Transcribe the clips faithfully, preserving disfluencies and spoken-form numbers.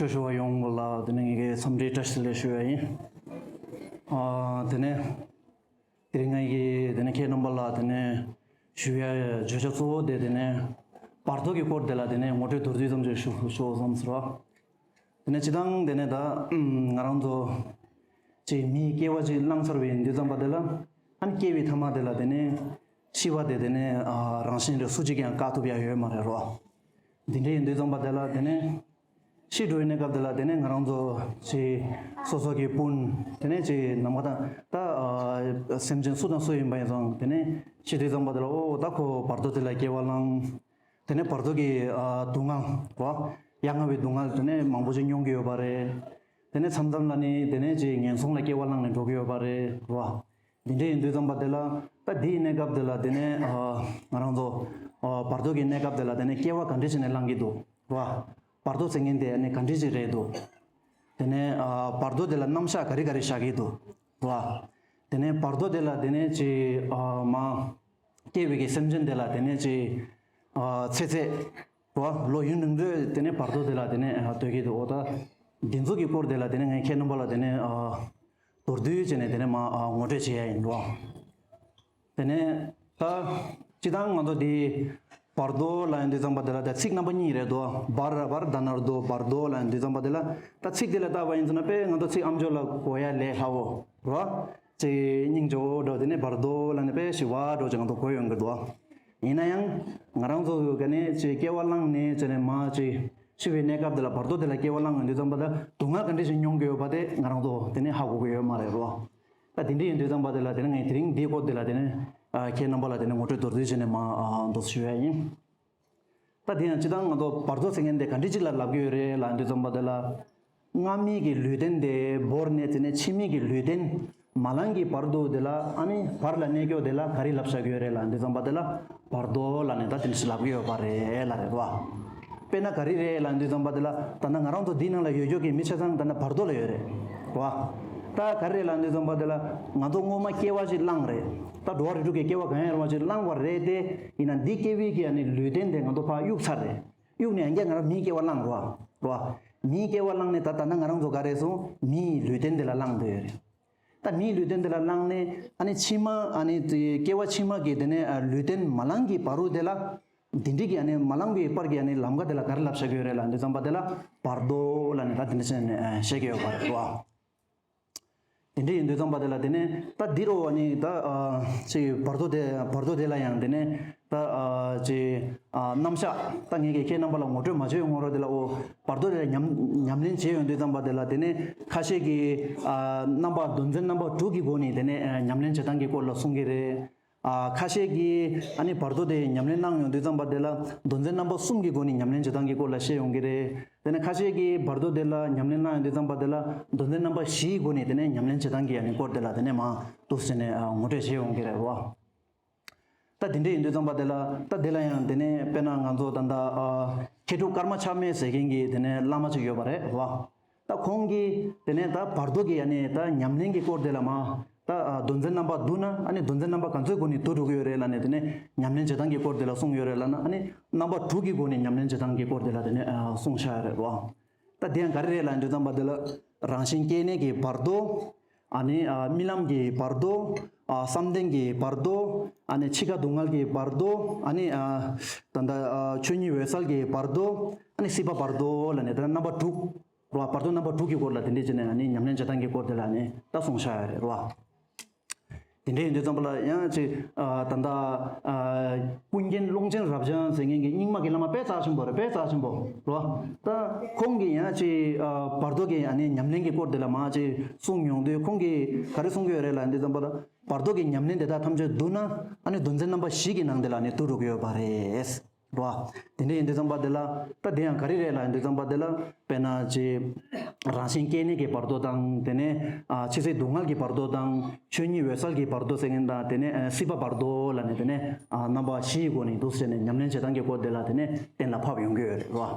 ཆོས་ཞུ་བ་ཡོངས་ལ་དེ་ནས་ངེད་ཀྱི་འཚམས་འདྲི་བཀྲ་ཤིས་བདེ་ལེགས་ཞུ་ཡ་ཡིན། ཨ་དེ་ནས་དེ་རིང་ངེད་ཀྱི་དེ་ནས་ཁྱེད་རྣམ་པ་ལ་དེ་ནས་ཞུ་ཡ་བརྗོད་བྱ་གཙོ་བོ་དེ་དེ་ནས་བར་དོ་གི་སྐོར་དེ་ལ་དེ་ནས་ངོ་སྤྲོད་མདོར་བསྡུས་ཙམ་ཞིག་ཞུ་ཞུ་བསམ་ཟེར་བ། དེ་ནས་སྤྱིར་བཏང་དེ་ནས་ད་ང་རང་ཚོ་ཅིག་མིའི་སྐྱེ་བ་ཅིག་བླངས་ཚར་བའི་དུས་ཙམ་པ་དེ་ལ་ཨ་ནི་སྐྱེ་བའི་ཐ་མ་དེ་ལ་དེ་ནས་ཤི་བ་དེ་དེ་ནས་ཨ་རང་བཞིན་རེད། སུ་གཅིག་ཀྱང་བཀག་ཐུབ་ཡ་ཡོད་མ་རེད་རོ། འདི་འདྲ་ཡིན་དུས་ཙམ་པ་དེ་ལ་དེ་ནས་ཤི་འགྲོ་བའི་གནས་སྐབས་དེ་ལ་དེ་ནས་ང་རང་ཚོ་ཅིག་སོ་སོ་གི་སྤུན་དེ་ནས་ཅིག་ནམ་མཁའ་དང་ད་ཨ་སེམས་ཅན་སུ་དང་སུ་ཡིན་པ་ཡིན་ཙང་དེ་ནས་ཤི་དུས་ཙམ་པ་དེ་ལ་ཨོ་ད་ཁོ་བར་དོ་དེ་ལ་སྐྱེ་བ་བླངས། དེ་ནས་བར་དོ་གི་ཨ་སྡུག་བསྔལ་རོ། ཡ་ང་བའི་སྡུག་བསྔལ་དེ་ནས་མང་པོ་ཅིག་མྱོང་གི་ཡོད་པ་རེད། དེ་ནས་མཚམས་མཚམས་ལ་ནི་དེ་ནས་ཅིག་ངན་སོང་ལ་སྐྱེ་བ་བླངས་ནས་འགྲོ་གི་ཡོད་པ་རེད་རོ། འདི་འདྲ་ཡིན་དུས་ཙམ་པ་དེ་ལ་ད་འདིའི་གནས་སྐབས་དེ་ལ་དེ་ནས་ཨ་ང་རང་ཚོ་ཨ་བར་དོ་གི་གནས་སྐབས་དེ་ལ་དེ་ནས་སྐྱེ་བ་ག་འདྲ་བྱས་ནས་བླངས་ཀྱི་འདུག་རོ། བར་དོ་ཟེར་མཁན་དེ་ཨ་ནི་ག་འདྲ་ཅིག་རེད་འདུག་དེ་ནས་ཨ་བར་དོ་དེ་ལ་རྣམ་གཞག་ག་རེ་ག་རེ་བཞག་གི་འདུག་རོ། དེ་ནས་བར་དོ་དེ་ལ་དེ་ནས་ཅིག་ཨ་མ་སྐྱེ་བའི་གི་སེམས་ཅན་དེ་ལ་དེ་ནས་ཅིག་ཨ་ཚེ་ཚད་རོ། ལོ་ཡུན་རིང་པོས་དེ་ནས་བར་དོ་དེ་ལ་དེ་ནས་ཨ་སྡོད་ཀྱི་འདུག་འོ་ད་འདི་ཚོ་གི་སྐོར་དེ་ལ་དེ་ནས་ངས་ཁྱེད་རྣམ་པ་ལ་དེ་ནས་ཨ་མདོར་བསྡུས་བྱས་ནས་དེ་ནས་མ་ཨ་ངོ་སྤྲོད་བྱེད་ཡ་ཡིན་རོ། དེ་ནས་ད་སྤྱིར་བཏང་ང་ཚོ་འདི་བར་དོ་ལ་ཡང་དུས་ཙམ་པ་དེ་ལ་ད་ཚིག་རྣམ་པ་གཉིས་རེད་དོ། བར་བར་ད་ནར་དོ་བར་དོ་ལ་ཡང་དུས་ཙམ་པ་དེ་ལ་ད་ཚིག་དེ་ལ་བལྟས་པ་ཡིན་ཟེར་ན་དཔེ་ང་ཚོ་ཚིག་ཨམ་ཅོག་ལ་གོ་ཡ་ལས་སླ་བོ་རོ། ཅིག་སྙིང་རྗེ་བོ་འདྲ་དེ་ནས་བར་དོ་ལ་ནི་དཔེ་ཞི་བ་འདྲ་ཅིག་ང་ཚོ་གོ་ཡོང་གི་འདུག་ཡིན་ན་ཡང་ང་རང་ཚོ་ག་ནས་ཅིག་སྐྱེ་བ་བླངས་ནས་ཅི་ནས་མ་ཅིག་ཤི་བའི་གནས་སྐབས་དེ་ལ་བར་དོ་དེ་ལ་སྐྱེ་བ་བླངས་ཡོང་དུས་ཙམ་པ་ད་སྡུག་བསྔལ་ག་འདྲ་ཞིག་མྱོང་གི་ཡོད་པ་དེ་ང་རང་ཚོ་དེ་ནས་ཧ་གོ་གི་ཡོད་མ་རེད་རོ། ད་དེ་འདྲ་ཡིན་དུས་ཙམ་པ་དེ་ལ་དེ་ནས་ངས་དེ་རིང་འདིའི་སྐོར་དེ་ལ་དེ་ནས་ཨ་ཁྱེད་རྣམ་པ་ལ་དེ་ནས་ངོ་སྤྲོད་མདོར་བསྡུས་བྱས་ནས་མ་ཨ་འདུག་ཞུ་ཡ་ཡིན། ད་དེ་ཡང་སྤྱིར་བཏང་ང་ཚོ་བར་དོ་ཟེར་མཁན་དེ་ག་འདྲ་ཅིག་ལ་ལབ་ཀྱི་ཡོད་རེད་ལབ་དུས་ཙམ་པ་དེ་ལ། སྔ་མའི་གི་ལུས་རྟེན་དེ་བོར་ནས་དེ་ནས་ཕྱི་མའི་གི་ལུས་རྟེན་མ་ལངས་ཀྱི་བར་དུ་དེ་ལ་ཨ་ནི་བར་ལ་གནས་སྐྱོ་དེ་ལ་ག་རེ་ལབ་བཞག་གི་ཡོད་རེད་ལབ་དུས་ཙམ་པ་དེ་ལ་བར་དོ་ལབ་ནས་ད་དེ་འདྲ་ཞིག་ལབ་ཀྱི་ཡོད་པ་རེད་ལབ་རེད་བ། དཔེར་ན་ག་རེ་རེད་ལབ་དུས་ཙམ་པ་དེ་ལ་ད་ལྟ་ང་རང་ཚོ་འདི་ནང་ལ་ཡོད་རྒྱུ་གི་མི་ཆ་ཚང་ད་ལྟ་བར་དོ་ལ་ཡོད་རེད་བ། ད་ག་རེ་རེད་ལབ་དུས་ཙམ་པ་དེ་ལ་ང་ཚོ་སྔོན་མ་སྐྱེ་བ་ཞིག་བླངས་རེད། ད་འགྲོ་བ་རིགས་དྲུག་གི་སྐྱེ་བ་གང་ཡང་རུང་བ་ཞིག་བླངས་པ་རེད་དེ། ཡིན་ན་འདི་སྐྱེ་བའི་གི་ཨ་ནི་ལུས་རྟེན་དེ་ང་ཚོ་ཕར་གཡུག་ཚར་རེད། གཡུག་ནས་ཡང་བསྐྱར་ང་རང་མིའི་སྐྱེ་བ་བླངས་རོགས། རོགས། མིའི་སྐྱེ་བ་བླངས་ནས་ད་ད་ལྟ་ང་རང་ཚོ་ག་རེ་སོང་། མིའི་ལུས་རྟེན་དེ་ལ་བླངས་བསྡད་ཡོད་རེད། ད་མིའི་ལུས་རྟེན་དེ་ལ་བླངས་ནས་ཨ་ནི་ཕྱི་མ་ཨ་ནི་དེ་སྐྱེ་བ་ཕྱི་མ་གི་དེ་ནས་ཨ་ལུས་རྟེན་མ་ལངས་ཀྱི་བར་དུ་དེ་ལ། འདི་འདྲའི་གི་ཨ་ནི་མ་ལངས་པའི་བར་གྱི་ཨ་ནི་ལམ་ཀ་དེ་ལ་ག་རེ་ལབ་བཞག་གི་ཡོད་རེད་ལབ་དུས་ཙམ་པ་དེ་ལ་བར་དོ་ལབ་ནས་ད་དེ་འདྲ་བྱས་ནས་ཨ་བཤད་ཀྱི་ཡོད་པ་རེད་རོགས། དེ་འདྲ་ཡིན་དུས་ཙམ་པ་དེ་ལ་དེ་ནས་ད་འདི་རུ་ཨ་ནི་ད་ཨ་ཅིག་བར་དོ་དེ་བར་དོ་དེ་ལ་ཡང་དེ་ནས་ད་ཨ་ཅིག་ཨ་རྣམ་གཞག་ད་ངས་ཀྱི་ཁྱེད་རྣམ་པ་ལ་ངོ་སྤྲོད་མ་བྱས་ཡོང་རོགས། དེ་ལ་འོ་བར་དོ་དེ་ལ་ཉམས་ཉམས་ལེན་བྱས་ཡོང་དུས་ཙམ་པ་དེ་ལ་དེ་ནས་ཁ་ཤས་ཀྱིས་ཨ་རྣམ་པ་དོན་ཚན་རྣམ་པ་དྲུག་གི་སྒོ་ནས་དེ་ནས་ཨ་ཉམས་ལེན་བྱེད་སྟངས་ཀྱི་སྐོར་ལ་གསུང་གི་རེད། ཨ་ཁ་ཤས་ཀྱིས་ཨ་ནི་བར་དོ་དེ་ཉམས་ལེན་གནང་ཡོང་དུས་ཙམ་པ་དེ་ལ་དོན་ཚན་རྣམ་པ་གསུམ་གྱི་སྒོ་ནས་ཉམས་ལེན་བྱེད་སྟངས་ཀྱི་སྐོར་ལ་བཤད་ཡོང་གི་རེད། དེ་ནས་ཁ་ཤས་ཀྱིས་བར་དོ་དེ་ལ་ཉམས་ལེན་གནང་ཡོང་དུས་ཙམ་པ་དེ་ལ་དོན་ཚན་རྣམ་པ་བཞིའི་སྒོ་ནས་དེ་ནས་ཉམས་ལེན་བྱེད་སྟངས་ཀྱི་ཨ་ནི་སྐོར་དེ་ལ་དེ་ནས་མང་དུ་བྱས་ནས་ཨ་ངོ་སྤྲོད་བྱས་ཡོང་གི་རེད་བ། ད་དེ་འདྲ་ཡིན་དུས་ཙམ་པ་དེ་ལ་ད་དེ་ལ་ཡང་དེ་ནས་དཔེར་ན་ང་ཚོ་ད་ལྟ་ཨ་མཁས་གྲུབ་ཀརྨ་ཆགས་མེད་ཟེར་མཁན་གྱི་དེ་ནས་བླ་མ་ཅིག་ཡོད་པ་རེད་བ། ད་ཁོང་གིས་དེ་ནས་ད་བར་དོ་གི་ཨ་ནི་ད་ཉམས་ལེན་གྱི་སྐོར་དེ་ལ་མ་ད་ཨ་དོན་ཚན་རྣམ་པ་བསྡུ་ན་ཨ་ནི་དོན་ཚན་རྣམ་པ་ག་ཚོད་སྒོ་ནས་བསྡུ་འགྲོ་གི་ཡོད་རེད་ལབ་ནས་དེ་ནས་ཉམས་ལེན་བྱེད་སྟངས་ཀྱི་སྐོར་དེ་ལ་གསུངས་ཡོད་རེད་ལབ་ན་ཨ་ནི་རྣམ་པ་དྲུག་གི་སྒོ་ནས་ཉམས་ལེན་བྱེད་སྟངས་ཀྱི་སྐོར་དེ་ལ་དེ་ནས་ཨ་གསུངས་བཞག་ཡོད་རེད་བ། ད་དེ་ཡང་ག་རེ་རེད་ལབ་དུས་ཙམ་པ་དེ་ལ་རང་བཞིན་སྐྱེ་གནས་ཀྱི་བར་དོ། ཨ་ནི་ཨ་རྨི་ལམ་གྱི་བར་དོ། ཨ་བསམ་གཏན་གྱི་བར་དོ། ཨ་ནི་འཆི་ཁ་སྡུག་བསྔལ་གྱི་བར་དོ། ཨ་ནི་ཨ་ད་ལྟ་ཨ་ཆོས་ཉིད་འོད་གསལ་གྱི་བར་དོ། ཨ་ནི་སྲིད་པ་བར་དོ་ལབ་ནས་དེ་ལ་རྣམ་པ་དྲུག་རོ། བར་དོ་རྣམ་པ་དྲུག་གི་སྐོར་ལ་དེ་འདྲས་བྱས་ནས་ཨ་ནི་ཉམས་ལེན་བྱེད་སྟངས་ཀྱི་སྐོར་དེ་ལ་ནི་ད་གསུངས་བཞག་ཡོད་རེད་རོ། དེ་འདྲས་ཡིན་དུས་ཙམ་པ་ལ་ཡང་ཅིག་ཨ་ད་ལྟ་ཨ་ཀུན་མཁྱེན་ཀློང་ཆེན་རབ་འབྱམས་ཟེར་མཁན་གྱི་རྙིང་མ་གི་བླ་མ་དཔེ་རྩ་ཆེན་པོ་རེད། དཔེ་རྩ་ཆེན་པོ་རོ། ད་ཁོང་གིས་ཡང་ཅིག་ཨ་བར་དོ་གི་ཨ་ནི་ཉམས་ལེན་གྱི་སྐོར་དེ་ལ་མ་ཅིག་གསུངས་མྱོང་དུས་ཁོང་གིས་ག་རེ་གསུང་གི་ཡོད་རེད་ལབ་ཡིན་དུས་ཙམ་པ་ལ་བར་དོ་གི་ཉམས་ལེན་དེ་དག་ཐམས་ཅད་བསྡུ་ན་ཨ་ནི་དོན་ཚན་རྣམ་པ་བཞི་གི་ནང་དེ་ལ་ནི་བསྡུ་འགྲོ་གི་ཡོད་པ་རེད། རོ། དེ་འདྲ་ཡིན་དུས་ཙམ་པ་དེ་ལ་ད་དེ་ཡང་ག་རེ་རེད་ལབ་ཡིན་དུས་ཙམ་པ་དེ་ལ་དཔེར་ན་ཅིག་རང་བཞིན་སྐྱེ་གནས་ཀྱི་བར་དོ་དང་དེ་ནས་ཨ་འཆི་ཚེ་སྡུག་བསྔལ་གྱི་བར་དོ་དང་ཆོས་ཉིད་འོད་གསལ་གྱི་བར་དོ་ཟེར་མཁན་དང་དེ་ནས་ཨ་སྲིད་པ་བར་དོ་ལབ་ནས་དེ་ནས་ཨ་རྣམ་པ་བཞིའི་སྒོ་ནས་འདུག་ཟེར་ནས་ཉམས་ལེན་བྱེད་སྟངས་ཀྱི་སྐོར་དེ་ལ་དེ་ནས་གཏན་ལ་ཕབ་ཡོང་གི་ཡོད་རེད་རོ།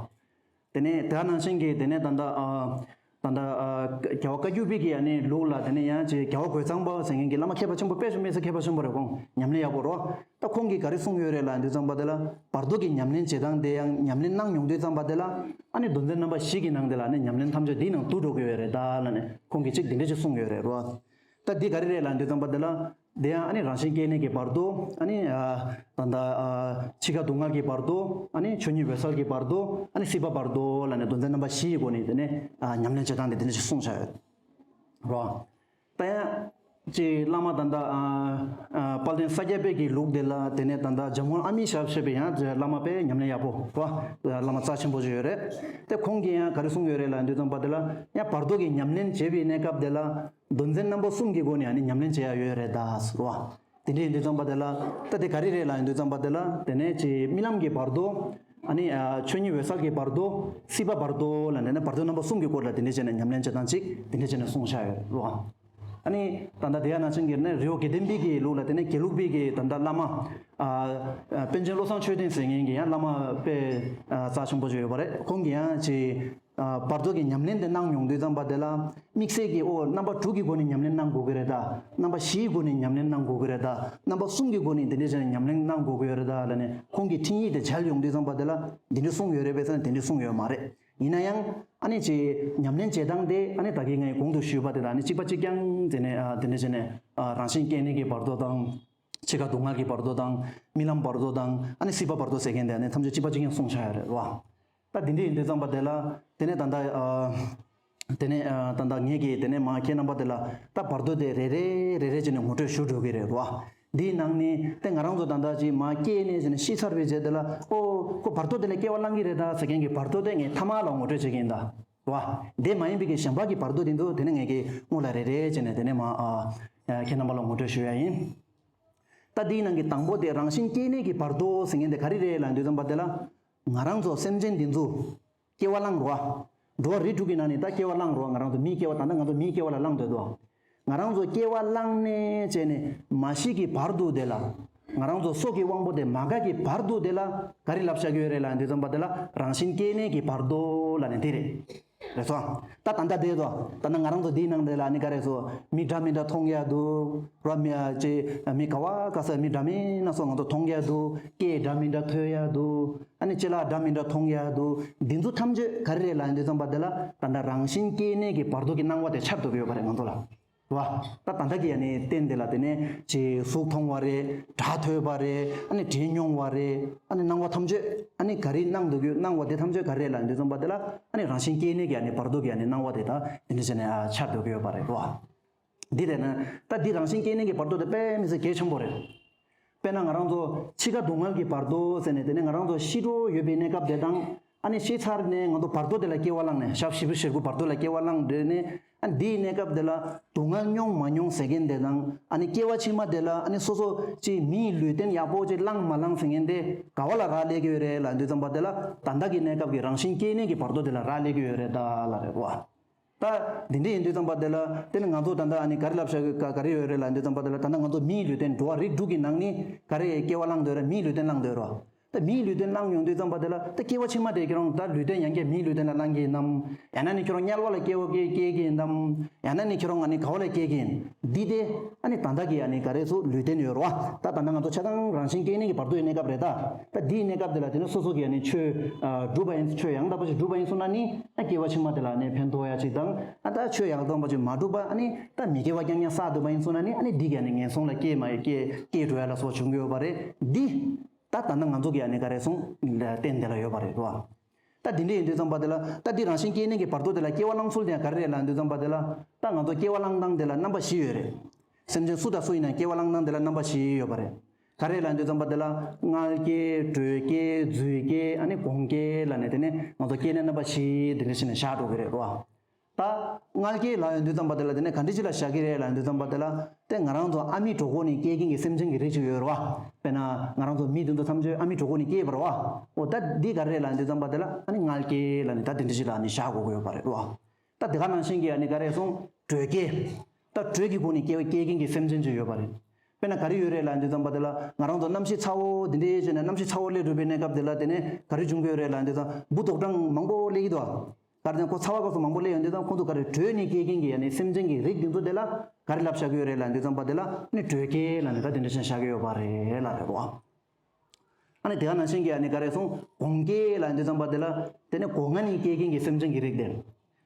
དེ་ནས་དེ་ནང་བཞིན་གྱི་དེ་ནས་ད་ལྟ་ཨ་ ད་ལྟ་ཨ་རྒྱལ་བ་བཀའ་བརྒྱུད་པའི་གི་ཨ་ནི་ལུགས་ལ་དེ་ནས་ཡང་ཅིག་རྒྱལ་བ་རྒོད་ཚང་པ་ཟེར་མཁན་གྱི་བླ་མ་མཁས་པ་ཆེན་པོ་དཔེ་ཆ་མི་ཚེ་མཁས་པ་ཆེན་པོ་རེད། ཁོང་ཉམས་ལེན་ཡག་པོ་རོ། ད་ཁོང་གིས་ག་རེ་གསུངས་ཡོད་རེད་ལབ་དུས་ཙམ་པ་དེ་ལ་བར་དོ་གི་ཉམས་ལེན་བྱེད་སྟངས་དེ་ཡང་ཉམས་ལེན་གནང་མྱོང་དུས་ཙམ་པ་དེ་ལ་ཨ་ནི་དོན་ཚན་རྣམ་པ་བཞི་གི་ནང་དེ་ལ་ཨ་ནི་ཉམས་ལེན་ཐམས་ཅད་འདིའི་ནང་འདུ་འགྲོ་གི་ཡོད་རེད་ད་ལབ་ནས་ཁོང་གིས་ཅིག་འདི་འདྲ་ཅིག་གསུངས་ཡོད་རེད་རོ། ད་འདི་ག་རེ་རེད་ལབ་དུས་ཙམ་པ་དེ་ལ་དེ་ཡང་ཨ་ནི་རང་བཞིན་སྐྱེ་གནས་ཀྱི་བར་དོ། ཨ་ནི་ཨ་ད་ལྟ་ཨ་འཆི་ཁ་སྡུག་བསྔལ་གྱི་བར་དོ། ཨ་ནི་ཆོས་ཉིད་འོད་གསལ་གྱི་བར་དོ། ཨ་ནི་སྲིད་པ་བར་དོ་ལབ་ནས་དོན་ཚན་རྣམ་པ་བཞི་ཡི་སྒོ་ནས་དེ་ནས་ཨ་ཉམས་ལེན་བྱེད་སྟངས་དེ་དེ་འདྲ་ཞིག་གསུངས་བཞག་ཡོད་རོ། ད་ཡང་ཅིག་བླ་མ་ད་ལྟ་ཨ་ཨ་དཔལ་ལྡན་ས་སྐྱ་པའི་གི་ལུགས་དེ་ལ་དེ་ནས་ད་ལྟ་འཇམ་མགོན་ཨ་མྱེས་ཞབས་ཞུས་པའི་ཡང་བླ་མ་དཔེ་ཉམས་ལེན་ཡག་པོ་རོ། བླ་མ་རྩ་ཆེན་པོ་ཞིག་ཡོད་རེད། དེ་ཁོང་གིས་ཡང་ག་རེ་གསུངས་ཡོད་རེད་ལབ་དུས་ཙམ་པ་དེ་ལ་ཡང་བར་དོ་གི་ཉམས་ལེན་བྱེད་པའི་གནས་སྐབས་དེ་ལ། དོན་ཚན་རྣམ་པ་གསུམ་གྱི་སྒོ་ནས་ཨ་ནི་ཉམས་ལེན་བྱེད་ཡ་ཡོད་རེད་ད་ཟེར་བ། དེ་འདྲ་ཡིན་དུས་ཙམ་པ་དེ་ལ་ད་དེ་ག་རེ་རེད་ལབ་ཡིན་དུས་ཙམ་པ་དེ་ལ་དེ་ནས་ཅིག་རྨི་ལམ་གྱི་བར་དོ། ཨ་ནི་ཨ་ཆོས་ཉིད་འོད་གསལ་གྱི་བར་དོ། སྲིད་པ་བར་དོ་ལ་དེ་ནས་བར་དོ་རྣམ་པ་གསུམ་གྱི་སྐོར་ལ་དེ་འདྲ་བྱས་ནས་ཉམས་ལེན་བྱེད་སྟངས་ཅིག་དེ་འདྲ་བྱས་ནས་གསུངས་བཞག་ཡོད་རེད་བ། ཨ་ནི་ད་ལྟ་དེ་ཡང་ནང་བཞིན་གྱི་ནས་རི་བོ་དགེ་ལྡན་པའི་གི་ལུགས་ལ་དེ་ནས་དགེ་ལུགས་པའི་གི་ད་ལྟ་བླ་མ་ཨ་ཨ་པཎ་ཆེན་བློ་བཟང་ཆོས་ལྡན་ཟེར་མཁན་གྱི་ཡང་བླ་མ་དཔེ་ཨ་རྩ་ཆེན་པོ་ཅིག་ཡོད་པ་རེད། ཁོང་གིས་ཡང་ཅིག་ཨ་བར་དོ་གི་ཉམས་ལེན་དེ་གནང་མྱོང་དུས་ཙམ་པ་དེ་ལ་དམིགས་བསལ་གྱི་ཨོ་རྣམ་པ་དྲུག་གི་སྒོ་ནས་ཉམས་ལེན་གནང་དགོས་ཀྱི་རེད་ད། རྣམ་པ་བཞིའི་སྒོ་ནས་ཉམས་ལེན་གནང་དགོས་ཀྱི་རེད་ད། རྣམ་པ་གསུམ་གྱི་སྒོ་ནས་འདི་འདྲ་བྱས་ནས་ཉམས་ལེན་གནང་དགོས་ཀྱི་ཡོད་རེད་ད་ལབ་ནས་ཁོང་གི་འཕྲིན་ཡིག་དེ་མཇལ་ཡོང་དུས་ཙམ་པ་དེ་ལ་འདི་འདྲ་གསུངས་ཡོད་རེད་པས་ཟེར་ན་དེ་འདྲ་གསུངས་ཡོད་མ་རེད། ཡིན་ན་ཡང་ཨ་ནི་ཅིག་ཉམས་ལེན་བྱེད་སྟངས་དེ་ཨ་ནི་ད་གིན་ངས་གོང་དུ་ཞུས་པ་དེ་དང་ཨ་ནི་གཅིག་པ་གཅིག་རྐྱང་བྱས་ནས་ཨ་འདི་འདྲ་བྱས་ནས་ཨ་རང་བཞིན་སྐྱེ་གནས་ཀྱི་བར་དོ་དང་། འཆི་ཁ་སྡུག་བསྔལ་གྱི་བར་དོ་དང་། རྨི་ལམ་བར་དོ་དང་ཨ་ནི་སྲིད་པ་བར་དོ་ཟེར་མཁན་དེ་ཨ་ནི་ཐམས་ཅད་གཅིག་པ་གཅིག་རྐྱང་གསུངས་བཞག་ཡོད་རེད་བ། ད་དེ་འདྲ་ཡིན་དུས་ཙམ་པ་དེ་ལ་དེ་ནས་ད་ལྟ་ཨ་དེ་ནས་ཨ་ད་ལྟ་ངེད་ཀྱིས་དེ་ནས་མ་ཁྱེད་རྣམ་པ་དེ་ལ་ད་བར་དོ་དེ་རེ་རེ་རེ་རེ་བྱས་ནས་ངོ་སྤྲོད་ཞུ་འགྲོ་གི་རེད་བ། འདིའི་ནང་ནས་དེ་ང་རང་ཚོ་ད་ལྟ་ཅིག་མ་སྐྱེས་ནས་ཟེར་ནས་ཤི་ཚར་བའི་རྗེས་དེ་ལ་ཨོ་ཁོ་བར་དོ་དེ་ལ་སྐྱེ་བ་བླང་གི་རེད་ད་ཟེར་མཁན་གྱི་བར་དོ་དེ་ངས་ཐ་མ་ལ་ངོ་སྤྲོད་བྱེད་ཀྱི་ཡིན་ད་བ། དེ་མ་ཡིན་པའི་གི་གཞན་པ་གི་བར་དོ་དེ་ཚོ་དེ་ནས་ངེད་ཀྱིས་སྔོན་ལ་རེ་རེ་བྱས་ནས་དེ་ནས་མ་ཨ་ཁྱེད་རྣམ་པ་ལ་ངོ་སྤྲོད་ཞུ་ཡ་ཡིན། ད་འདིའི་ནང་གི་དང་པོ་དེ་རང་བཞིན་སྐྱེ་གནས་ཀྱི་བར་དོ་ཟེར་མཁན་དེ་ག་རེ་རེད་ལབ་དུས་ཙམ་པ་དེ་ལ་ང་རང་ཚོ་སེམས་ཅན་འདི་ཚོ་སྐྱེ་བ་བླངས་རོགས། འགྲོ་བ་རིགས་དྲུག་གི་ནང་ནས་ད་སྐྱེ་བ་བླངས་རོགས། ང་རང་ཚོ་མིའི་སྐྱེ་བ་ད་ལྟ་ང་ཚོ་མིའི་སྐྱེ་བ་ལ་བླངས་སྡོད་དོ། ང་རང་ཚོ་སྐྱེ་བ་བླངས་ནས་བྱས་ནས་མ་ཤི་གི་བར་དུ་དེ་ལ། ང་རང་ཚོ་སྲོག་གི་དབང་པོ་དེ་མ་འགག་གི་བར་དུ་དེ་ལ་ག་རེ་ལབ་བཞག་གི་ཡོད་རེད་ལབ་དུས་ཙམ་པ་དེ་ལ་རང་བཞིན་སྐྱེ་གནས་ཀྱི་བར་དོ་ལབ་ནས་དེ་རེད། རེད་སོ། ད་ད་ལྟ་དེ་ཚོ་ད་ལྟ་ང་རང་ཚོ་འདིའི་ནང་དེ་ལ་ནི་ག་རེ་སོ། མི་འདྲ་མི་འདྲ་མཐོང་ཡ་འདུག་ར་མི་ཨ་ཅེ་མི་ག་བ་ག་ས་མི་འདྲ་མི་སྣ་ཚོགས་ང་ཚོ་མཐོང་ཡ་འདུག་སྐད་འདྲ་མི་འདྲ་ཐོས་ཡ་འདུག་ཨ་ནི་ཅི་ལ་འདྲ་མི་འདྲ་མཐོང་ཡ་འདུག་འདི་ཚོ་ཐམས་ཅད་ག་རེ་རེད་ལབ་ཡིན་དུས་ཙམ་པ་དེ་ལ་ད་ལྟ་རང་བཞིན་སྐྱེ་གནས་ཀྱི་བར་དོ་གི་སྣང་བ་དེ་འཆར་འདུག་ཡོད་པ་རེད་ང་ཚོ་ལ། བ། ད་ད་ལྟ་གི་ཡ་ནི་རྟེན་དེ་ལ་དེ་ནས་ཅི་གཟུགས་མཐོང་བ་རེད། སྒྲ་ཐོས་པ་རེད། ཨ་ནི་དྲན་མྱོང་བ་རེད། ཨ་ནི་སྣང་བ་ཐམས་ཅད་ཨ་ནི་ག་རེ་སྣང་འདུག་གི་སྣང་བ་དེ་ཐམས་ཅད་ག་རེ་ལ་འདུག་ཙམ་པ་དེ་ལ་ཨ་ནི་རང་བཞིན་སྐྱེ་གནས་ཀྱི་ཡ་ནི་བར་དོ་གི་ཡ་ནི་སྣང་བ་དེ་ད་དེ་འདྲ་བྱས་ནས་ཨ་འཆར་འདུག་གི་ཡོད་པ་རེད་བ། འདི་རེད་ན་ད་འདི་རང་བཞིན་སྐྱེ་གནས་ཀྱི་བར་དོ་དེ་དཔེ་མི་སྲིད་གལ་ཆེན་པོ་རེད། དཔེར་ན་ང་རང་ཚོ་འཆི་ཁ་སྡུག་བསྔལ་གྱི་བར་དོ་ཟེར་ནས་དེ་ནས་ང་རང་ཚོ་ཤི་འགྲོ་ཡོད་པའི་གནས་སྐབས་དེ་དང་། ཨ་ནི་ཤི་ཚར་ནས་ང་ཚོ་བར་དོ་དེ་ལ་སྐྱེ་བ་བླངས་ནས་ཞག་བཞི་བཅུ་ཞེ་དགུ་བར་དོ་ལ་སྐྱེ་བ་བླངས་འདོད་ནས་ཨ་འདིའི་གནས་སྐབས་དེ་ལ་སྡུག་བསྔལ་མྱོང་མ་མྱོང་ཟེར་མཁན་དེ་དང་ཨ་ནི་སྐྱེ་བ་ཕྱི་མ་དེ་ལ་ཨ་ནི་སོ་སོ་ཅིག་མིའི་ལུས་རྟེན་ཡག་པོ་ཅིག་བླངས་མ་བླངས་ཟེར་མཁན་དེ་ག་བ་ལ་རག་ལས་ཀྱི་ཡོད་རེད་ལབ་དུས་ཙམ་པ་དེ་ལ་ད་ལྟ་གི་གནས་སྐབས་ཀྱི་རང་བཞིན་སྐྱེ་གནས་ཀྱི་བར་དོ་དེ་ལ་རག་ལས་ཀྱི་ཡོད་རེད་ད་ལབ་རེད་བ། ད་འདི་འདྲ་ཡིན་དུས་ཙམ་པ་དེ་ལ་དེ་ནི་ང་ཚོ་ད་ལྟ་ཨ་ནི་ག་རེ་ལབ་བཞག་གི་ག་ག་རེ་ཡོད་རེད་ལབ་དུས་ཙམ་པ་དེ་ལ་ད་ལྟ་ང་ཚོ་མིའི་ལུས་རྟེན་འགྲོ་བ་རིགས་དྲུག་གི་ནང་ནས་ག་རེ་སྐྱེ་བ་བླངས་འདོད་རེད། མིའི་ལུས་རྟེན་བླངས་འདོད་རོ། ད་མིའི་ལུས་རྟེན་བླངས་ཡོང་དུས་ཙམ་པ་དེ་ལ་ད་སྐྱེ་བ་ཕྱི་མ་དེ་ཁྱེད་རང་ད་ལུས་རྟེན་ཡང་བསྐྱར་མིའི་ལུས་རྟེན་ལ་བླངས་ཀྱི་ཡིན་ནམ། ཡང་ན་ནི་ཁྱེད་རང་དམྱལ་བ་ལ་སྐྱེ་བ་སྐྱེ་སྐྱེ་གི་ཡིན་ནམ། ཡང་ན་ནི་ཁྱེད་རང་ང་ནི་ག་བ་ལ་སྐྱེ་གི་ཡིན། འདི་དེ་ཨ་ནི་ད་ལྟ་གི་ཨ་ནི་ག་རེ་ཚོ་ལུས་རྟེན་ཡོད་རོ། ད་ད་ལྟ་ང་ཚོ་ཆ་ཚང་རང་བཞིན་སྐྱེ་གནས་ཀྱི་བར་དོ་ཡི་གནས་སྐབས་རེད་ད། ད་འདིའི་གནས་སྐབས་དེ་ལ་དེ་ནི་སོ་སོ་གི་ཨ་ནི་ཆོས་སྒྲུབ་པ་ཡིན། ཆོས་ཡང་དག་པ་ཞིག་སྒྲུབ་པ་ཡིན་སོང་ན་ནི་ཨ་སྐྱེ་བ་ཕྱི་མ་དེ་ལ་ནི་ཕན་ཐོགས་ཡ་ཅིག་དང་ཨ་ད་ཆོས་ཡང་དག་པ་ཅིག་མ་སྒྲུབ་པ་ཨ་ནི་ད་མི་སྐྱེ་བ་རྐྱང་རྐྱང་བསགས་སྡོད་པ་ཡིན་སོང་ན་ནི་ཨ་ནི་འདི་གི་ཨ་ནི་ངན་སོང་ལ་སྐྱེས་མ་སྐྱེས་སྐྱེས་འགྲོ་ཡ་ལ་སོགས་བྱུང་གི་ཡོད་པ་རེད། འདི་ད་ད་ནི་ང་ཚོ་གི་ཨ་ནི་ག་རེ་སོང་རྟེན་དེ་ལ་ཡོད་པ་རེད་དོ། ད་འདི་འདྲ་ཡིན་དུས་ཙམ་པ་དེ་ལ་ད་འདི་རང་བཞིན་སྐྱེ་གནས་ཀྱི་བར་དོ་དེ་ལ་སྐྱེ་བ་བླང་ཚུལ་དེ་ཡང་ག་རེ་རེད་ལབ་དུས་ཙམ་པ་དེ་ལ་ད་ང་ཚོ་སྐྱེ་བ་བླང་སྟངས་དེ་ལ་རྣམ་པ་བཞི་ཡོད་རེད། སེམས་ཅན་སུ་དང་སུ་ཡིན་ན་སྐྱེ་བ་བླང་སྟངས་དེ་ལ་རྣམ་པ་བཞི་ཡོད་པ་རེད། ག་རེ་ལབ་དུས་ཙམ་པ་དེ་ལ་མངལ་སྐྱེས་དྲོད་སྐྱེས་རྫུས་སྐྱེས་ཨ་ནི་སྒོང་སྐྱེས་ལབ་ནས་དེ་ནས་ང་ཚོ་སྐྱེ་གནས་རྣམ་པ་བཞི་འདི་འདྲ་ཞིག་ནས་བཞག་འགྲོ་གི་རེད་རོ། ད་མངལ་སྐྱེས་ལབ་ཡོང་དུས་ཙམ་པ་དེ་ལ་དེ་ནས་ག་འདྲ་ཅིག་ལ་བཞག་གི་རེད་ལབ་ཡོང་དུས་ཙམ་པ་དེ་ལ་དེ་ང་རང་ཚོ་ཨ་མའི་གྲོད་ཁོག་ནས་སྐྱེས་མཁན་གྱི་སེམས་ཅན་གྱི་རིགས་ཅིག་ཡོད་རེད་བ། དཔེར་ན་ང་རང་ཚོ་མི་དེ་ཚོ་ཐམས་ཅད་ཨ་མའི་གྲོད་ཁོག་ནས་སྐྱེས་པ་རེད་བ། འོ་ད་འདི་ག་རེ་རེད་ལབ་ཡོང་དུས་ཙམ་པ་དེ་ལ་ཨ་ནི་མངལ་སྐྱེས་ལབ་ནས་ད་དེ་འདྲ་ཅིག་ལ་ཨ་ནི་བཞག་དགོས་ཀྱི་ཡོད་པ་རེད་བ། ད་དེ་ག་ནང་བཞིན་གྱི་ཨ་ནི་ག་རེ་སོང་དྲོད་སྐྱེས། ད་དྲོད་ཀྱི་སྒོ་ནས་སྐྱེ་སྐྱེ་མཁན་གྱི་སེམས་ཅན་ཅིག་ཡོད་པ་རེད། དཔེར་ན་ག་རེ་ཡོད་རེད་ལབ་ཡོང་དུས་ཙམ་པ་དེ་ལ་ང་རང་ཚོ་གནམ་གཤིས་ཚ་བོ་འདི་འདྲའི་བྱས་ནས་གནམ་གཤིས་ཚ་བོ་སླེབས་འགྲོ་བའི་གནས་སྐབས་དེ་ལ་དེ་ནས་ག་རེ་བྱུང་གི་ཡོད་རེད་ལབ་ཡོང་དུས་ཙམ་འབུ་རྡོག་གྲངས་མང་པོ་སླེབས་ཀྱི་འདུག་བ། ག་རེ་ཟེར་ན་ཁོ་ཚ་བ་སྐབས་སུ་མང་པོ་སླེབས་ཡོང་དུས་ཙམ་ཁོང་ཚོ་ག་རེ་དྲོད་ནི་སྐྱེད་མཁན་གྱི་ཡ་ནི་སེམས་ཅན་གྱི་རིགས་འདི་ཚོ་དེ་ལ་ག་རེ་ལབ་བཞག་གི་ཡོད་རེད་ལབ་དུས་ཙམ་པ་དེ་ལ་ནི་དྲོད་སྐྱེད་ལབ་ནས་ད་དེ་འདྲ་ཞིག་བཞག་གི་ཡོད་པ་རེད་ལབ་རེད་རོ། ཨ་ནི་དེ་ག་ནང་བཞིན་གྱི་ཨ་ནི་ག་རེ་སོང་སྒོང་སྐྱེད་ལབ་དུས་ཙམ་པ་དེ་ལ་དེ་ནི་སྒོ་ང་ནས་སྐྱེད་མཁན་གྱི་སེམས་ཅན་གྱི་རིགས་དེ།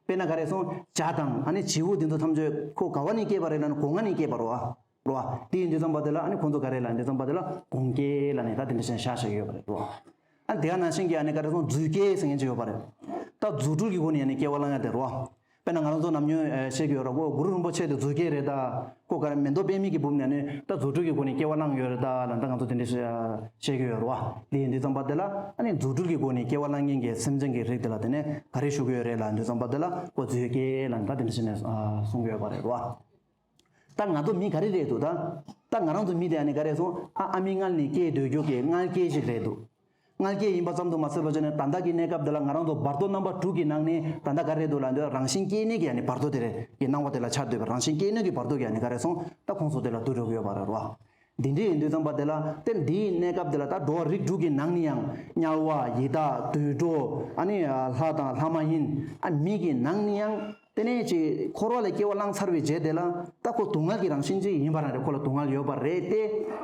དཔེར་ན་ག་རེ་སོང་བྱ་དང་ཨ་ནི་བྱིའུ་དེ་ཚོ་ཐམས་ཅད་ཁོ་ག་བ་ནས་སྐྱེས་པ་རེད་ལབ་ན་སྒོ་ང་ནས་སྐྱེས་པ་རེད་བ། རེད་བ། དེ་ཡིན་དུས་ཙམ་པ་དེ་ལ་ཨ་ནི་ཁོང་ཚོ་ག་རེ་ལབ་དུས་ཙམ་པ་དེ་ལ་སྒོང་སྐྱེད་ལབ་ནས་ད་དེ་འདྲ་ཞིག་བཞག་བཞག་གི་ཡོད་པ་རེད་རེད་བ། ཨ་ནི་དེ་ག་ནང་བཞིན་གྱི་ཨ་ནི་ག་རེ་སོང་རྫུས་སྐྱེད་ཟེར་མཁན་ཅིག་ཡོད་པ་རེད། ད་རྫུ་འཕྲུལ་གྱི་སྒོ་ནས་ཨ་ནི་སྐྱེ་བ་བླང་ཡ་དེ་རེད་བ། དཔེར་ན་ང་རང་ཚོ་ནམ་རྒྱུན་ཨེ་བཤད་ཀྱི་ཡོད་རེད། ཁོ་གུ་རུ་རིན་པོ་ཆེ་དེ་རྫུས་སྐྱེས་རེད་ད། ཁོ་ག་རེ་མེ་ཏོག་པདྨའི་གི་སྦུབས་ནས་ནི་ད་རྫུ་འཕྲུལ་གྱི་སྒོ་ནས་སྐྱེ་བ་བླངས་ཡོད་རེད་ད་ལབ་ད་ང་ཚོ་དེ་འདྲ་ཞིག་བཤད་ཀྱི་ཡོད་རེད་བ། དེ་ཡིན་དུས་ཙམ་པ་དེ་ལ་ཨ་ནི་རྫུ་འཕྲུལ་གྱི་སྒོ་ནས་སྐྱེ་བ་བླངས་མཁན་གྱི་སེམས་ཅན་གྱི་རིགས་དེ་ལ་དེ་ནས་ག་རེ་ཞུ་གི་ཡོད་རེད་ལབ་དུས་ཙམ་པ་དེ་ལ་ཁོ་རྫུས་སྐྱེས་ལབ་ནས་ད་དེ་འདྲ་ཞིག་ནས་གསུང་གི་ཡོད་པ་རེད་བ། ད་ང་ཚོ་མི་ག་རེ་རེད་འདུག་ད་ད་ང་རང་ཚོ་མི་དེ་ཨ་ནི་ག་རེ་སོང་ཨ་ཨ་མའི་མངལ་ནས་སྐྱེས་སྡོད་རྒྱུ་གི་མངལ་སྐྱེས་ཞིག་རེད་འདུག་མངལ་སྐྱེས་ཡིན་པ་ཙམ་དུ་མ་ཟད་པ་བྱས་ནས་ད་ལྟ་གི་གནས་སྐབས་འདི་ལ་ང་རང་ཚོ་བར་དོ་རྣམ་པ་དྲུག་གི་ནང་ནས་ད་ལྟ་ག་རེ་འདུག་ལབ་འདོད་རང་བཞིན་སྐྱེས་གནས་ཀྱི་ཡ་ནི་བར་དོ་དེ་རེད་ཀྱི་སྣང་བ་དེ་ལ་འཆར་འདོད་པའི་རང་བཞིན་སྐྱེས་གནས་ཀྱི་བར་དོ་གི་ཡ་ནི་ག་རེ་སོང་ད་ཁོང་ཚོ་དེ་ལ་བསྡུ་འགྲོ་གི་ཡོད་པ་རེད་རོ། འདི་འདྲ་ཡིན་དུས་ཙམ་པ་དེ་ལ་ཏན་འདིའི་གནས་སྐབས་དེ་ལ་ད་འགྲོ་བ་རིགས་དྲུག་གི་ནང་ནས་ཡང་དམྱལ་བ་ཡི་དྭགས་དུད་འགྲོ་ཨ་ནི་ལྷ་དང་ལྷ་མ་ཡིན་ཨ་མི་གི་ནང་ནས་ཡང་། དེ་ནས་ཅིག་འཁོར་བ་ལས་སྐྱེ་བ་བླངས་ཚར་བའི་རྗེས་དེ་ལ་ད་ཁོ་སྡུག་བསྔལ་གྱི་རང་བཞིན་ཅིག་ཡིན་པ་རང་རེད། ཁོ་ལ་སྡུག་བསྔལ་ཡོད་པ་རེད་དེ།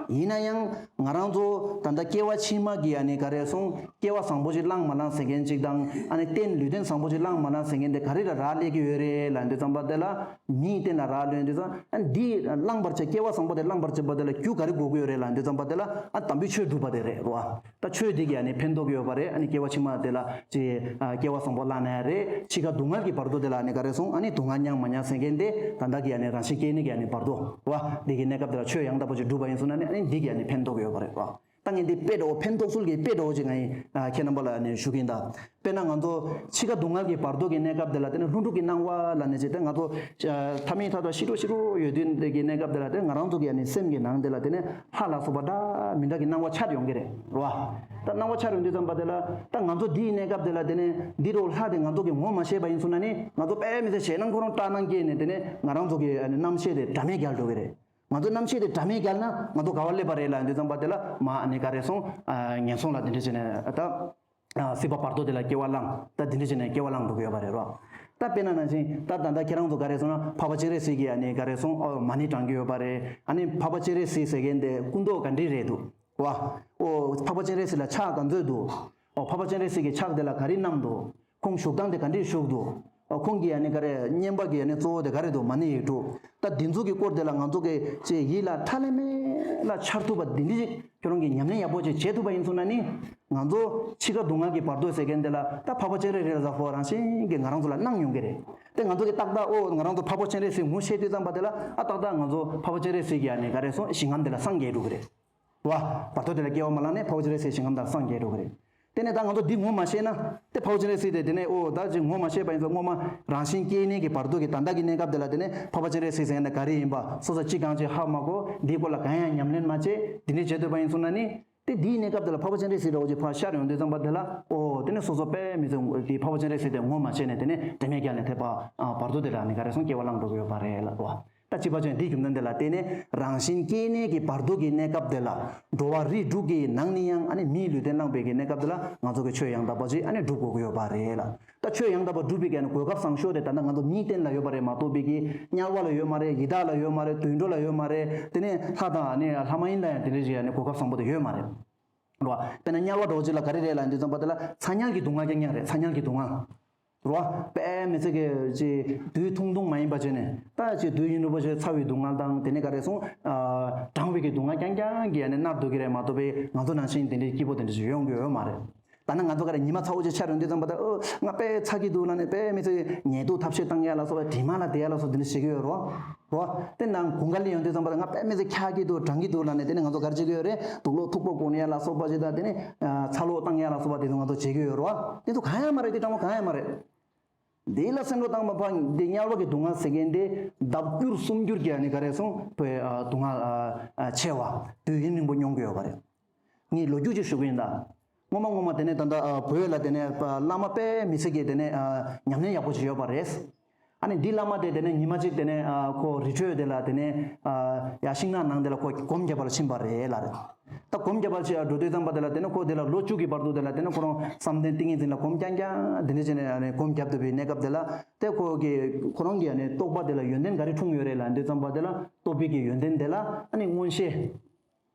ཡིན་ན་ཡང་ང་རང་ཚོ་ད་ལྟ་སྐྱེ་བ་ཕྱི་མ་གི་ཨ་ནི་ག་རེ་སོང་སྐྱེ་བ་བཟང་པོ་ཅིག་བླངས་མ་བླངས་ཟེར་མཁན་ཅིག་དང་ཨ་ནི་རྟེན་ལུས་རྟེན་བཟང་པོ་ཅིག་བླངས་མ་བླངས་ཟེར་མཁན་དེ་ག་རེ་ལ་རག་ལས་ཀྱི་ཡོད་རེད་ལབ་དུས་ཙམ་པ་དེ་ལ་མིའི་རྟེན་ལ་རག་ལས་དུས་ཙམ་ཨ་འདི་བླངས་པར་བྱ་སྐྱེ་བ་བཟང་པོ་དེ་བླངས་པར་བྱེད་པ་དེ་ལ་རྒྱུ་ག་རེ་དགོས་ཀྱི་ཡོད་རེད་ལབ་དུས་ཙམ་པ་དེ་ལ་ཨ་དམ་པའི་ཆོས་སྒྲུབ་པ་དེ་རེད་རོ། ད་ཆོས་འདི་གིས་ཨ་ནི་ཕན་ཐོགས་ཡོད་པ་རེད། ཨ་ནི་སྐྱེ་བ་ཕྱི་མ་དེ་ལ་ཅི་ཨ་སྐྱེ་བ་བཟང་པོ་བླངས་ན་ཡང་རེད། འཆི་ཁ་སྡུག་བསྔལ་གྱི་བར་དོ་དེ་ལ་ཨ་ནི་ག་རེ་སོང་ཨ་ནི་སྡུག་བསྔལ་མྱངས་མ་མྱངས་ཟེར་མཁན་དེ་ད་ལྟ་གི་ཨ་ནི་རང་བཞིན་སྐྱེ་གནས་ཀྱི་ཨ་ནི་བར་དོ་བ་འདི་གི་གནས་སྐབས་དེ་ལ་ཆོས་ཡང་དག་པ་ཅིག་སྒྲུབ་པ་ཡིན་སོང་ན་ནི་ཨ་ནི་འདི་གིས་ཨ་ནི་ཕན་ཐོགས་ཡོད་པ་རེད་བ། ད་ངས་འདི་དཔེ་འདྲ་བོ་ཕན་ཐོགས་ཚུལ་གྱི་དཔེ་འདྲ་བོ་ཅིག་ང་ཡིས་ཨ་ཁྱེད་རྣམ་པ་ལ་ཨ་ནི་ཞུ་གི་ཡིན་ད། དཔེར་ན་ང་ཚོ་འཆི་ཁ་སྡུག་བསྔལ་གྱི་བར་དོ་གི་གནས་སྐབས་དེ་ལ་དེ་ནི་ལྷུན་གྲུབ་ཀྱི་སྣང་བ་ལ་ནི་ཅི་སྟེ་ང་ཚོ་ཨ་ཐ་མའི་ཐ་ཐ་ཤི་རོ་ཤི་རོ་ཡོད་དུས་འདི་གི་གནས་སྐབས་དེ་ལ་དེ་ང་རང་ཚོ་གི་ཨ་ནི་སེམས་ཀྱི་ནང་དེ་ལ་དེ་ནི་ལྷ་ལ་སོགས་པ་འདྲ་མི་འདྲ་གི་སྣང་བ་འཆར་ཡོང་གི་རེད་རོ། ད་སྣང་བ་འཆར་ཡོང་དུས་ཙམ་པ་དེ་ལ་ད་ང་ཚོ་འདིའི་གནས་སྐབས་དེ་ལ་དེ་ནི་འདི་རུ་ལྷ་དེ་ང་ཚོ་གི་ངོ་མ་ཤེས་པ་ཡིན་སོང་ན་ནི་ང་ཚོ་དཔེ་མི་སྲིད་ཞེད་སྣང་ཁོ་རང་སྐྲག་སྣང་སྐྱེས་ནས་དེ་ནི་ང་རང་ཚོ་གི་ཨ་ནི་རྣམ་ཤེས་དེ་དྲ་མེད་རྒྱལ་འགྲོ་གི་རེད། ང་ཚོ་རྣམ་ཤེས་དེ་དྲ་མེད་རྒྱལ་ན་ང་ཚོ་ག་བ་སླེབས་པ་རེད་ལབ་དུས་ཙམ་པ་དེ་ལ་མ་ཨ་ནི་ག་རེ་སོང་ཨ་ངན་སོང་ལ་དེ་འདྲ་བྱས་ནས་ད་ཨ་སྲིད་པ་བར་དོ་དེ་ལ་སྐྱེ་བ་བླངས་ད་དེ་འདྲ་བྱས་ནས་སྐྱེ་བ་བླངས་འགྲོ་གི་ཡོད་པ་རེད་རོ། ད་དཔེར་ན་ནང་བཞིན་ད་ད་ལྟ་ཁྱེད་རང་ཚོ་ག་རེ་སོང་ན་འཕགས་པ་སྤྱན་རས་གཟིགས་ཀྱི་ཨ་ནི་ག་རེ་སོང་ཨོ་མ་ཎི་བགྲང་གི་ཡོད་པ་རེད། ཨ་ནི་འཕགས་པ་སྤྱན་རས་གཟིགས་ཟེར་མཁན་དེ་སྐུ་མདོག་ག་འདྲ་རེད་འདུག་བ། ཨོ་འཕགས་པ་སྤྱན་རས་གཟིགས་ལ་ཕྱག་ག་ཚོད་འདུག་ཨོ་འཕགས་པ་སྤྱན་རས་གཟིགས་ཀྱི་ཕྱག་དེ་ལ་ག་རེ་བསྣམས་འདུག་ཁོང་བཞུགས་སྟངས་དེ་ག་འདྲས་བཞུགས་འདུག་ཨ་ཁོང་གི་ཨ་ནི་ག་རེ་བསྙེན་པ་གི་ཨ་ནི་གཙོ་བོ་དེ་ག་རེ་འདུག་མ་ཎི་ཡིག་དྲུག་ད་འདི་ཚོ་གི་སྐོར་དེ་ལ་ང་ཚོ་གི་ཅེས་ཡིད་ལ་ཁྲ་ལམ་མེ་ལ་འཆར་ཐུབ་པ་འདི་འདྲ་ཞིག་ཁྱོད་རང་གིས་ཉམས་ལེན་ཡག་པོ་ཅིག་བྱེད་ཐུབ་པ་ཡིན་སོང་ན་ནི་ང་ཚོ་འཆི་ཁ་སྡུག་བསྔལ་གྱི་བར་དོ་ཟེར་མཁན་དེ་ལ་ད་འཕགས་པ་སྤྱན་རས་རིགས་ལ་ཟ་ཧོ་རང་བཞིན་གྱིས་ང་རང་ཚོ་ལ་སྣང་ཡོང་གི་རེད། དེ་ང་ཚོ་གི་ཏག་ཏག་ཨོ་ང་རང་ཚོ་འཕགས་པ་སྤྱན་རས་གཟིགས་ངོ་ཤེས་དུས་ཙམ་པ་དེ་ལ་ཨ་ཏག་ཏག་ང་ཚོ་འཕགས་པ་སྤྱན་རས་གཟིགས་ཀྱི་ཨ་ནི་ག་རེ་སོང་ཞིང་ཁམས་དེ་ལ་སངས་རྒྱས་འགྲོ་གི་རེད། བ། བར་དོ་དེ་ལ་སྐྱེ་བ་མ་བླངས་ནས་འཕགས་པ་སྤྱན་རས་གཟིགས་ཞིང་ཁམས་དང་སངས་རྒྱས་འགྲོ་གི་རེད། དེ་ནས་ད་ང་ཚོ་འདི་ངོ་མ་ཤེས་ན་དེ་འཕགས་པ་སྤྱན་རས་གཟིགས་དེ་དེ་ནས་ཨོ་ད་ཅིག་ངོ་མ་ཤེས་པ་ཡིན་ཙང་སྔོན་མ་རང་བཞིན་སྐྱེ་གནས་ཀྱི་བར་དོ་གི་ད་ལྟ་གི་གནས་སྐབས་དེ་ལ་དེ་ནས་འཕགས་པ་སྤྱན་རས་གཟིགས་ཟེར་ན་ག་རེ་ཡིན་པ་སོ་སོ་གཅིག་གང་ཅིག་ཧ་མ་གོ་འདིའི་སྐོར་ལ་གང་ཡང་ཉམས་ལེན་མ་བྱས་འདི་འདྲས་བྱེད་འདོད་པ་ཡིན་སོང་ན་ནི་དེ་འདིའི་གནས་སྐབས་དེ་ལ་འཕགས་པ་སྤྱན་རས་གཟིགས་འདྲ་བོ་ཅིག་ཕར་ཤར་ཡོང་དུས་ཙམ་པ་དེ་ལ་ཨོ་དེ་ནས་སོ་སོ་དཔེ་མི་སྲིད་དེ་འཕགས་པ་སྤྱན་རས་གཟིགས་དེ་ངོ་མ་ཤེས་ནས་དེ་ནས་དྲན་མེད་རྒྱལ་ནས་ཐེབས་པ་བར་དོ་དེ་ལ་ནི་ག་རེ་སོང་སྐྱེ་བ་བླངས་འགྲོ་གི་ཡོད་པ་རེད་ལ་ཨོ། ད་སྤྱི་པ་ཅན་འདིའི་རྒྱུ་མཚན་དེ་ལ་བརྟེན་ནས་རང་བཞིན་སྐྱེ་གནས་ཀྱི་བར་དོ་གི་གནས་སྐབས་དེ་ལ་འགྲོ་བ་རིགས་དྲུག་གི་ནང་ནས་ཡང་ཨ་ནི་མིའི་ལུས་རྟེན་བླངས་པའི་གི་གནས་སྐབས་དེ་ལ་ང་ཚོ་གི་ཆོས་ཡང་དག་པ་ཅིག་ཨ་ནི་སྒྲུབ་དགོས་ཀྱི་ཡོད་པ་རེད་ལ། ད་ཆོས་ཡང་དག་པ་སྒྲུབ་པའི་གི་ཨ་ནི་གོ་སྐབས་བཟང་ཤོས་དེ་ད་ལྟ་ང་ཚོ་མིའི་རྟེན་ལ་ཡོད་པ་རེད་མ་གཏོགས་པའི་གི་དམྱལ་བ་ལ་ཡོད་མ་རེད། ཡི་དྭགས་ལ་ཡོད་མ་རེད། དུད་འགྲོ་ལ་ཡོད་མ་རེད། དེ་ནས་ལྷ་དང་ཨ་ནི་ལྷ་མ་ཡིན་ལ་ཡང་དེ་འདྲའི་ཅིག་ཨ་ནི་གོ་སྐབས་བཟང་པོ་དེ་ཡོད་མ་རེད། རོ། དཔེར་ན་དམྱལ་བ་འདྲ་བོ་ཅིག་ལ་ག་རེ་རེད་ལབ་དུས་ཙམ་པ་དེ་ལ་ཚ་དམྱལ་གྱི་སྡུག་བསྔལ་རྐྱང་རྐྱང་རེད། ཚ་དམྱལ་གྱི་སྡུག་བསྔལ། རོ། དཔེ་མི་སྲིད་ཀྱི་ཅིག་དུས་ཐུང་ཐུང་མ་ཡིན་པ་བྱས་ནས་ད་ཅིག་དུས་ཡུན་རིང་པོ་ཞིག་ཚ་བའི་སྡུག་བསྔལ་དང་དེ་ནས་ག་རེ་སོང་། གྲང་བའི་གི་སྡུག་བསྔལ་རྐྱང་རྐྱང་གིས་ཡ་ནས་མནར་སྡོད་ཀྱི་རེད་མ་གཏོགས་པའི་ང་ཚོ་ནང་བཞིན་དེ་འདྲའི་སྐྱིད་པོ་དེ་འདྲ་ཞིག་ཡོང་གི་ཡོད་མ་རེད། ད་ནི་ང་ཚོ་ག་རེ་ཉི་མ་ཚ་བོ་ཅིག་ཆགས་ཡོང་དུས་ཙམ་པ་ད་ཨོ་ང་དཔེ་ཚ་གི་འདུག་ལབ་ནས་དཔེ་མི་སྲིད་ཉལ་འདུག་ཐབས་ཤེས་བཏང་ཡ་ལ་སོགས་པ་དྲི་མ་ལ་བསྡད་ཡ་ལ་སོགས་དེ་འདྲ་བྱེད་ཀྱི་ཡོད་རོ། རོ། དེ་ནང་དགུན་ཁ་སླེབས་ཡོང་དུས་ཙམ་པ་ད་ང་དཔེ་མི་སྲིད་འཁྱག་གི་འདུག་གྲང་གི་འདུག་ལབ་ནས་དེ་ནས་ང་ཚོ་ག་རེ་བྱེད་ཀྱི་ཡོད་རེད། དུག་ལོག་འཐུག་པོ་གོན་ཡ་ལ་སོགས་པ་ཅིག་དང་དེ་ནས་ཚ་ལོག་བཏང་ཡ་ལ་སོགས་པ་དེ་ཚོ་ང་ཚོ་བྱེད་ཀྱི་ཡོད་རོ། དེ་ཚོ་གང་ཡང་མ་རེད། དེ་སྤྲང་པོ་གང་ཡང་མ་རེད། འདི་ལ་སེམས་ཁྲལ་བཏང་མ་ཕར་འདི་དམྱལ་བ་གི་སྡུག་བསྔལ་ཟེར་མཁན་དེ་ལྡབ་འགྱུར་སུམ་འགྱུར་གྱི་ཨ་ནི་ག་རེ་སོང་བོད་ཨ་སྡུག་བསྔལ་ཨ་ཨ་ཆེ་བ་དུས་ཡུན་རིང་པོ་མྱོང་གི་ཡོད་པ་རེད། ངས་ལོ་རྒྱུས་ཅིག་ཞུ་གི་ཡིན་ད། སྔོན་མ་སྔོན་མ་དེ་ནས་ད་ལྟ་ཨ་བོད་ལ་དེ་ནས་ཨ་བླ་མ་དཔེ་མི་སྲིད་ཀྱི་དེ་ནས་ཨ་ཉམས་ལེན་ཡག་པོ་ཞིག་ཡོད་པ་རེད། ཨ་ནི་འདི་བླ་མ་དེ་དེ་ནས་ཉི་མ་གཅིག་དེ་ནས་ཨ་ཁོ་རི་ཁྲོད་དེ་ལ་དེ་ནས་ཨ་ཡ་ཤིང་ནགས་ནང་དེ་ལ་ཁོ་སྒོམ་རྒྱབ་པ་ལ་ཕྱིན་པ་རེད་ལ་རེད། ད་སྒོམ་རྒྱབ་པ་ཅིག་འགྲོ་དུས་ཙམ་པ་དེ་ལ་དེ་ནི་ཁོ་དེ་ལ་ལོ་བཅུ་གི་བར་དུ་དེ་ལ་དེ་ནི་ཁོ་རང་བསམ་གཏན་ཏིང་ངེ་འཛིན་ལ་སྒོམ་རྐྱང་རྐྱང་དེ་འདྲ་བྱས་ནས་ཨ་ནི་སྒོམ་རྒྱབ་བསྡད་པའི་གནས་སྐབས་དེ་ལ་དེ་ཁོ་གི་ཁོ་རང་གི་ཨ་ནི་རྟོགས་པ་དེ་ལ་ཡོན་ཏན་ག་རེ་འཁྲུངས་ཡོད་རེད་ལབ་དུས་ཙམ་པ་དེ་ལ་རྟོགས་པའི་གི་ཡོན་ཏན་དེ་ལ་ཨ་ནི་མངོན་ཤེས།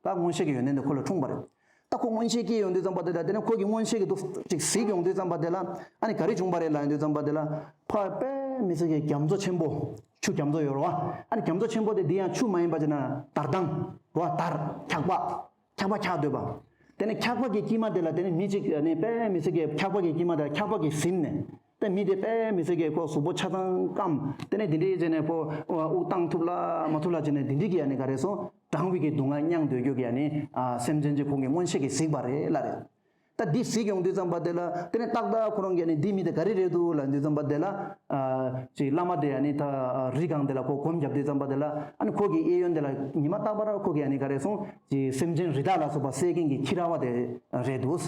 ད་མངོན་ཤེས་ཀྱི་ཡོན་ཏན་དེ་ཁོ་ལ་འཁྲུངས་པ་རེད། ད་ཁོ་མངོན་ཤེས་སྐྱེས་ཡོང་དུས་ཙམ་པ་དེ་ལ་དེ་ནས་ཁོ་གི་མངོན་ཤེས་ཀྱི་དུ་ཅིག་གཟིགས་ཡོང་དུས་ཙམ་པ་དེ་ལ་ཨ་ནི་ག་རེ་བྱུང་པ་རེད་ལབ་ཡོང་དུས་ཙམ་པ་དེ་ལ་ཕ་དཔེ་མི་སྲིད་ཀྱི་རྒྱ་མཚོ་ཆེན་པོ་ཆུ་རྒྱ་མཚོ་ཡོད་རེད་བ། ཨ་ནི་རྒྱ་མཚོ་ཆེན་པོ་དེ་འདི་ཡང་ཆུ་མ་ཡིན་པ་ཅིག་ན་དར་ཐང་རེད་བ། དར་འཁྱག་པ། འཁྱག་པ་འཁྱག་སྡོད་པ། དེ་ནས་འཁྱག་པ་གི་དཀྱིལ་མ་དེ་ལ་དེ་ནས་མི་གཅིག་ནས་དཔེ་མི་སྲིད་ཀྱི་འཁྱག་པ་གི་དཀྱིལ་མ་དེ་ལ་འཁྱག་པ་གིས་ཟིན་ནས། དེ་མི་དེ་དཔེ་མི་སྲིད་ཀྱི་ཁོ་གཟུགས་པོ་ཆ་ཚང་སྐམ། དེ་ནས་དེ་འདྲའི་བྱས་ནས་ཁོ་དབུགས་བཏང་ཐུབ་ལ་མ་ཐུབ་ལ་བྱས་ནས་དེ་འདྲའི་གི་ཡ་ནི་ག་རེ་སོང་། གྲང་བའི་གི་སྡུག་བསྔལ་མྱངས་སྡོད་རྒྱུ་གི་ཡ་ནི་སེམས་ཅན་གཅིག་ཁོང་གི་མངོན་ཤེས་ཀྱིས་གཟིགས་པ་རེད་ལབ་རེད། ད་འདི་གཟིགས་ཡོང་དུས་ཙམ་པ་དེ་ལ་དེ་ནས་ཏག་ཏག་ཁོ་རང་གི་ཡ་ནི་འདི་མི་དེ་ག་རེ་རེད་འདུག་ལབ་དུས་ཙམ་པ་དེ་ལ། ཅིག་བླ་མ་དེ་ཡ་ནི་ད་རི་སྒང་དེ་ལ་ཁོ་སྒོམ་རྒྱབ་དུས་ཙམ་པ་དེ་ལ་ཨ་ནི་ཁོ་གི་གཡས་གཡོན་དེ་ལ་ཉི་མ་རྟག་པར་ཁོ་གི་ཡ་ནི་ག་རེ་སོང་། ཅིག་སེམས་ཅན་རི་དྭགས་ལ་སོགས་པ་བསད་མཁན་གྱི་ཁྱི་ར་བ་དེ་རེད་འདུག་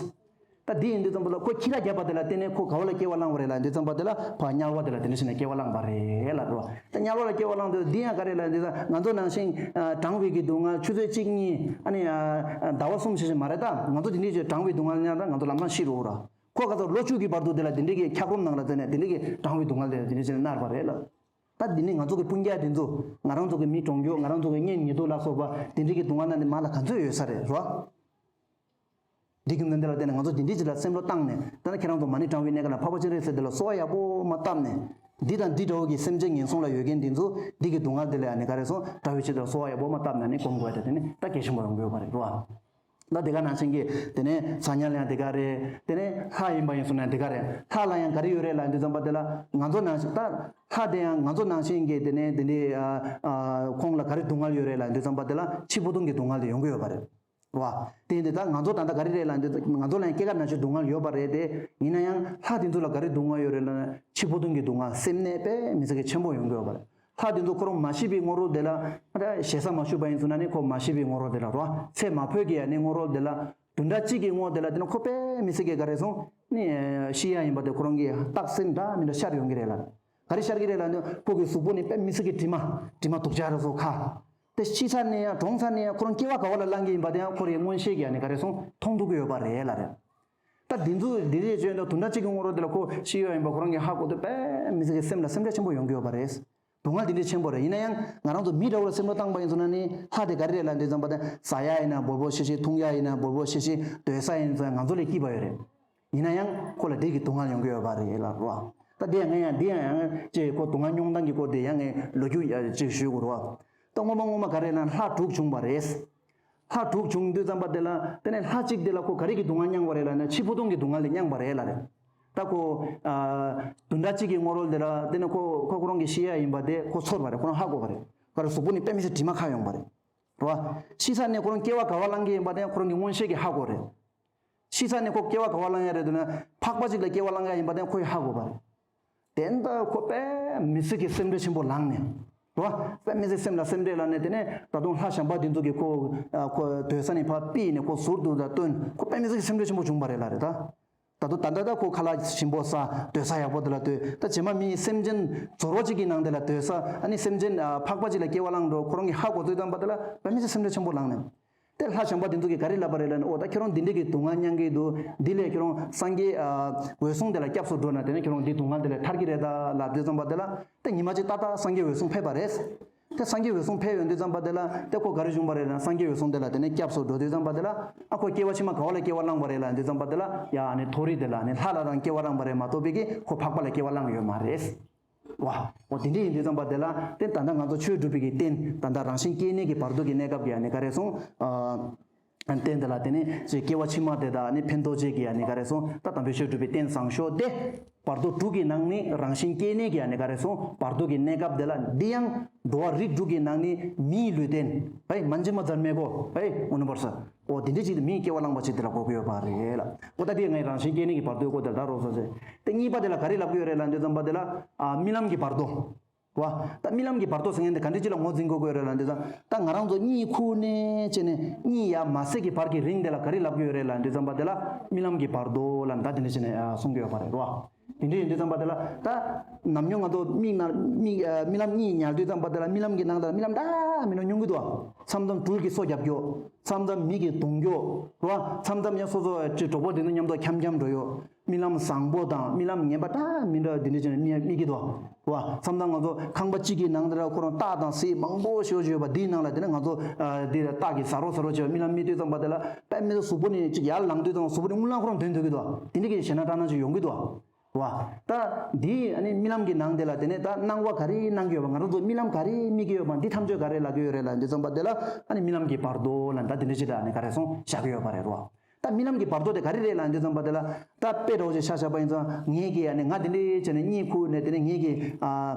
ད་འདི་ཡིན་དུས་ཙམ་པ་ལ་ཁོ་ཁྱི་ར་བརྒྱབ་པ་དེ་ལ་བརྟེན་ནས་ཁོ་ག་བ་ལ་སྐྱེ་བ་བླངས་པ་རེད་ལབ་དུས་ཙམ་པ་དེ་ལ་ཕར་དམྱལ་བ་དེ་ལ་དེ་འདྲ་བྱས་ནས་སྐྱེ་བ་བླངས་པ་རེད་ལབ་རོ། ད་དམྱལ་བ་ལ་སྐྱེ་བ་བླངས་དུས་འདི་ཡང་ག་རེ་ལབ་དུས་ཙམ་ང་ཚོ་ནང་བཞིན་གྲང་བའི་གི་སྡུག་བསྔལ་ཆུ་ཚོད་གཅིག་གཉིས་ཨ་ནི་ཟླ་བ་གསུམ་ཞེས་ཞེས་མ་རེད། ད་ང་ཚོ་དེ་འདྲའི་ཅིག་གྲང་བའི་སྡུག་བསྔལ་མྱངས་ད་ང་ཚོ་ལམ་སང་ཤི་རུ་ར། ཁོ་ག་ཚོད་ལོ་བཅུ་གི་བར་དུ་དེ་ལ་དེ་འདྲའི་གི་འཁྱགས་རོམ་ནང་ལ་བཙལ་ནས་དེ་འདྲའི་གི་གྲང་བའི་སྡུག་བསྔལ་དེ་ལ་དེ་འདྲའི་བྱས་ནས་མནར་བ་རེད་ལ། ད་འདི་ནི་ང་ཚོ་གི་སྤུན་ཀྱག་དེ་ཚོ་ང་རང་ཚོ་གི་མི་གྲོངས་རྒྱུ་ང་རང་ཚོ་གི་གཉེན་ཉེ་དུ་ལ་སོགས་པ་དེ་འདྲའི་གི་སྡུག་བསྔལ་ནང་ནས་མ་ལ་ག་ཚོད་ཡོད་ས་རེད་རོ། འདི་གི་ནང་དེ་ལ་བརྟེན་ནས་ང་ཚོ་དེ་འདྲའི་ཅིག་ལ་སེམས་བློ་བཏང་ནས་ད་ནི་ཁྱེད་རང་ཚོ་མ་ཎི་བགྲང་བའི་གནས་སྐབས་ལ་འཕགས་པ་སྤྱན་རས་གཟིགས་དེ་ལ་གསོལ་བ་ཡག་པོ་མ་བཏབ་ནས་འདི་དང་འདི་འདྲ་བོ་གི་སེམས་ཅན་ངན་སོང་ལ་ཡོད་མཁན་དེ་ཚོ་འདི་གི་སྡུག་བསྔལ་དེ་ལ་ཡང་ནི་ག་རེ་སོང་དྲག་པོའི་ཆེད་དུ་གསོལ་བ་ཡག་པོ་མ་བཏབ་ན་ནི་སྒོམ་དགོས་ཡ་དེ་དེ་ནི་ད་གལ་ཆེན་པོ་ཡོང་གི་ཡོད་པ་རེད་རོ། ད་དེ་ག་ནང་བཞིན་གྱི་དེ་ནས་ཚ་དམྱལ་ཡང་དེ་ག་རེད། དེ་ནས་ལྷ་ཡིན་པ་ཡིན་སོང་ན་དེ་ག་རེད། ལྷ་ལ་ཡང་ག་རེ་ཡོད་རེད་ལབ་དུས་ཙམ་པ་དེ་ལ་ང་ཚོ་ནང་བཞིན་ད་ལྷ་དེ་ཡང་ང་ཚོ་ནང་བཞིན་གྱི་དེ་ནས་དེ་འདྲའི་ཁོང་ལ་ག་རེ་སྡུག་བསྔལ་ཡོད་རེད་ལབ་དུས་ཙམ་པ་དེ་ལ་འཆི་འཕོ་ལྟུང་གི་སྡུག་བསྔལ་དེ་ཡོང་གི་ཡོད་པ་རེད་བ། དེ་ཡིན་དུས་ད་ང་ཚོ་ད་ལྟ་ག་རེ་རེད་ལབ་དུས་ང་ཚོ་ལ་ཡང་སྐྱེ་རྒ་ན་འཆི་སྡུག་བསྔལ་ཡོད་པ་རེད་དེ། ཡིན་ན་ཡང་ལྷ་དེ་ཚོ་ལ་ག་རེ་སྡུག་བསྔལ་ཡོད་རེད་ལབ་ན་འཆི་འཕོ་ལྟུང་གི་སྡུག་བསྔལ་སེམས་ནད་དཔེ་མི་སྲིད་གི་ཆེན་པོ་ཡོང་གི་ཡོད་པ་རེད། ལྷ་དེ་ཚོ་ཁོ་རང་མ་ཤི་བའི་སྔོན་རོལ་དེ་ལ་ཞེ་ས་མ་ཞུ་བ་ཡིན་སོང་ན་ནི་ཁོ་མ་ཤི་བའི་སྔོན་རོལ་དེ་ལ་རོ། ཚེ་མ་འཕོས་ཀྱི་ཡ་ནི་སྔོན་རོལ་དེ་ལ་བདུན་ཕྲག་གཅིག་གི་སྔོན་དེ་ལ་དེ་ནི་ཁོ་དཔེ་མི་སྲིད་ཀྱི་ག་རེ་སོང་ནི་ཤི་ཡ་ཡིན་པ་དེ་ཁོ་རང་གི་རྟགས་མཚན་འདྲ་མི་འདྲ་ཤར་ཡོང་གི་རེད་ལ། ག་རེ་ཤར་གྱི་རེད་ལབ་ན་ཁོ་གི་གཟུགས་པོ་ནི་དཔེ་མི་སྲིད་ཀྱི་དྲི་མ་དྲི་མ་དུག་ཆར་ར་སོགས་ཁ། དེ་ཤི་ཚར་ནས་ཡང་གྲོངས་ཚར་ནས་ཡང་ཁོ་རང་སྐྱེ་བ་ག་བ་ལ་བླང་གི་ཡིན་པ་དེ་ཡང་ཁོ་རའི་མངོན་ཤེས་ཀྱིས་ཡ་ནི་ག་རེ་སོང་མཐོང་ཐུབ་ཀྱི་ཡོད་པ་རེད་ལ་རེད། ད་འདི་ཚོ་འདི་རེད་བྱས་ན་བདུན་ཕྲག་གཅིག་གི་སྔོན་རོལ་དེ་ལ་ཁོ་ཤི་ཡོད་ཡིན་པ་ཁོ་རང་གིས་ཧ་གོ་དུས་དཔེ་མི་སྲིད་ཀྱི་སེམས་ལ་སེམས་ཁྲལ་ཆེན་པོ་ཡོང་གི་ཡོད་པ་རེད། སྡུག་བསྔལ་འདི་འདྲའི་ཆེན་པོ་རེད། ཡིན་ན་ཡང་ང་རང་ཚོ་མི་འདྲ་བོ་ལ་སེམས་བློ་བཏང་པ་ཡིན་ཟེར་ན་ནི་ལྷ་དེ་ག་རེ་རེད་ལབ་དུས་ཙམ་པ་དེ་ཟ་ཡ་ཡིན་ན་འབོལ་པོ་ཤི་ཤི། འཐུང་ཡ་ཡིན་ན་འབོལ་པོ་ཤི་ཤི། སྡོད་ས་ཡིན་ན་ང་ཚོ་ལ་སྐྱིད་པ་ཡོད་རེད། ཡིན་ན་ཡང་ཁོ་ལ་འདི་གི་སྡུག་བསྔལ་ཡོང་གི་ཡོད་པ་རེད་ལབ་རོ། ད་དེ་ཡང་ང་ཡང་འདི་ཡང་ཡང་ཅེས་ཁོ་སྡུག་བསྔལ་མྱོང་སྟངས་ཀྱི་སྐོར་དེ་ཡང་ངས་ལོ་རྒྱུས་ཡ་ཅིག་ཞུ་དགོས་རོ། ད་སྔོན་མ་སྔོན་མ་ག་རེ་ལབ་ན་ལྷ་དྲུག་བྱུང་བ་རེད། ལྷ་དྲུག་བྱུང་དུས་ཙམ་པ་དེ་ལ་དེ་ནས་ལྷ་གཅིག་དེ་ལ་ཁོ་ག་རེ་གི་སྡུག་བསྔལ་མྱངས་པ་རེད་ལབ་ན་འཆི་འཕོ་ལྟུང་གི་སྡུག་བསྔལ་དེ་མྱངས་པ་རེད་ལབ་རེད། ད་ཁོ་ཨ་བདུན་ཕྲག་གཅིག་གི་སྔོན་རོལ་དེ་ལ་དེ་ནས་ཁོ་ཁོ་ཁོ་རང་གི་ཤི་ཡ་ཡིན་པ་དེ་ཁོ་ཚོར་བ་རེད། ཁོ་རང་ཧ་གོ་བ་རེད། ཁོ་རང་གཟུགས་པོ་ནི་དཔེ་མི་སྲིད་དྲི་མ་ཁ་ཡོང་བ་རེད། རེད་བ། ཤི་ཚར་ནས་ཁོ་རང་སྐྱེ་བ་ག་བ་བླང་གི་ཡིན་པ་དེ་ཁོ་རང་གི་མངོན་ཤེས་ཀྱིས་ཧ་གོ་རེད། ཤི་ཚར་ནས་ཁོ་སྐྱེ་བ་ག་བ་བླང་ཡ་རེད་འདུག་ན་འཕགས་པ་ཅིག་ལ་སྐྱེ་བ་བླང་ཡ་ཡིན་པ་དེ་ཁོ་ཡིས་ཧ་གོ་བ་རེད། དེ་ལྟར་ཁོ་དཔེ་མི་སྲིད་ཀྱི་སེམས་ཁྲལ་ཆེན་པོ་ལངས་ནས། རོ། དཔེ་མི་སྲིད་སེམས་ལ་སེམས་ཁྲལ་ལངས་ནས་དེ་ནས་ད་དུང་ལྷ་བྱམས་པ་དེ་ཚོ་གིས་ཁོ་ཨ་ཁོ་སྡོད་ས་ནས་ཕར་ཕུད་ནས་ཁོ་ཟུར་དུ་ད་བཏོན། ཁོ་དཔེ་མི་སྲིད་ཀྱི་སེམས་ཁྲལ་ཆེན་པོ་བྱུང་བ་རེད་ལབ་རེད་ད། ད་དུང་ད་ལྟ་ད་ཁོ་ཁ་ལག་ཞིམ་པོ་ཟ། སྡོད་ས་ཡག་པོ་དེ་ལ་སྡོད། ད་རྗེས་མ་མི་སེམས་ཅན་ཛོ་རོ་གཅིག་གི་ནང་དེ་ལ་སྡོད་ས། ཨ་ནི་སེམས་ཅན་ཨ་འཕགས་པ་ཅིག་ལ་སྐྱེ་བ་བླངས་འགྲོ། ཁོ་རང་གིས་ཧ་གོ་དུས་ཙམ་པ་དེ་ལ་དཔེ་མི་སྲིད་སེམས་ཁྲལ་ཆེན་པོ་ལངས་ནས། དེ་ལྷ་བྱམས་པ་དེ་ཚོ་གིས་ག་རེ་ལབ་པ་རེད་ལབ་ན། ཨོ་ད་ཁྱོད་རང་འདི་འདྲའི་གི་སྡུག་བསྔལ་མྱང་གི་འདུག་འདི་ལས་ཁྱོད་རང་སངས་རྒྱས་ཨ་འོད་སྲུང་དེ་ལ་སྐྱབས་སུ་འགྲོ་ན་དེ་ནས་ཁྱོད་རང་འདི་སྡུག་བསྔལ་དེ་ལས་ཐར་གི་རེད་ད་ལབ་དུས་ཙམ་པ་དེ་ལ། དེ་ཉི་མ་གཅིག་ཏག་ཏག་སངས་རྒྱས་འོད་སྲུང་ཕེབས་པ་རེད། དེ་སངས་རྒྱས་འོད་སྲུང་ཕེབས་ཡོང་དུས་ཙམ་པ་དེ་ལ་དེ་ཁོ་ག་རེ་བྱུང་བ་རེད་ན། སངས་རྒྱས་འོད་སྲུང་དེ་ལ་དེ་ནས་སྐྱབས་སུ་འགྲོ་དུས་ཙམ་པ་དེ་ལ་ཨ་ཁོ་སྐྱེ་བ་ཕྱི་མ་ག་བ་ལ་སྐྱེ་བ་བླངས་པ་རེད་ལབ་དུས་ཙམ་པ་དེ་ལ། ཡ་ཨ་ནི་མཐོ་རིས་དེ་ལ་ཨ་ནི་ལྷ་ལ་རང་སྐྱེ་བ་བླངས་པ་རེད་མ་གཏོགས་པའི་གི་ཁོ་འཕགས་པ་ལ་སྐྱེ་བ་བླངས་ཡོད་མ་རེད། ཝ། འོ་དེ་འདྲ་ཡིན་དུས་ཙམ་པ་དེ་ལ་དེ་ད་ལྟ་ང་ཚོ་ཆོས་སྒྲུབ་པའི་གི་རྟེན་ད་ལྟ་རང་བཞིན་སྐྱེ་གནས་ཀྱི་བར་དོ་གི་གནས་སྐབས་ཀྱི་ཨ་ནི་ག་རེ་སོང་། ཨ་རྟེན་དེ་ལ་དེ་ནི་ཅིག་སྐྱེ་བ་ཕྱི་མ་དེ་དང་ཨ་ནི་ཕན་ཐོགས་བཅས་ཀྱི་ཨ་ནི་ག་རེ་སོང་། ད་དམ་པའི་ཆོས་སྒྲུབ་པའི་རྟེན་བཟང་ཤོས་དེ། བར་དོ་དྲུག་གི་ནང་ནས་རང་བཞིན་སྐྱེ་གནས་ཀྱི་ཨ་ནི་ག་རེ་སོང་། བར་དོ་གི་གནས་སྐབས་དེ་ལ་འདི་ཡང་འགྲོ་བ་རིགས་དྲུག་གི་ནང་ནས་མིའི་ལུས་རྟེན། ཨེ་མན་ཇི་མ་ཛར་མེ་གོ་ཨེ་ཨུ་ནུ་བར་ས། འོ་དེ་འདྲ་ཅིག་མིའི་སྐྱེ་བ་བླངས་པ་ཅིག་དེ་ལ་གོ་གི་ཡོད་པ་རེད་ལ། འོ་ད་དེ་ངས་རང་བཞིན་སྐྱེ་གནས་ཀྱི་བར་དོའི་སྐོར་དེ་ལ་ད་རོགས་ཟེར་ཟེར། དེ་གཉིས་པ་དེ་ལ་ག་རེ་ལབ་ཀྱི་ཡོད་རེད་ལབ་དུས་ཙམ་པ་དེ་ལ་ཨ་རྨི་ལམ་གྱི་བར་དོ། བ། ད་རྨི་ལམ་གྱི་བར་དོ་ཟེར་མཁན་དེ་ག་འདྲ་ཅིག་ལ་ངོས་འཛིན་དགོས་ཀྱི་ཡོད་རེད་ལབ་དུས་ཙམ། ད་ང་རང་ཚོ་གཉིད་ཁུག་ནས་བྱས་ནས་གཉིད་ཡར་མ་སད་ཀྱི་བར་གྱི་རིང་དེ་ལ་ག་རེ་ལབ་ཀྱི་ཡོད་རེད་ལབ་དུས་ཙམ་པ་དེ་ལ་རྨི་ལམ་གྱི་བར་དོ་ལབ་ད་དེ་འདྲ་བྱས་ནས་གསུང་གི་ཡོད་པ་རེད་རོ། དེ་འདྲ་ཡིན་དུས་ཙམ་པ་དེ་ལ་ད་ནམ་རྒྱུན་ང་ཚོ་མིག་ནང་མིག་ཨ་རྨི་ལམ་གཉིད་ཉལ་དུས་ཙམ་པ་དེ་ལ་རྨི་ལམ་གྱི་ནང་དེ་ལ་རྨི་ལམ་འདྲ་མི་འདྲ་མྱོང་གི་འདུག་མཚམས་མཚམས་སྦྲུལ་གྱིས་སོ་བརྒྱབ་རྒྱུ། མཚམས་མཚམས་མི་གིས་རྡུང་རྒྱུ། རེད་བ། མཚམས་མཚམས་ཡང་སོ་སོ་གྲོགས་པོ་དེ་ཚོ་མཉམ་དུ་འཁྱམ་འཁྱམ་འགྲོ་ཡོད། རྨི་ལམ་བཟང་པོ་དང་རྨི་ལམ་ངན་པ་འདྲ་མི་འདྲ་དེ་འདྲ་བྱས་ནས་རྨི་རྨི་གི་འདུག་བ། མཚམས་མཚམས་ང་ཚོ་ཁང་པ་གཅིག་གི་ནང་དེ་ལ་ཁོ་རང་སྟག་དང་གཟིག་མང་པོ་ཞེ་པོ་ཅིག་ཡོད་པ་འདིའི་ནང་ལ་དེ་ནས་ང་ཚོ་ཨ་འདི་ལ་སྟག་གིས་ཟ་རོགས་ཟ་རོགས་བྱས་པ་རྨི་ལམ་རྨི་དུས་ཙམ་པ་དེ་ལ་དཔེ་མི་སྲིད་གཟུགས་པོ་ནས་གཅིག་ཡར་ལངས་དུས་ཙམ་གཟུགས་པོ་ནས་དངུལ་ལམ་ཁོ་རང་འདོན་ཐུབ་ཀྱི་འདུག་དེ་འདྲ་གི་ཞེད་སྣང་སྐྲག་སྣང་ཅིག་ཡོང་གི་འདུག་བ། ད་འདི་ཨ་ནི་རྨི་ལམ་གྱི་ནང་དེ་ལ་དེ་ནས་ད་སྣང་བ་ག་རེ་སྣང་གི་ཡོད་པ། ང་རང་ཚོ་རྨི་ལམ་ག་རེ་རྨི་གི་ཡོད་པ། འདི་ཐམས་ཅད་ག་རེ་ལབ་ཀྱི་ཡོད་རེད་ལབ་དུས་ཙམ་པ་དེ་ལ་ཨ་ནི་རྨི་ལམ་གྱི་བར་དོ་ལ་ད་དེ་འདྲ་ཅིག་ལ་ཨ་ནི་ག་རེ་སོང་བཞག་གི་ཡོད་པ་རེད་རོ། ད་རྨི་ལམ་གྱི་བར་དོ་དེ་ག་རེ་རེད་ལབ་དུས་ཙམ་པ་དེ་ལ་ད་དཔེ་འདྲ་བོ་ཅིག་ཆ་བཞག་པ་ཡིན་ཙང་ངེད་ཀྱིས་ཨ་ནི་ང་དེ་འདྲ་བྱས་ནས་གཉིད་ཁུག་ནས་དེ་ནས་ངེད་ཀྱིས་ཨ་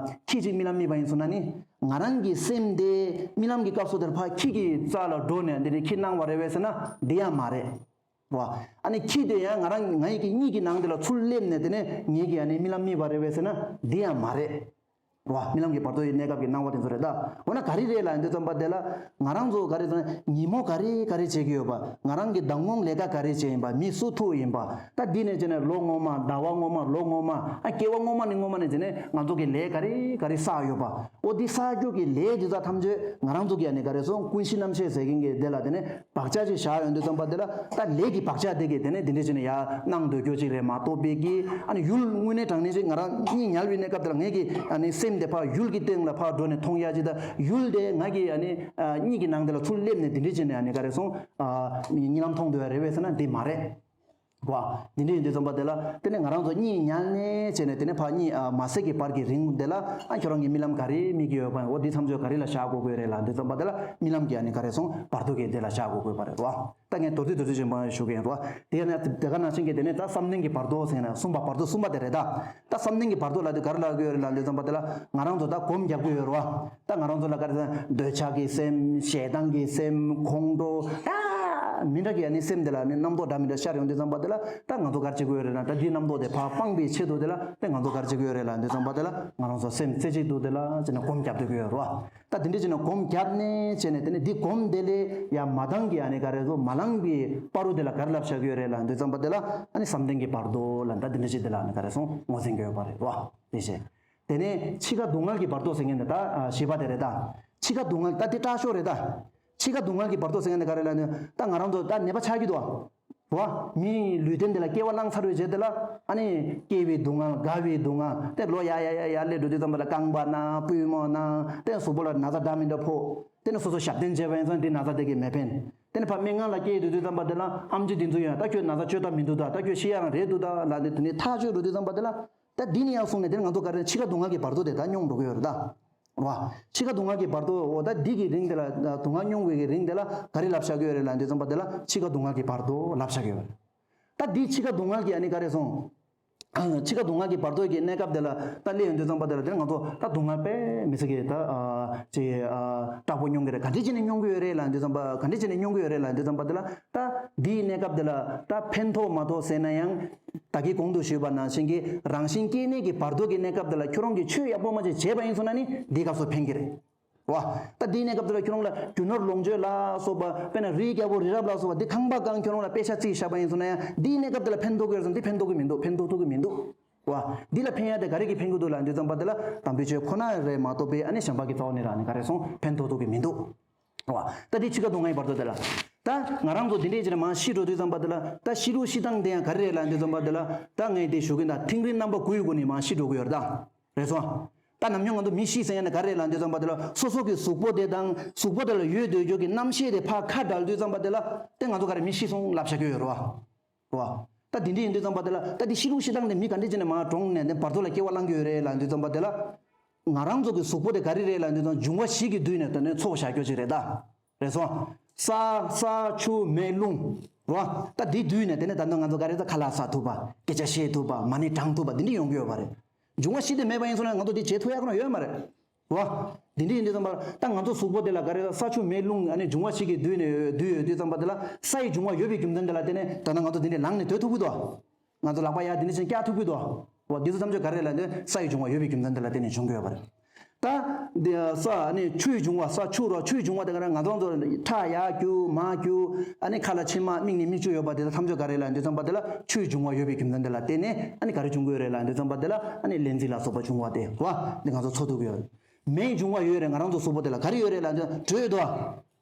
ཁྱི་གཅིག་རྨི་ལམ་རྨིས་པ་ཡིན་སོང་ན་ནི་ང་རང་གི་སེམས་དེ་རྨི་ལམ་གྱི་སྐབས་སུ་དེར་ཕར་ཁྱི་གི་རྩ་ལ་འགྲོ་ནས་དེ་ནས་ཁྱི་སྣང་བ་རེད་པས་ཟེར་ན་འདི་ཡང་མ་རེད། བ། ཨ་ནི་ཁྱི་དེ་ཡང་ང་རང་ང་ཡི་གི་གཉིད་ཀྱི་ནང་དེ་ལ་ཚུར་སླེབས་ནས་དེ་ནས་ངེད་ཀྱིས་ཨ་ནི་རྨི་ལམ་རྨིས་པ་རེད་པས་ཟེར་ན་འདི་ཡང་མ་རེད། བ། རྨི་ལམ་གྱི་བར་དོ་ཡི་གནས་སྐབས་ཀྱི་སྣང་བ་དེ་ཚོ་རེད་ད། འོ་ན་ག་རེ་རེད་ལབ་ཡིན་དུས་ཙམ་པ་དེ་ལ་ང་རང་ཚོ་ག་རེ་ཟེར་ན་ཉིན་མོ་ག་རེ་ག་རེ་བྱེད་ཀྱི་ཡོད་པ། ང་རང་གི་མདང་དགོང་ལས་ཀ་ག་རེ་བྱས་ཡིན་པ། མི་སུ་ཐུག་ཡིན་པ། ད་འདི་ནས་བྱས་ནས་ལོ་སྔོན་མ་ཟླ་བ་སྔོན་མ་ལོ་སྔོན་མ་ཨ་སྐྱེ་བ་སྔོན་མ་ནས་སྔོན་མ་ནས་བྱས་ནས་ང་ཚོ་གི་ལས་ག་རེ་ག་རེ་བསགས་ཡོད་པ། འོ་འདི་བསགས་རྒྱུ་གི་ལས་འདི་དག་ཐམས་ཅད་ང་རང་ཚོ་གི་ཨ་ནི་ག་རེ་སོང་ཀུན་གཞི་རྣམ་ཤེས་ཟེར་མཁན་གྱི་དེ་ལ་དེ་ནས་བག་ཆགས་ཅིག་བཞག་ཡོང་དུས་ཙམ་པ་དེ་ལ་ད་ལས་ཀྱི་བག་ཆགས་དེ་གིས་དེ་ནས་དེ་འདྲ་བྱས་ནས་ཡར་སྣང་སྡོད་རྒྱུ་ཅིག་རེད་མ་གཏོགས་པའི་གི་ཨ་ནི་ཡུལ་དངོས་གནས་དྲང་གནས་ཅིག་ང་རང་གཉིད་ཉལ་བའི་གནས་སྐབས་དེ་ལ་ངེད་ཀྱི་ཨ་ནི་སེམས་དེ་ཕར་ཡུལ་གྱི་སྟེང་ལ་ཕར་འགྲོ་ནས་མཐོང་ཡག་ཅིག་དང་ཡུལ་དེ་ང་གི་ཨ་ནི་གཉིད་ཀྱི་ནང་དེ་ལ་ཚུར་སླེབས་ནས་དེ་འདྲ་བྱས་ནས་ཨ་ནི་ག་རེ་སོང་གཉིད་ལམ་མཐོང་སྡོད་ཡ་རེད་པས་ཟེར་ན་འདི་མ་རེད། བ། འདི་འདྲ་ཡིན་དུས་ཙམ་པ་དེ་ལ་དེ་ནས་ང་རང་ཚོ་གཉིད་ཉལ་ནས་བྱས་ནས་དེ་ནས་ཕར་གཉིད་ཨ་མ་སད་ཀྱི་བར་གྱི་རིང་དེ་ལ་ཨ་ཁྱོད་རང་གི་རྨི་ལམ་ག་རེ་རྨི་གི་ཡོད་པ་འོ་འདི་ཐམས་ཅད་ག་རེ་ལ་བཞག་དགོས་དགོས་རེད་ལབ་དུས་ཙམ་པ་དེ་ལ་རྨི་ལམ་གྱི་ཨ་ནི་ག་རེ་སོང་བར་དོ་གི་དེ་ལ་བཞག་དགོས་དགོས་པ་རེད་རོ། ད་ངས་མདོར་བསྡུས་མདོར་བསྡུས་ཅིག་མར་ཞུ་གི་ཡིན་རོ། དེ་ཡང་ན་དེ་ག་ནང་བཞིན་གྱི་དེ་ནས་ད་བསམ་གཏན་གྱི་བར་དོ་ཟེར་ན་གསུམ་པ་བར་དོ་གསུམ་པ་དེ་རེད་ད། ད་བསམ་གཏན་གྱི་བར་དོ་ལ་དེ་ག་རེ་ལབ་ཀྱི་ཡོད་རེད་ལབ་དུས་ཙམ་པ་དེ་ལ་ང་རང་ཚོ་ད་སྒོམ་རྒྱབ་ཀྱི་ཡོད་རོ། ད་ང་རང་ཚོ་ལ་ག་རེ་ཟེར་ན་འདོད་ཆགས་ཀྱི་སེམས་ཞེ་སྡང་གི་སེམས་ཁོང་ཁྲོ་ད་མི་འདྲ་གི་ཨ་ནི་སེམས་དེ་ལ་ནི་རྣམ་རྟོག་འདྲ་མི་འདྲ་ཤར་ཡོང་དུས་ཙམ་པ་དེ་ལ་ད་ང་ཚོ་ག་རེ་བྱེད་ཀྱི་ཡོད་རེད་ན་ད་འདིའི་རྣམ་རྟོག་དེ་ཕར་སྤང་པའི་ཆེད་དུ་དེ་ལ་ད་ང་ཚོ་ག་རེ་བྱེད་ཀྱི་ཡོད་རེད་ལབ་དུས་ཙམ་པ་དེ་ལ་ང་རང་ཚོ་སེམས་རྩེ་གཅིག་ཏུ་དེ་ལ་བྱས་ནས་སྒོམ་རྒྱབ་སྡོད་ཀྱི་ཡོད་རོ། ད་དེ་འདྲ་བྱས་ནས་སྒོམ་བརྒྱབ་ནས་བྱས་ནས་དེ་ནས་འདི་སྒོམ་དེ་ལས་ཡང་མ་འདང་གི་ཨ་ནི་ག་རེ་ཟེར་མ་ལངས་པའི་བར་དོ་དེ་ལ་ག་རེ་ལབ་བཞག་གི་ཡོད་རེད་ལབ་དུས་ཙམ་པ་དེ་ལ་ཨ་ནི་བསམ་གཏན་གྱི་བར་དོ་ལ་ད་དེ་འདྲ་བྱས་དེ་ལ་ཨ་ནི་ག་རེ་སོང་ངོས་འཛིན་གྱི་ཡོད་པ་རེད་རོ། དེ་བྱས། དེ་ནས་འཆི་ཁ་སྡུག་བསྔལ་གྱི་བར་དོ་ཟེར་མཁན་དེ་ད་ཨ་བཞི་པ་དེ་རེད་ད། འཆི་ཁ་སྡུག་བསྔལ་ད་དེ་སྐྲག་ཤོས་རེད་ད། འཆི་ཁ་སྡུག་བསྔལ་གྱི་བར་དོ་ཟེར་མཁན་དེ་ག་རེ་ལབ་ན་ད་ང་རང་ཚོ་ད་ནད་པ་ཆགས་ཀྱི་འདུག་བ། མིའི་ལུས་རྟེན་དེ་ལ་སྐྱེ་བ་བླངས་ཚར་བའི་རྗེས་དེ་ལ་ཨ་ནི་སྐྱེ་བའི་སྡུག་བསྔལ་རྒ་བའི་སྡུག་བསྔལ་དེ་ལོ་ཡ་ཡ་ཡ་ཡ་སླེབས་འགྲོ་དུས་ཙམ་པ་ལ་རྐང་པ་ན་པུས་མོ་ན་དེ་གཟུགས་པོ་ལ་ན་ཚ་འདྲ་མི་འདྲ་ཕོག་དེ་ནི་སོ་སོ་ཞབས་བརྟན་བྱས་པ་ཡིན་ཙང་འདི་ན་ཚ་དེ་གས་མི་ཕན། དེ་ནི་ཕ་སྨན་ཁང་ལ་སྐྱེལ་འགྲོ་དུས་ཙམ་པ་དེ་ལ་ཨེམ་ཆི་དེ་ཚོ་ཡང་ད་ཁྱོད་ན་ཚ་བཅོས་ཐབས་མི་འདུག་ད་ད་ཁྱོད་ཤི་ཡ་རང་རེད་འདུག་ད་ལབ་ནས་དེ་ནི་ཐག་གཅོད་འགྲོ་དུས་ཙམ་པ་དེ་ལ། ད་འདི་ནི་ཡང་གསུངས་ནས་དེ་ནི་ང་ཚོ་ག་རེ་འཆི་ཁ་སྡུག་བསྔལ་གྱི་བར་དོ་དེ་ད་མྱོང་འགྲོ་གི་ཡོད་རེད་ད། རེད་བ། འཆི་ཁ་སྡུག་བསྔལ་གྱི་བར་དོ་འོ་ད་འདི་གི་རིང་དེ་ལ་སྡུག་བསྔལ་མྱོང་དགོས་ཀྱི་རིང་དེ་ལ་ག་རེ་ལབ་བཞག་གི་ཡོད་རེད་ལབ་དུས་ཙམ་པ་དེ་ལ་འཆི་ཁ་སྡུག་བསྔལ་གྱི་བར་དོ་ལབ་བཞག་གི་ཡོད་རེད། ད་འདི་འཆི་ཁ་སྡུག་བསྔལ་གྱི་ཨ་ནི་ག་རེ་སོང་། འཆི་ཁ་སྡུག་བསྔལ་གྱི་བར་དོ་གི་གནས་སྐབས་དེ་ལ་ད་སླེབས་ཡོང་དུས་ཙམ་པ་དེ་ལ་དེ་ནི་ང་ཚོ་ད་སྡུག་བསྔལ་དཔེ་མི་སྲིད་ཀྱི་ད་ཅིག་སྐྲག་པོ་མྱོང་གི་རེད། ག་འདྲས་བྱས་ནས་མྱོང་གི་ཡོད་རེད་ལབ་དུས་ཙམ་པ་ག་འདྲས་བྱས་ནས་མྱོང་གི་ཡོད་རེད་ལབ་དུས་ཙམ་པ་དེ་ལ་ད་འདིའི་གནས་སྐབས་དེ་ལ་ད་ཕན་ཐོགས་མ་ཐོགས་ཟེར་ན་ཡང་། ད་གིན་གོང་དུ་ཞུས་པ་ནང་བཞིན་གྱི་རང་བཞིན་སྐྱེ་གནས་ཀྱི་བར་དོ་གི་གནས་སྐབས་དེ་ལ་ཁྱོད་རང་གིས་ཆོས་ཡག་པོ་མ་ཅིག་བྱས་པ་ཡིན་སོང་ན་ནི་འདིའི་སྐབས་སུ་ཕན་གྱི་རེད། བ། ད་འདིའི་གནས་སྐབས་དེ་ལ་ཁྱོད་རང་ལ་རྒྱུ་ནོར་ལོངས་སྤྱོད་ལ་སོགས་པ་དཔེར་ན་རིའི་རྒྱལ་པོ་རི་རབ་ལ་སོགས་པ་འདི་ཁང་པ་གང་ཁྱོད་རང་ལ་པེ་ཤ་རྩིས་བཞག་པ་ཡིན་སོང་ན་ཡང་འདིའི་གནས་སྐབས་དེ་ལ་ཕན་ཐོགས་ཀྱི་རེད་བསམ་འདི་ཕན་ཐོགས་ཀྱི་མི་འདུག་ཕན་ཐོགས་ཐུབ་ཀྱི་མི་འདུག་བ། འདི་ལ་ཕན་ཡ་དེ་ག་རེ་གིས་ཕན་གྱི་འདུག་ལབ་དུས་ཙམ་པ་དེ་ལ་དམ་པའི་ཆོས་ཁོ་ན་རེད་མ་གཏོགས་པའི་ཨ་ནི་གཞན་པ་གི་རྩ་བ་ནས་རང་ནས་ག་རེ་སོང་ཕན་ཐོགས་ཐུབ་ཀྱི་མི་འདུག་བ། ད་འདི་འཆི་ཁ་སྡུག་བསྔལ་གྱི་བར་དོ་དེ་ལ། ད་ང་རང་ཚོ་འདི་འདྲས་ཅིག་ལ་མར་ཤི་འགྲོ་དུས་ཙམ་པ་དེ་ལ་ད་ཤི་ལུགས་ཤི་སྟངས་དེ་ཡང་ག་རེ་རེད་ལབ་དུས་ཙམ་པ་དེ་ལ་ད་ངས་འདི་ཞུ་གི་ཡིན་ད་ཐིང་རིང་རྣམ་པ་དགུའི་སྒོ་ནས་མར་ཤི་འགྲོ་གི་ཡོད་རེད་ད། རེད་སོང་། ད་ནམ་རྒྱུན་ང་ཚོ་མི་ཤི་ཟེར་ཡ་ནི་ག་རེ་རེད་ལབ་དུས་ཙམ་པ་དེ་ལ་སོ་སོ་གི་གཟུགས་པོ་དེ་དང་གཟུགས་པོ་དེ་ལ་ཡོད་སྡོད་རྒྱུ་གི་རྣམ་ཤེས་དེ་ཕར་ཁ་བྲལ་དུས་ཙམ་པ་དེ་ལ་དེ་ང་ཚོ་ག་རེ་མི་ཤི་སོང་ལབ་བཞག་གི་ཡོད་རེད་བ། རེད་བ། ད་དེ་འདྲ་ཡིན་དུས་ཙམ་པ་དེ་ལ་ད་དེ་ཤི་ལུགས་ཤི་སྟངས་དེ་མི་ག་འདྲ་བྱས་ནས་མར་གྲོངས་ནས་དེ་བར་དོ་ལ་སྐྱེ་བ་བླང་གི་ཡོད་རེད་ལབ་དུས་ཙམ་པ་དེ་ལ། ང་རང་ཚོ་གི་གཟུགས་པོ་དེ་ག་རེ་རེད་ལབ་དུས་ཙམ་འབྱུང་བ་བཞི་གི་བསྡུས་ནས་དེ་ནས་ཚོགས་བཞག་རྒྱུ་ཅིག་རེད་ད། རེད་སོང་། ས་ས་ཆུ་མེ་རླུང་། རེད་བ། ད་དེ་བསྡུས་ནས་དེ་ནས་ད་ནི་ང་ཚོ་ག་རེ་ད་ཁ་ལག་ཟ་ཐུབ་པ་སྐད་ཆ་བཤད་ཐུབ་པ་མ་ཎི་བགྲང་ཐུབ་པ་འདི་འདྲ་ཡོང་གི་ཡོད་པ་རེད། འབྱུང་བ་བཞི་དེ་མེད་པ་ཡིན་སོང་ན་ང་ཚོ་འདི་བྱེད་ཐུབ་ཡ་ཁོ་ན་ཡོད་མ་རེད། རེད་བ། འདི་འདྲ་ཡིན་དུས་ཙམ་པར་ད་ང་ཚོ་གཟུགས་པོ་དེ་ལ་ག་རེ་ད་ས་ཆུ་མེ་རླུང་ཨ་ནི་འབྱུང་བ་བཞི་གིས་བསྡུས་ནས་བསྡུས་ཡོད་དུས་ཙམ་པ་དེ་ལ་ས་ཡི་འབྱུང་བ་ཡོད་པའི་རྒྱུ་མཚན་དེ་ལ་བརྟེན་ནས་ད་ནི་ང་ཚོ་འདི་འདྲ་ལངས་ནས་སྡོད་ཐུབ་ཀྱི་འདུག་ང་ཚོ་ལག་པ་ཡར་འདི་འདྲ་ཅན་བཀྱག་ཐུབ་ཀྱི་འདུག་འོ་འདི་ཚོ་ཐམས་ཅད་ག་རེ་ལབ་ན་ས་ཡི་འབྱུང་བ་ཡོད་པའི་རྒྱུ་མཚན་དེ་ལ་བརྟེན་ནས་བྱུང་གི་ཡོད་པ་རེད། ད་འདི་ས་ནི་ཆུའི་འབྱུང་བ། ས་ཆུ་རོ། ཆུའི་འབྱུང་བ་དེ་ག་རང་ང་ཚོ་ཚོ་ཁྲག་ཡར་རྒྱུ་མར་རྒྱུ། ཨ་ནི་ཁ་ལ་མཆིལ་མ། མིག་ནི་མིག་ཆུ་ཡོད་པ་དེ་དག་ཐམས་ཅད་ག་རེ་ལབ་དུས་ཙམ་པ་དེ་ལ་ཆུའི་འབྱུང་བ་ཡོད་པའི་རྒྱུ་མཚན་དེ་ལ་བརྟེན་ནས་ཨ་ནི་ག་རེ་འབྱུང་གི་ཡོད་རེད་ལབ་དུས་ཙམ་པ་དེ་ལ་ཨ་ནི་ལན་ཚྭ་ལ་སོགས་པ་འབྱུང་བ་དེ་རེད་བ། འདི་ང་ཚོ་ཚོར་ཐུབ་ཀྱི་ཡོད། མེའི་འབྱུང་བ་ཡོད་རེད། ང་རང་ཚོ་གཟུགས་པོ་དེ་ལ་ག་རེ་ཡོད་རེད་ལབ་དུས་དྲོད་དོ།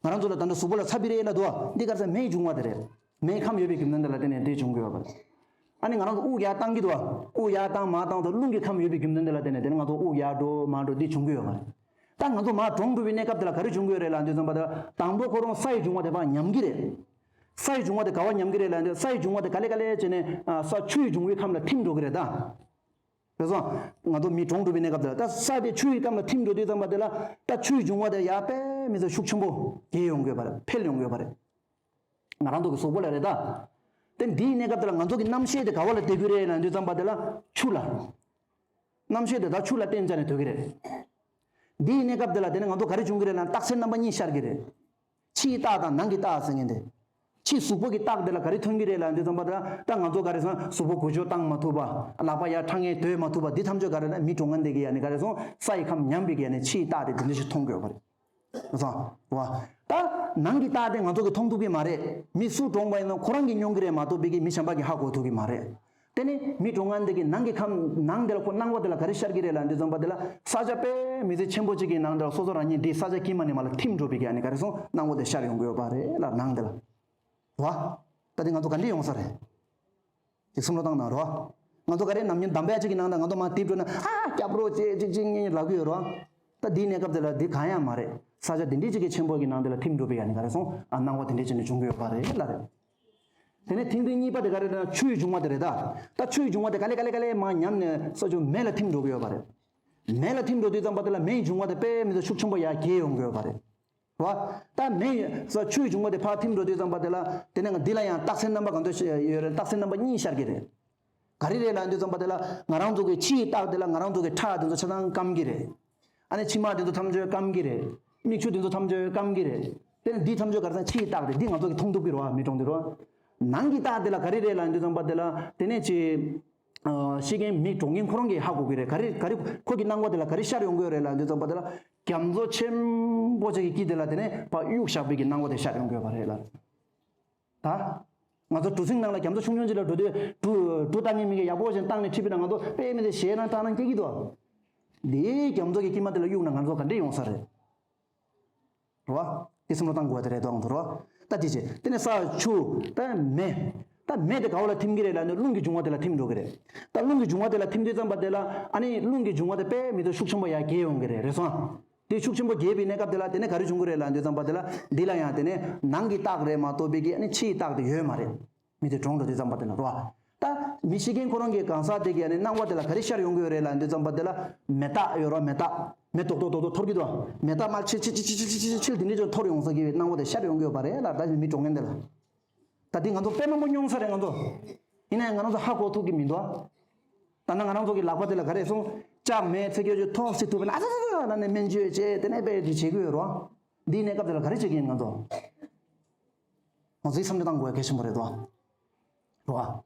ང་རང་ཚོ་ལ་ད་ལྟ་གཟུགས་པོ་ལ་ཚ་བ་རེད་ལབ་དུས་འདི་ག་རེ་ཟེར། མེའི་འབྱུང་བ་དེ་རེད། མེའི་ཁམས་ཡོད་པའི་རྒྱུ་མཚན་དེ་ལ་བརྟེན་ནས་དེ་འབྱུང་གི་ཡོད་པ་རེད། ཨ་ནི་ང་རང་ཚོ་དབུགས་ཡར་བཏང་གི་འདུག་བ། དབུགས་ཡར་བཏང་མར་བཏང་དང་རླུང་གི་ཁམས་ཡོད་པའི་རྒྱུ་མཚན་དེ་ལ་བརྟེན་ནས་དེ་ནི་ང་ཚོ་དབུགས་ཡར་འགྲོ་མར་འགྲོ་འདི་འབྱུང་གི་ཡོད་པ་རེད། ད་ང་ཚོ་མར་གྲོངས་འགྲོ་བའི་གནས་སྐབས་དེ་ལ་ག་རེ་འབྱུང་གི་ཡོད་རེད་ལབ་དུས་ཙམ་པ་དེ་ལ་དང་པོ་ཁོ་རང་ས་ཡི་འབྱུང་བ་དེ་ཕར་ཉམས་ཀྱི་རེད། ས་ཡི་འབྱུང་བ་དེ་ག་པར་ཉམས་ཀྱི་རེད་ལབ་དུས་ས་ཡི་འབྱུང་བ་དེ་ག་ལེ་ག་ལེ་བྱས་ནས་ཨ་ས་ཆུ་ཡི་འབྱུང་བའི་ཁམས་ལ་ཐིམ་འགྲོ་གི་རེད་ད། རེད་སོང་། ང་ཚོ་མི་གྲོངས་འགྲོ་བའི་གནས་སྐབས་དེ་ལ་ད་ས་དེ་ཆུ་ཡི་ཁམས་ལ་ཐིམ་འགྲོ་དུས་ཙམ་པ་དེ་ལ་ད་ཆུ་ཡི་འབྱུང་བ་དེ་ཡར་དཔེ་མི་སྲིད་ཤུགས་ཆེན་པོ་རྒྱས་ཡོང་གི་ཡོད་པ་རེད། འཕེལ་ཡོང་གི་ཡོད་པ་རེད། ང་རང་ཚོ་གི་གཟུགས་པོ་ལ་རེད་ད། དེ་འདིའི་གནས་སྐབས་དེ་ལ་ང་ཚོ་གི་རྣམ་ཤེས་དེ་ག་བ་ལ་བསྡད་ཀྱི་རེད་ལབ་དུས་ཙམ་པ་དེ་ལ་ཆུ་ལ། རྣམ་ཤེས་དེ་ད་ཆུ་ལ་བརྟེན་བྱས་ནས་སྡོད་ཀྱི་རེད། འདིའི་གནས་སྐབས་དེ་ལ་དེ་ནས་ང་ཚོ་ག་རེ་བྱུང་གི་རེད་ལབ་ན་རྟགས་མཚན་རྣམ་པ་གཉིས་ཤར་གྱི་རེད། ཕྱིའི་རྟགས་དང་ནང་གི་རྟགས་ཟེར་མཁན་དེ། ཕྱི་གཟུགས་པོ་གི་རྟགས་དེ་ལ་ག་རེ་ཐོན་གྱི་རེད་ལབ་དུས་ཙམ་པ་དེ་ལ་ད་ང་ཚོ་ག་རེ་ཟེར་ན་གཟུགས་པོ་འགུལ་སྐྱོད་བཏང་མ་ཐུབ་པ། ལག་པ་ཡར་འཕྲང་ངེར་སྡོད་མ་ཐུབ་པ། འདི་ཐམས་ཅད་ག་རེ་ན་མི་གྲོངས་མཁན་དེ་གི་ཡ་ནི་ག་རེ་སོང་ས་ཡི་ཁམས་ཉམས་པའི་གི་ཡ་ནི་ཕྱིའི་རྟགས་དེ་དེ་འདྲ་ཞིག་མཐོང་གི་ཡོད་པ་རེད། སོང་བ། ད་ནང་གི་རྟགས་དེ་ང་ཚོ་གིས་མཐོང་ཐུབ་ཀྱི་མ་རེད། མི་སུ་གྲོངས་པ་ཡིན་ན་ཁོ་རང་གིས་མྱོང་གི་རེད་མ་གཏོགས་པའི་གི་མི་གཞན་པ་གིས་ཧ་གོ་ཐུབ་ཀྱི་མ་རེད། དེ་ནི་མི་གྲོངས་མཁན་དེ་གི་ནང་གི་ཁམས་ནང་དེ་ལ་ཁོ་སྣང་བ་དེ་ལ་ག་རེ་ཤར་གྱི་རེད་ལབ་དུས་ཙམ་པ་དེ་ལ་ས་ཆ་དཔེ་མི་སྲིད་ཆེན་པོ་གཅིག་གི་ནང་དེ་ལ་སོ་སོ་རང་ཉིད་འདི་ས་ཆ་དཀྱིལ་མ་ནས་མར་ལ་ཐིམ་འགྲོ་བའི་གི་ཨ་ནི་ག་རེ་སོང་སྣང་བ་དེ་ཤར་ཡོང་གི་ཡོད་པ་རེད་ལ་ནང་དེ་ལ། རོ། ད་དེ་ང་ཚོ་ག་འདྲས་ཡོང་ས་རེད། ཅིག་བསམ་བློ་བཏང་དང་རོ། ང་ཚོ་ག་རེ་ནམ་རྒྱུན་འདམ་བག་ཅིག་གི་ནང་དང་ང་ཚོ་མར་རྡིབ་འགྲོ་ན་ཨ་སྐྱབས་རོ་ཅེས་ཅིག་ཅིག་ངེས་ལབ་ཀྱི་ཡོད་རོ། ད་འདིའི་གནས་སྐབས་དེ་ལ་འདི་གང་ཡང་མ་རེད། ས་ཆ་འདི་འདྲས་ཅིག་གི་ཆེན་པོ་གི་ནང་དེ་ལ་ཐིམ་འགྲོ་བའི་ཡ་ནི་ག་རེ་སོང་ཨ་སྣང་བ་དེ་འདྲས་བྱས་ནས་བྱུང་གི་ཡོད་པ་རེད་ལ་རེད། དེ་ནས་ཐིང་ཐིང་གཉིས་པ་དེ་ག་རེ་རེད་ན་ཆུ་ཡི་འབྱུང་བ་དེ་རེད་ད། ད་ཆུ་ཡི་འབྱུང་བ་དེ་ག་ལེ་ག་ལེ་ག་ལེ་མར་ཉམས་ནས་ས་ཆུ་མེ་ལ་ཐིམ་འགྲོ་གི་ཡོད་པ་རེད། མེ་ལ་ཐིམ་འགྲོ་དུས་ཙམ་པ་དེ་ལ་མེ་ཡི་འབྱུང་བ་དེ་དཔེ་མི་སྲིད་ཤུགས་ཆེན་པོ་ཡར་རྒྱས་ཡོང་གི་ཡོད་པ་རེད། རོ། ད་མེ་ཡི་ས་ཆུ་ཡི་འབྱུང་བ་དེ་ཕར་ཐིམ་འགྲོ་དུས་ཙམ་པ་དེ་ལ་དེ་ནས་འདི་ལ་ཡང་རྟགས་མཚན་རྣམ་པ་གང་འདྲ་ཞིག་ཡོད་རེད། རྟགས་མཚན་རྣམ་པ་གཉིས་ཤར་གྱི་རེད། ག་རེ་རེད་ལབ་དུས་ཙམ་པ་དེ་ལ་ང་རང་ཚོ་གི་ཕྱི་ཡི་རྟགས་དེ་ལ་ང་རང་ཚོ་གི་ཁྲག་དེ་ཚོ་ཆ་ཚང་སྐམ་གྱི་རེད། ཨ་ནི་མཆིལ་མ་དེ་ཚོ་ཐམས་ཅད་སྐམ་གྱི་རེད། མིག་ཆུ་དེ་ཚོ་ཐམས་ཅད་སྐམ་གྱི་རེད། དེ་ནི་འདི་ཐམས་ཅད་ག་རེ་ཟེར་ན་ཕྱི་ཡི་རྟགས་དེ་འདི་ང་ཚོ་གི་མཐོང་ཐུབ་ཀྱི་རེད་བ་མི་གྲོངས་དེ་རོ། ནང་གི་རྟགས་དེ་ལ་ག་རེ་རེད་ལབ་དུས་ཙམ་པ་དེ་ལ་དེ་ནས་ཅི། ཤི་མཁན་མི་གྲོངས་མཁན་ཁོ་རང་གིས་ཧ་གོ་གི་རེད། ག་རེ་ག་རེ་ཁོ་གི་སྣང་བ་དེ་ལ་ག་རེ་ཤར་ཡོང་གི་ཡོད་རེད་ལབ་དུས་ཙམ་པ་དེ་ལ་རྒྱ་མཚོ་ཆེན་པོ་ཅིག་གི་དཀྱིལ་དེ་ལ་དེ་ནས་ཕར་གཡུག་བཞག་པའི་གི་སྣང་བ་དེ་ཤར་ཡོང་གི་ཡོད་པ་རེད་ལ། ད། ང་ཚོ་གྲུ་གཟིངས་ནང་ལ་རྒྱ་མཚོ་ཆུང་ཆུང་ཅིག་ལ་འགྲོ་དུས་གྲུ་གྲུ་བཏང་མཁན་མི་གིས་ཡག་པོ་ཞིག་བཏང་ནས་ཁྲིད་པ་ན་ང་ཚོ་དཔེ་མི་སྲིད་ཞེད་སྣང་སྐྲག་སྣང་སྐྱེ་གི་འདུག་འདིའི་རྒྱ་མཚོ་གི་དཀྱིལ་མ་དེ་ལ་གཡུག་ན་ང་ཚོ་ག་འདྲས་ཡོང་ས་རེད། རེད་བ། དེ་བསམ་བློ་བཏང་དགོས་པ་དེ་རེད་དོ་ང་ཚོ་རེད་བ། ད་དེ་བྱས་དེ་ནས་ས་ཆུ་ད་མེ། ད་མེ་དེ་ག་བ་ལ་ཐིམ་གི་རེད་ལབ་ན་རླུང་གི་འབྱུང་བ་དེ་ལ་ཐིམ་འགྲོ་གི་རེད། ད་རླུང་གི་འབྱུང་བ་དེ་ལ་ཐིམ་དུས་ཙམ་པ་དེ་ལ་ཨ་ནི་རླུང་གི་འབྱུང་བ་དེ་དཔེ་མི་ཚོ་ཤུགས་ཆེན་པོ་ཡར་རྒྱས་ཡོང་གི་རེད་རེད་སོང་། དེ་ཤུགས་ཆེན་པོ་རྒྱས་པའི་གནས་སྐབས་དེ་ལ་དེ་ནས་ག་རེ་བྱུང་གི་རེད་ལབ་དུས་ཙམ་པ་དེ་ལ་འདི་ལ་ཡང་དེ་ནས་ནང་གི་རྟགས་རེད་མ་གཏོགས་པའི་གི་ཨ་ནི་ཕྱི་ཡི་རྟགས་དེ་ཡོད་མ་རེད། མི་དེ་གྲོངས་འགྲོ་དུས་ཙམ་པ་དེ་ལ་རོ། ད་མི་ཤི་མཁན་ཁོ་རང་གི་གང་ཟག་དེ་གི་ཨ་ནི་སྣང་བ་དེ་ལ་ག་རེ་ཤར་ཡོང་གི་ཡོད་རེད་ལབ་དུས་ཙམ་པ་དེ་ལ་མེ་སྟག་ཡོད་རོ་མེ་སྟག་མེ་ཏོག་ཏོག་ཏོག་ཏོག་འཐོར་གི་འདུག་མེ་སྟག་མར་ཆིལ་ཆིལ་ཆིལ་ཆིལ་ཆིལ་ཆིལ་འདི་འདྲས་ཅིག་འཐོར་ཡོང་ས་གི་སྣང་བ་དེ་ཤར་ཡོང་གི་ཡོད་པ་རེད་ལ་ད་མི་གྲོངས་མཁན་དེ་ལ། ད་འདི་ང་ཚོ་དཔེ་མང་པོ་མྱོང་ས་རེད་ང་ཚོ། ཡིན་ན་ཡང་ང་རང་ཚོ་ཧ་གོ་ཐུབ་ཀྱི་མི་འདུག་ད་ནང་ང་རང་ཚོ་གི་ལག་པ་དེ་ལ་ག་རེ་སོང་། ལྕགས་མེ་ཚེ་སྐྱོ་ཅིག་ཐོག་སེ་ཐུབ་པ་ན་ཨ་ཙ་ཙ་ཙ་ལབ་ནས་སྨན་བཅོས་བྱས་དེ་ནས་དཔེ་དེ་བྱེད་ཀྱི་ཡོད་རོ། འདིའི་གནས་སྐབས་དེ་ལ་ག་རེ་བྱེད་ཀྱི་ཡིན་ང་ཚོ། ང་ཚོའི་བསམ་བློ་བཏང་དགོས་ཡ་གལ་ཆེན་པོ་རེད་དོ། རོ།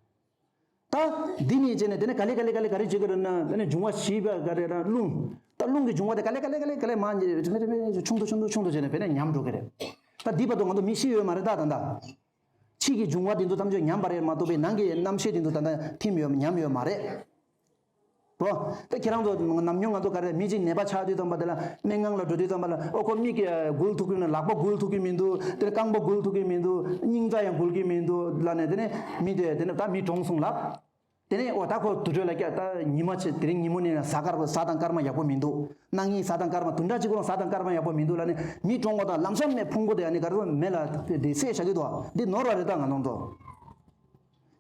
ད་འདི་ནས་བྱས་ནས་དེ་ནས་ག་ལེ་ག་ལེ་ག་ལེ་ག་རེ་བྱེད་ཀྱི་རེད་ན་དེ་ནས་འབྱུང་བ་བཞི་པ་ག་རེ་ར་རླུང་། ད་རླུང་གི་འབྱུང་བ་དེ་ག་ལེ་ག་ལེ་ག་ལེ་ག་ལེ་མར་ཆུང་དུ་ཆུང་དུ་ཆུང་དུ་བྱས་ནས་དཔེར་ན་ཉམས་འགྲོ་གི་རེད། ད་འདི་བར་དུ་ང་ཚོ་མི་ཤི་ཡོད་མ་རེད་ད་ད་ལྟ། ཕྱི་གི་འབྱུང་བ་དེ་ཚོ་ཐམས་ཅད་ཉམས་པ་རེད་མ་གཏོགས་པའི་ནང་གི་རྣམ་ཤེས་དེ་ཚོ་ད་ལྟ་ཐིམ་ཡོད་ཉམས་ཡོད་མ་རེད། རོ། ད་ཁྱེད་རང་ཚོ་ནམ་རྒྱུན་ང་ཚོ་ག་རེ་མི་གཅིག་ནད་པ་ཆགས་དུས་ཙམ་པ་དེ་ལ་སྨན་ཁང་ལ་འགྲོ་དུས་ཙམ་པ་ལ་ཨོ་ཁོ་མིག་གིས་འགུལ་ཐུབ་ཀྱི་མིན་ལག་པ་འགུལ་ཐུབ་ཀྱི་མི་འདུག་དེ་ནས་རྐང་པ་འགུལ་ཐུབ་ཀྱི་མི་འདུག་སྙིང་རྩ་ཡང་འགུལ་གྱི་མི་འདུག་ལབ་ནས་དེ་ནས་མི་དེ་དེ་ནས་ད་མི་གྲོངས་སོང་ལབ། དེ་ནས་ཨོ་ད་ཁོ་དུར་ཁྲོད་ལ་བསྐྱལ་ད་ཉི་མ་ཆེ་དེ་རིང་ཉིན་མོ་ནས་གཟའ་སྐར་གཟའ་དང་སྐར་མ་ཡག་པོ་མི་འདུག་གནངས་ཉིན་གཟའ་དང་སྐར་མ་བདུན་ཕྲག་གཅིག་གོང་གཟའ་དང་སྐར་མ་ཡག་པོ་མི་འདུག་ལབ་ནས་མི་གྲོངས་པ་དང་ལམ་སང་ནས་ཕུང་པོ་དེ་ཨ་ནི་ག་རེ་མེ་ལ་དེ་བསྲེགས་བཞག་གི་འདུག་འདི་ནོར་བ་རེད་ད་ང་རང་ཚོ།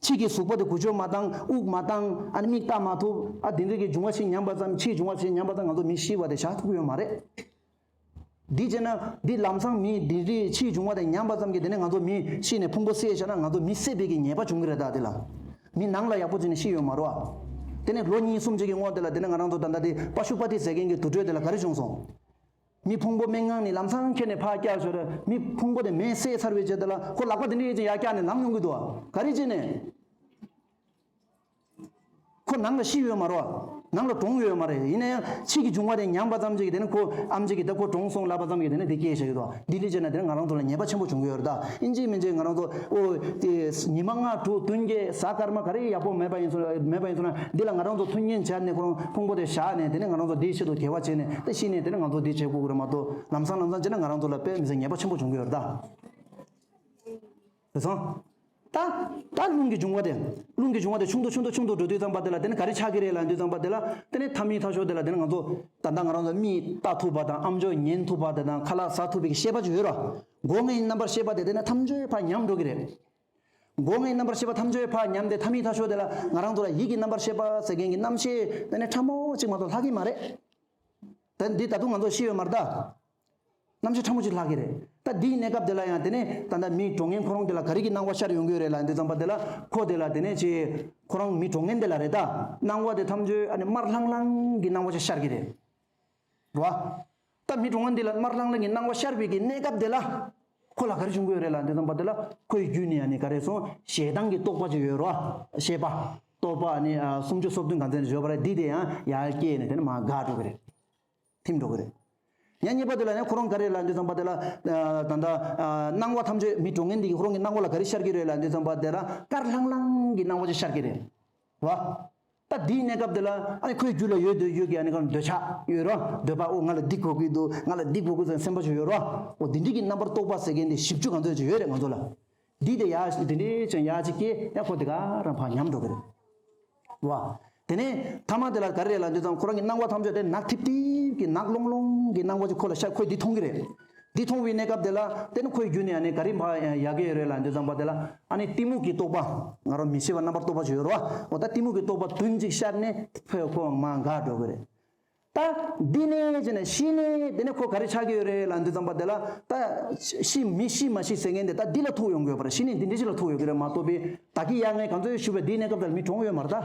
ཕྱི་གི་གཟུགས་པོ་དེ་འགུལ་སྐྱོད་མ་བཏང་དབུགས་མ་བཏང་ཨ་ནི་མིག་ལྟ་མ་ཐུབ་ཨ་དེ་འདྲ་གི་འབྱུང་བ་ཞིག་ཉམས་པ་ཙམ་ཕྱིའི་འབྱུང་བ་ཞིག་ཉམས་པ་ཙམ་ང་ཚོ་མི་ཤི་བ་དེ་བཞག་ཐུབ་ཀྱི་ཡོད་མ་རེད། འདི་བྱས་ན་འདི་ལམ་སང་མི་འདི་འདྲའི་ཕྱིའི་འབྱུང་བ་དེ་ཉམས་པ་ཙམ་གྱིས་དེ་ནས་ང་ཚོ་མི་ཤི་ནས་ཕུང་པོ་བསྲེགས་བཞག་ན་ང་ཚོ་མི་བསད་པའི་གི་ཉེས་པ་བྱུང་གི་རེད་ད་དེ་ལ། མི་ནང་ལ་ཡག་པོ་བྱས་ནས་ཤི་ཡོད་མ་རེད་བ། དེ་ནས་ལོ་གཉིས་གསུམ་ཅིག་གི་སྔོན་དེ་ལ་དེ་ནས་ང་རང་ཚོ་ད་ལྟ་དེ་པ་ཤུ་པ་ཏི་ཟེར་མཁན་གྱི་དུར་ཁྲོད་དེ་ལ་ག་རེ་བྱུང་སོང་། མི་ཕུང་པོ་སྨན་ཁང་ནས་ལམ་སང་ཁྱེར་ནས་ཕར་བསྐྱལ་ཞོར་མི་ཕུང་པོ་དེ་མེ་བསྲེགས་ཚར་བའི་རྗེས་དེ་ལ་ཁོ་ལག་པ་དེ་འདྲ་ཡོད་ཅིག་ཡར་བཀྱགས་ནས་ལངས་ཡོང་གི་འདུག་བ། ག་རེ་བྱས་ནས། ཁོ་ནང་ལ་ཤི་ཡོད་མ་རེད་ ནང་ལ་གྲོངས་ཡོད་མ་རེད། ཡིན་ན་ཡང་ཕྱི་གི་འབྱུང་བ་དེ་ཉམས་པ་ཙམ་ཅིག་གིས་དེ་ནི་ཁོ་ཨམ་ཅིག་གིས་ད་ཁོ་གྲོངས་སོང་ལབ་པ་ཙམ་གྱིས་དེ་ནི་དེ་སྐྱེས་བཞག་གི་འདུག་འདི་འདྲ་བྱས་ན་དེ་ནི་ང་རང་ཚོ་ལ་ཉེས་པ་ཆེན་པོ་བྱུང་གི་ཡོད་རེད་ད། ཨིན་ཇི་མིན་ཇི་ང་རང་ཚོ་ཨོ་དེ་ཉི་མ་ལྔ་དྲུག་བདུན་བརྒྱད་གཟའ་སྐར་མ་ག་རེ་ཡག་པོ་མེད་པ་ཡིན་སོང་མེད་པ་ཡིན་སོང་ན་འདི་ལ་ང་རང་ཚོ་མཐུན་རྐྱེན་སྦྱར་ནས་ཁོ་རང་ཕུང་པོ་དེ་བཞག་ནས་དེ་ནི་ང་རང་ཚོ་འདིའི་ཆེད་དུ་དགེ་བ་བྱས་ནས་དེ་ཤི་ནས་དེ་ནི་ང་ཚོ་འདི་བྱེད་དགོས་ཀྱི་རེད་མ་གཏོགས་ལམ་སང་ལམ་སང་བྱས་ན་ང་རང་ཚོ་ལ་དཔེ་མི་སྲིད་ཉེས་པ་ཆེན་པོ་བྱུང་གི་ཡོད་རེད་ད། རེད་སོང་། ད། ད་རླུང་གི་འབྱུང་བ་དེ། རླུང་གི་འབྱུང་བ་དེ་ཆུང་དུ་ཆུང་དུ་ཆུང་དུ་འགྲོ་དུས་ཙམ་པ་དེ་ལ་དེ་ནི་ག་རེ་ཆགས་ཀྱི་རེད་ལབ་དུས་ཙམ་པ་དེ་ལ་དེ་ནི་མཐའ་མའི་མཐའ་ཤོར་དེ་ལ་དེ་ནི་ང་ཚོ་ད་ལྟ་ང་རང་ཚོ་མིག་ལྟ་ཐུབ་པ་དང་ཨམ་ཅོག་ཉན་ཐུབ་པ་དེ་དང་ཁ་ལག་ཟ་ཐུབ་པའི་ཤེས་པ་ཅིག་ཡོད་ར། སྒོ་ལྔའི་རྣམ་པར་ཤེས་པ་དེ་དེ་ནི་ཐམས་ཅད་ཕར་ཉམས་འགྲོ་གི་རེད། སྒོ་ལྔའི་རྣམ་པར་ཤེས་པ་ཐམས་ཅད་ཕར་ཉམས་ཏེ་མཐའ་མའི་མཐའ་ཤོར་དེ་ལ་ང་རང་ཚོ་ལ་ཡིད་ཀྱི་རྣམ་པར་ཤེས་པ་ཟེར་མཁན་གྱི་རྣམ་ཤེས་དེ་ནི་ཕྲ་མོ་གཅིག་མ་གཏོགས་ལྷག་གི་མ་རེད། ད་འདི་ད་དུང་ང་ཚོ་ཤི་ཡོད་མ་རེད་ད། རྣམ་ཤེས་ཕྲ་མོ་ཅིག་ལྷག་གི་རེད། ད་འདིའི་གནས་སྐབས་དེ་ལ་ཡང་དེ་ནས་ད་ལྟ་མི་གྲོངས་མཁན་ཁོ་རང་དེ་ལ་ག་རེ་གི་སྣང་བ་ཤར་ཡོང་གི་ཡོད་རེད་ལབ་དུས་ཙམ་པ་དེ་ལ་ཁོ་དེ་ལ་དེ་ནས་ཅི་ཁོ་རང་མི་གྲོངས་མཁན་དེ་ལ་རེད་ད། སྣང་བ་དེ་ཐམས་ཅད་ཨ་ནི་དམར་ལྷང་ལྷང་གི་སྣང་བ་ཅིག་ཤར་གི་རེད། རེད་བ། ད་མི་གྲོངས་མཁན་དེ་ལ་དམར་ལྷང་ལྷང་གི་སྣང་བ་ཤར་བའི་གི་གནས་སྐབས་དེ་ལ་ཁོ་ལ་ག་རེ་བྱུང་གི་ཡོད་རེད་ལབ་དུས་ཙམ་པ་དེ་ལ་ཁོའི་རྒྱུད་ནས་ཨ་ནི་ག་རེ་སོང་ཞེ་སྡང་གི་རྟོག་པ་ཅིག་ཡོད་རེད་བ། ཤེས་པ། རྟོག་པ་ཨ་ནི་ཨ་སུམ་ཅུ་སོ་བདུན་ག་ཚད་ནས་བརྗོད་པ་རེད་འདི་དེ་ཡང་ཡར་སྐྱེས་ནས་དེ་ནས་མར་འགག་འགྲོ་གི་རེད། ཐིམ་འགྲོ་གི་རེད། ཉ་གཉིས་པ་དེ་ལ་ནི་ཁོ་རང་ག་རེ་ལབ་དུས་ཙམ་པ་དེ་ལ་ད་ལྟ་སྣང་བ་ཐམས་ཅད་མི་གྲོངས་མཁན་འདི་ཁོ་རང་གི་སྣང་བ་ལ་ག་རེ་ཤར་གྱི་རེད་ལབ་དུས་ཙམ་པ་དེ་ལ་དཀར་ལྷང་ལྷང་གི་སྣང་བ་ཅིག་ཤར་གྱི་རེད། བ། ད་འདིའི་གནས་སྐབས་དེ་ལ་ཨ་ནི་ཁོའི་རྒྱུད་ལ་ཡོད་འདོད་ཡོད་ཀྱི་ཨ་ནི་ག་འདོད་ཆགས་ཡོད་རོ། འདོད་པ་ཨོ་ང་ལ་འདི་དགོས་ཀྱི་འདུག་ང་ལ་འདི་དགོས་ཀྱི་འདུག་སེམས་པ་ཅིག་ཡོད་རོ། ཨོ་འདི་འདྲི་གི་རྣམ་པར་རྟོག་པ་ཟེར་མཁན་དེ་བཞི་བཅུ་ག་ཚོད་ཅིག་ཡོད་རེད་ང་ཚོ་ལ། འདི་དེ་ཡ་འདི་འདྲའི་ཅན་ཡ་ཅིག་སྐྱེ་ཡ་ཁོ་དེ་ག་རང་ཕར་ཉམས་འགྲོ་གི་རེད། བ། དེ་ནས་ཐ་མ་དེ་ལ་ག་རེ་རེད་ལབ་དུས་ཙམ་ཁོ་རང་གི་སྣང་བ་ཐམས་ཅད་དེ་ནག་ཐིབ་ཐིབ་ཀྱི་ནག་ལོང་ལོང་གི་སྣང་བ་ཅིག་ཁོ་ལ་ཤར་ཁོས་འདི་མཐོང་གི་རེད། འདི་མཐོང་བའི་གནས་སྐབས་དེ་ལ་དེ་ནི་ཁོའི་རྒྱུད་ནས་ཨ་ནི་ག་རེ་མ་ཡ་གི་ཡོད་རེད་ལབ་དུས་ཙམ་པ་དེ་ལ་ཨ་ནི་གཏི་མུག་གི་རྟོག་པ་ང་རང་མི་ཤེས་པ་རྣམ་པར་རྟོག་པ་ཅིག་ཡོད་རེད་བ། འོ་ད་གཏི་མུག་གི་རྟོག་པ་བདུན་ཅིག་ཤར་ནས་ཁོས་ཁོ་མ་འགག་འགྲོ་གི་རེད། ད་འདི་ནས་ཅི་ནས་ཤི་ནས་དེ་ནས་ཁོ་ག་རེ་ཆགས་ཀྱི་ཡོད་རེད་ལབ་དུས་ཙམ་པ་དེ་ལ་ད་ཤི་མི་ཤི་མ་ཤི་ཟེར་མཁན་དེ་ད་འདི་ལ་ཐུག་ཡོང་གི་ཡོད་པ་རེད། ཤི་ནས་འདི་འདྲ་ཅིག་ལ་ཐུག་ཡོང་གི་རེད་མ་གཏོགས་པའི་ད་གི་ཡ་ངས་ག་ཚོད་ཞུ་བའི་འདིའི་གནས་སྐབས་དེ་ལ་མི་གྲོངས་ཡོད་མ་རེད་ད།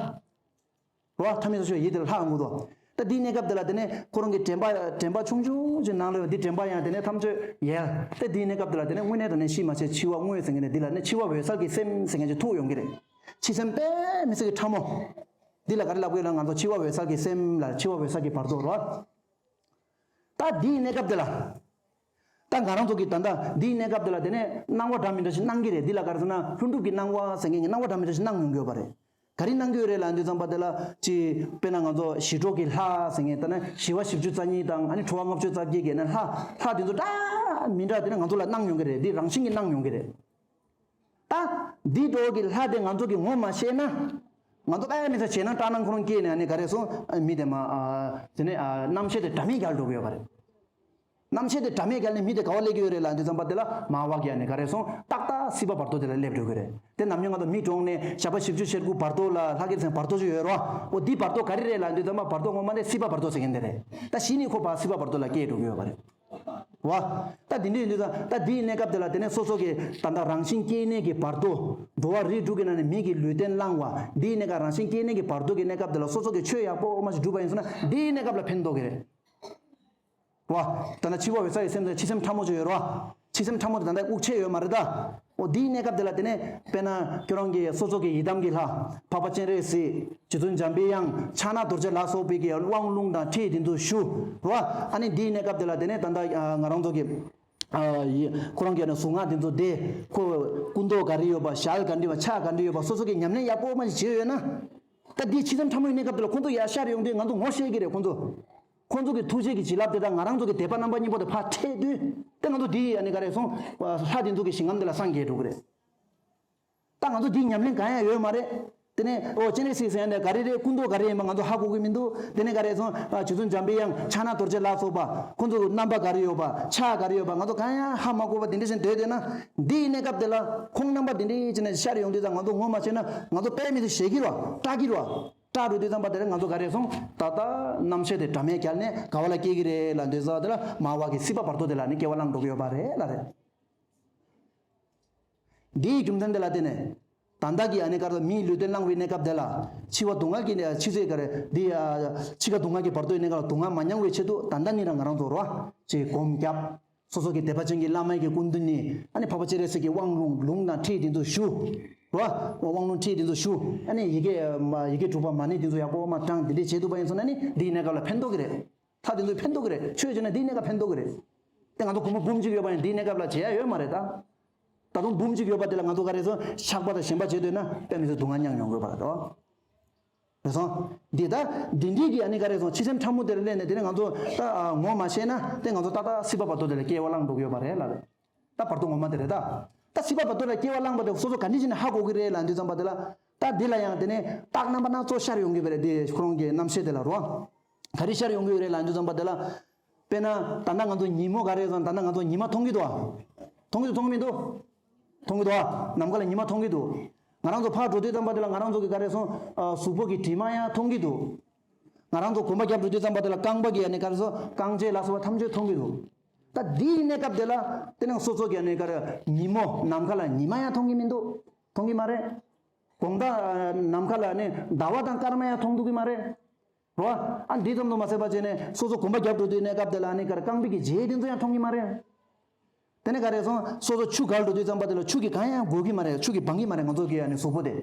རོ་ཐ་མི་ས་ཤོ་ཡིད་དེ་ལ་ལྷག་འོང་གི་འདུག་ད་འདིའི་གནས་སྐབས་དེ་ལ་དེ་ནས་ཁོ་རང་གི་དྲན་པ་དྲན་པ་ཆུང་ཆུང་ཅིག་ནང་ལ་ཡོད་འདི་དྲན་པ་ཡང་དེ་ནས་ཐམས་ཅད་ཡལ། ད་འདིའི་གནས་སྐབས་དེ་ལ་དེ་ནས་དངོས་གནས་དྲང་གནས་ཤི་མ་ཤི་འཆི་བ་དངོས་ཟེར་མཁན་དེ་འདི་ལ་ནས་འཆི་བ་འོད་གསལ་གྱི་སེམས་ཟེར་མཁན་ཅིག་ཐུག་ཡོང་གི་རེད། འཆི་སེམས་དཔེ་མི་སྲིད་ཀྱི་ཕྲ་མོ། འདི་ལ་ག་རེ་ལབ་དགོས་ལ་ང་ཚོ་འཆི་བ་འོད་གསལ་གྱི་སེམས་ལ་འཆི་བ་འོད་གསལ་གྱི་བར་དོ་རོ། ད་འདིའི་གནས་སྐབས་དེ་ལ། ད་ང་རང་ཚོ་གི་ད་ལྟ་འདིའི་གནས་སྐབས་དེ་ལ་དེ་ནས་སྣང་བ་འདྲ་མི་འདྲ་ཞིག་སྣང་གི་རེད། འདི་ལ་ག་རེ་ཟེར་ན་ལྷུན་གྲུབ་ཀྱི་སྣང་བ་ཟེར་མཁན་གྱི་སྣང་བ་འདྲ་མི་འདྲ་ཞིག་སྣང་ཡོང་གི་ཡོད་པ་རེད། ག་རེ་སྣང་གི་ཡོད་རེད་ལབ་དུས་ཙམ་པ་དེ་ལ་ཅི་དཔེར་ན་ང་ཚོ་ཞི་ཁྲོ་གི་ལྷ་ཟེར་མཁན་ད་ནི་ཞི་བ་བཞི་བཅུ་རྩ་གཉིས་དང་ཨ་ནི་ཁྲོ་བ་ལྔ་བཅུ་རྩ་བརྒྱད་ཀྱི་ནི་ལྷ་ལྷ་དེ་ཚོ་འདྲ་མི་འདྲ་དེ་ནི་ང་ཚོ་ལ་སྣང་ཡོང་གི་རེད། འདི་རང་བཞིན་གྱིས་སྣང་ཡོང་གི་རེད། ད་འདི་འགྲོ་གི་ལྷ་དེ་ང་ཚོ་གི་ངོ་མ་ཤེས་ན། ང་ཚོ་ཨེ་མི་ཚེ་བྱས་ན་སྐྲག་སྣང་ཁོ་རང་སྐྱེས་ནས་ཨ་ནི་ག་རེ་སོང་མི་དེ་མ་དེ་ནས་རྣམ་ཤེས་དེ་དྲ་མས་བརྒྱལ་འགྲོ་གི་ཡོད་པ་རེད། རྣམ་ཤེས་དེ་དྲ་མས་བརྒྱལ་ནས་མི་དེ་ག་བ་སླེབས་ཀྱི་ཡོད་རེད་ལབ་དུས་ཙམ་པ་དེ་ལ་མ་བ་གི་ཨ་ནི་ག་རེ་སོང་ཏག་ཏག་སྲིད་པ་བར་དོ་དེ་ལ་སླེབས་འགྲོ་གི་རེད། དེ་ནམ་རྒྱུན་ང་ཚོ་མི་གྲོངས་ནས་ཞག་པ་བཞི་བཅུ་ཞེ་དགུ་བར་དོ་ལ་ལྷ་སྐལ་ཚན་བར་དོ་ཅིག་ཡོད་རོ། འོ་འདི་བར་དོ་ག་རེ་རེད་ལབ་དུས་ཙམ་པ་བར་དོ་ངོ་མ་དེ་སྲིད་པ་བར་དོ་ཟེར་མཁན་དེ་རེད། ད་གཞི་ནས་ཁོ་ཕར་སྲིད་པ་བར་དོ་ལ་སྐྱེས་འགྲོ་གི་ཡོད་པ་རེད། བ། ད་འདི་འདྲ་ཡིན་དུས་ད་ད་འདིའི་གནས་སྐབས་དེ་ལ་དེ་ནས་སོ་སོ་གི་ད་ལྟ་རང་བཞིན་སྐྱེ་གནས་ཀྱི་བར་དོ། འགྲོ་བ་རིགས་དྲུག་གི་ནང་ནས་མི་གི་ལུས་རྟེན་བླངས་པ་འདིའི་གནས་སྐབས་རང་བཞིན་སྐྱེ་གནས་ཀྱི་བར་དོ་གི་གནས་སྐབས་དེ་ལ་སོ་སོ་གི་ཆོས་ཡག་པོ་མ་ཞིག་བསྒྲུབས་པ་ཡིན་སོང་ན་འདིའི་གནས་སྐབས་ལ་ཕན་ཐོགས་ཀྱི་རེད། བ། ད་ལྟ་འཆི་བ་འོད་གསལ་གྱི་སེམས་དེ་འཆི་སེམས་ཕྲ་མོ་ཅིག་ཡོད་རེད་བ། འཆི་སེམས་ཕྲ་མོ་དེ་ད་ལྟ་དབུགས་ཆད་ཡོད་མ་རེད་ད། འོ་འདིའི་གནས་སྐབས་དེ་ལ་དེ་ནས་དཔེར་ན་ཁྱོད་རང་གི་སོ་སོ་གི་ཡི་དམ་གྱི་ལྷ་འཕགས་པ་སྤྱན་རས་གཟིགས་རྗེ་བཙུན་འཇམ་པའི་དབྱངས་ཕྱག་ན་རྡོ་རྗེ་ལ་སོགས་པའི་གི་དབང་ལུང་དང་ཁྲིད་དེ་ཚོ་ཞུ་རོ། ཨ་ནི་འདིའི་གནས་སྐབས་དེ་ལ་དེ་ནས་ད་ལྟ་ང་རང་ཚོ་གི་ཁོ་རང་གི་ནི་གཟུངས་སྔགས་དེ་ཚོ་དེ་ཁོ་སྐུ་མདོག་ག་རེ་ཡོད་པ་ཞལ་ག་འདྲ་བ་ཕྱག་ག་འདྲ་ཡོད་པ་སོ་སོ་གི་ཉམས་ལེན་ཡག་པོ་མ་ཞིག་བྱས་ཡོད་ན། ད་འདིའི་འཆི་སེམས་ཕྲ་མོའི་གནས་སྐབས་དེ་ལ་ཁོང་ཚོ་ཡར་ཤར་ཡོང་དུས་ང་ཚོ་ངོ་ཤེས་ཀྱི་རེད་ཁོང་ཚོ། ཁོང་ཚོ་གི་ཐུགས་རྗེ་གི་བྱིན་རླབས་དེ་དག་ང་རང་ཚོ་གི་དད་པ་རྣམ་པ་གཉིས་པོ་དེ་ཕར་འཕྲད་དུས་དེ་ང་ཚོ་འདི་ཡི་ཨ་ནི་ག་རེ་སོང་ལྷ་དེ་ཚོ་གི་ཞིང་ཁམས་དེ་ལ་སངས་རྒྱས་འགྲོ་གི་རེད། ད་ང་ཚོ་འདི་ཉམས་ལེན་གང་ཡང་ཡོད་མ་རེད། དེ་ནས་ཨོ་སྤྱན་རས་གཟིགས་ཟེར་ཡ་འདི་ག་རེ་རེད། སྐུ་མདོག་ག་རེ་ཡིན་པ་ང་ཚོ་ཧ་གོ་གི་མི་འདུག་དེ་ནས་ག་རེ་སོང་རྗེ་བཙུན་འཇམ་པའི་དབྱངས་ཕྱག་ན་རྡོ་རྗེ་ལ་སོགས་པ་ཁོང་ཚོ་གི་རྣམ་པ་ག་རེ་ཡོད་པ་ཕྱག་ག་རེ་ཡོད་པ་ང་ཚོ་གང་ཡང་ཧ་མ་གོ་བ་དེ་འདྲ་ཞིག་སྡོད་བསྡད་ན་འདི་ཡི་གནས་སྐབས་དེ་ལ་ཁོང་རྣམ་པ་དེ་འདྲ་ཞིག་ནས་ཤར་ཡོང་དུས་ཙང་ང་ཚོ་ངོ་མ་ཤེས་ན་ང་ཚོ་དཔེ་མི་སྲིད་ཞེད་ཀྱི་རེད་བ། སྐྲག་གི་རེད་བ། སྐྲག་འགྲོ་དུས་ཙམ་པ་དེར་ང་ཚོ་ག་རེ་སོང་ད་ལྟ་རྣམ་ཤེས་དེ་དྲ་མས་བརྒྱལ་ནས་ག་བ་ལ་སྐྱེ་གི་རེད་ལབ་དུས་ཙམ་དེ་ལ་མ་བ་གི་སྲིད་པ་བར་དོ་དེ་ལ་ནི་སྐྱེ་བ་བླངས་འགྲོ་གི་ཡོད་པ་རེད་ལ་རེད། འདིའི་རྒྱུ་མཚན་དེ་ལ་བརྟེན་ནས་ད་ལྟ་གི་ཨ་ནི་ཀར་མིའི་ལུས་རྟེན་བླངས་པའི་གནས་སྐབས་དེ་ལ་འཆི་བ་སྡུག་བསྔལ་གྱི་གནས་འཆི་ཚེ་ག་རེ་འདི་འཆི་ཁ་སྡུག་བསྔལ་གྱི་བར་དོའི་གནས་སྐབས་ལ་སྡུག་བསྔལ་མ་མྱང་བའི་ཆེད་དུ་ད་ལྟ་ནི་རང་ང་རང་ཚོ་རོ་ཅེས་སྒོམ་རྒྱབ། སོ་སོ་གི་དད་པ་ཅན་གྱི་བླ་མའི་གི་སྐུ་མདུན་ནས་ཨ་ནི་འཕགས་པ་སྤྱན་རས་གཟིགས་ཀྱི་དབང་ལུང་ལུང་དང་ཁྲིད་དེ་ཚོ་ཞུ། རོ། དབང་ལུང་ཁྲིད་དེ་ཚོ་ཞུ། ཨ་ནི་ཡི་གེ་མ་ཡི་གེ་དྲུག་པ་མ་ཎི་དེ་ཚོ་ཡག་པོ་མ་བགྲང་དེ་འདྲས་བྱེད་ཐུབ་པ་ཡིན་སོང་ན་ནི་འདིའི་གནས་སྐབས་ལ་ཕན་ཐོགས་ཀྱི་རེད། ལྷ་དེ་ཚོས་ཕན་ཐོགས་ཀྱི་རེད། ཆོས་བྱས་ན་འདིའི་གནས་སྐབས་ཕན་ཐོགས་ཀྱི་རེད། དེ་ང་ཚོ་སྒོར་མོ་འབུམ་གཅིག་ཡོད་པ་ཡིན་འདིའི་གནས་སྐབས་ལ་བྱེད་ཡ་ཡོད་མ་རེད་ད། ད་དུང་འབུམ་གཅིག་ཡོད་པ་དེ་ལ་ང་ཚོ་ག་རེ་ཟེར་ཆགས་པ་དང་ཞེན་པ་བྱེད་འདོད་ན་དཔེ་མི་སྲིད་སྡུག་བསྔལ་མྱངས་མྱོང་དགོས་པ་རེད་དོ། རེད་སོང་། འདི་ད་འདི་འདྲའི་གི་ཨ་ནི་ག་རེ་སོང་ཕྱི་སེམས་ཕྲ་མོ་དེར་སླེབས་ནས་དེ་ནས་ང་ཚོ་ད་ངོ་མ་ཤེས་ན་དེ་ང་ཚོ་ཏག་ཏག་སྲིད་པ་བར་དོ་དེ་ལ་སྐྱེ་བ་བླངས་འགྲོ་གི་ཡོད་པ་རེད་ལ་རེད། ད་བར་དོ་ངོ་མ་དེ་རེད་ད། ད་སྲིད་པ་བར་དོ་ལ་སྐྱེ་བ་བླངས་པ་དེ་སོ་སོ་ག་འདྲ་ཞིག་ནས་ཧ་གོ་གི་རེད་ལ་འདི་ཙམ་པ་དེ་ལ། ད་འདི་ལ་ཡང་དེ་ནས་རྟགས་རྣམ་པ་སྣ་ཚོགས་ཤར་ཡོང་གི་རེད་དེ་ཁོ་རང་གི་རྣམ་ཤེས་དེ་ལ་རོ། ག་རེ་ཤར་ཡོང་གི་རེད་ལ་འདི་ཙམ་པ་དེ་ལ། དཔེར་ན་ད་ལྟ་ང་ཚོ་ཉིན་མོ་ག་རེ་སོང་ད་ལྟ་ང་ཚོ་ཉི་མ་མཐོང་གི་འདུག་ཨ། མཐོང་གི་འདུག་མཐོང་གི་མི་འདུག་མཐོང་གི་འདུག་ཨ། ནམ་མཁའ་ལ་ཉི་མ་མཐོང་གི་འདུག་ང་རང་ཚོ་ཕར་འགྲོ་དུས་ཙམ་པ་དེ་ལ་ང་རང་ཚོ་གི་ག་རེ་སོང་། གཟུགས་པོ་གི་དྲི་མ་ཡང་མཐོང་གི་འདུག་ང་རང་ཚོ་གོམ་པ་རྒྱབ་འགྲོ་དུས་ཙམ་པ་དེ་ལ་རྐང་པ་གི་ཨ་ནི་ག་རེ་སོང་རྐང་རྗེས་ལ་སོགས་པ་ཐམས་ཅད་མཐོང་གི་འདུག་ད་འདིའི་གནས་སྐབས་དེ་ལ་དེ་ནང་སོ་སོ་གི་ཨ་ནི་ག་རེ་ཉིན་མོ་ནམ་མཁའ་ལ་ཉི་མ་ཡང་མཐོང་གི་མི་འདུག་མཐོང་གི་མ་རེད། དགོང་དག་ནམ་མཁའ་ལ་ཨ་ནི་ཟླ་བ་དང་སྐར་མ་ཡང་མཐོང་ཐུབ་ཀྱི་མ་རེད། རོ། ཨ་འདི་ཙམ་དུ་མ་ཟད་པ་བྱས་ནས་སོ་སོ་གོམ་པ་རྒྱབ་འགྲོ་དུས་གནས་སྐབས་དེ་ལ་ཨ་ནི་ག་རེ་རྐང་པའི་གི་རྗེས་དེ་ཚོ་ཡང་མཐོང་གི་མ་རེད། དེ་ནས་ག་རེ་སོང་སོ་སོ་ཆུ་བརྒལ་འགྲོ་དུས་ཙམ་པ་དེ་ལ་ཆུ་གི་གང་ཡང་དགོས་ཀྱི་མ་རེད། ཆུ་གི་སྦང་གི་མ་རེད་ང་ཚོ་གི་ཨ་ནི་གཟུགས་པོ་དེ།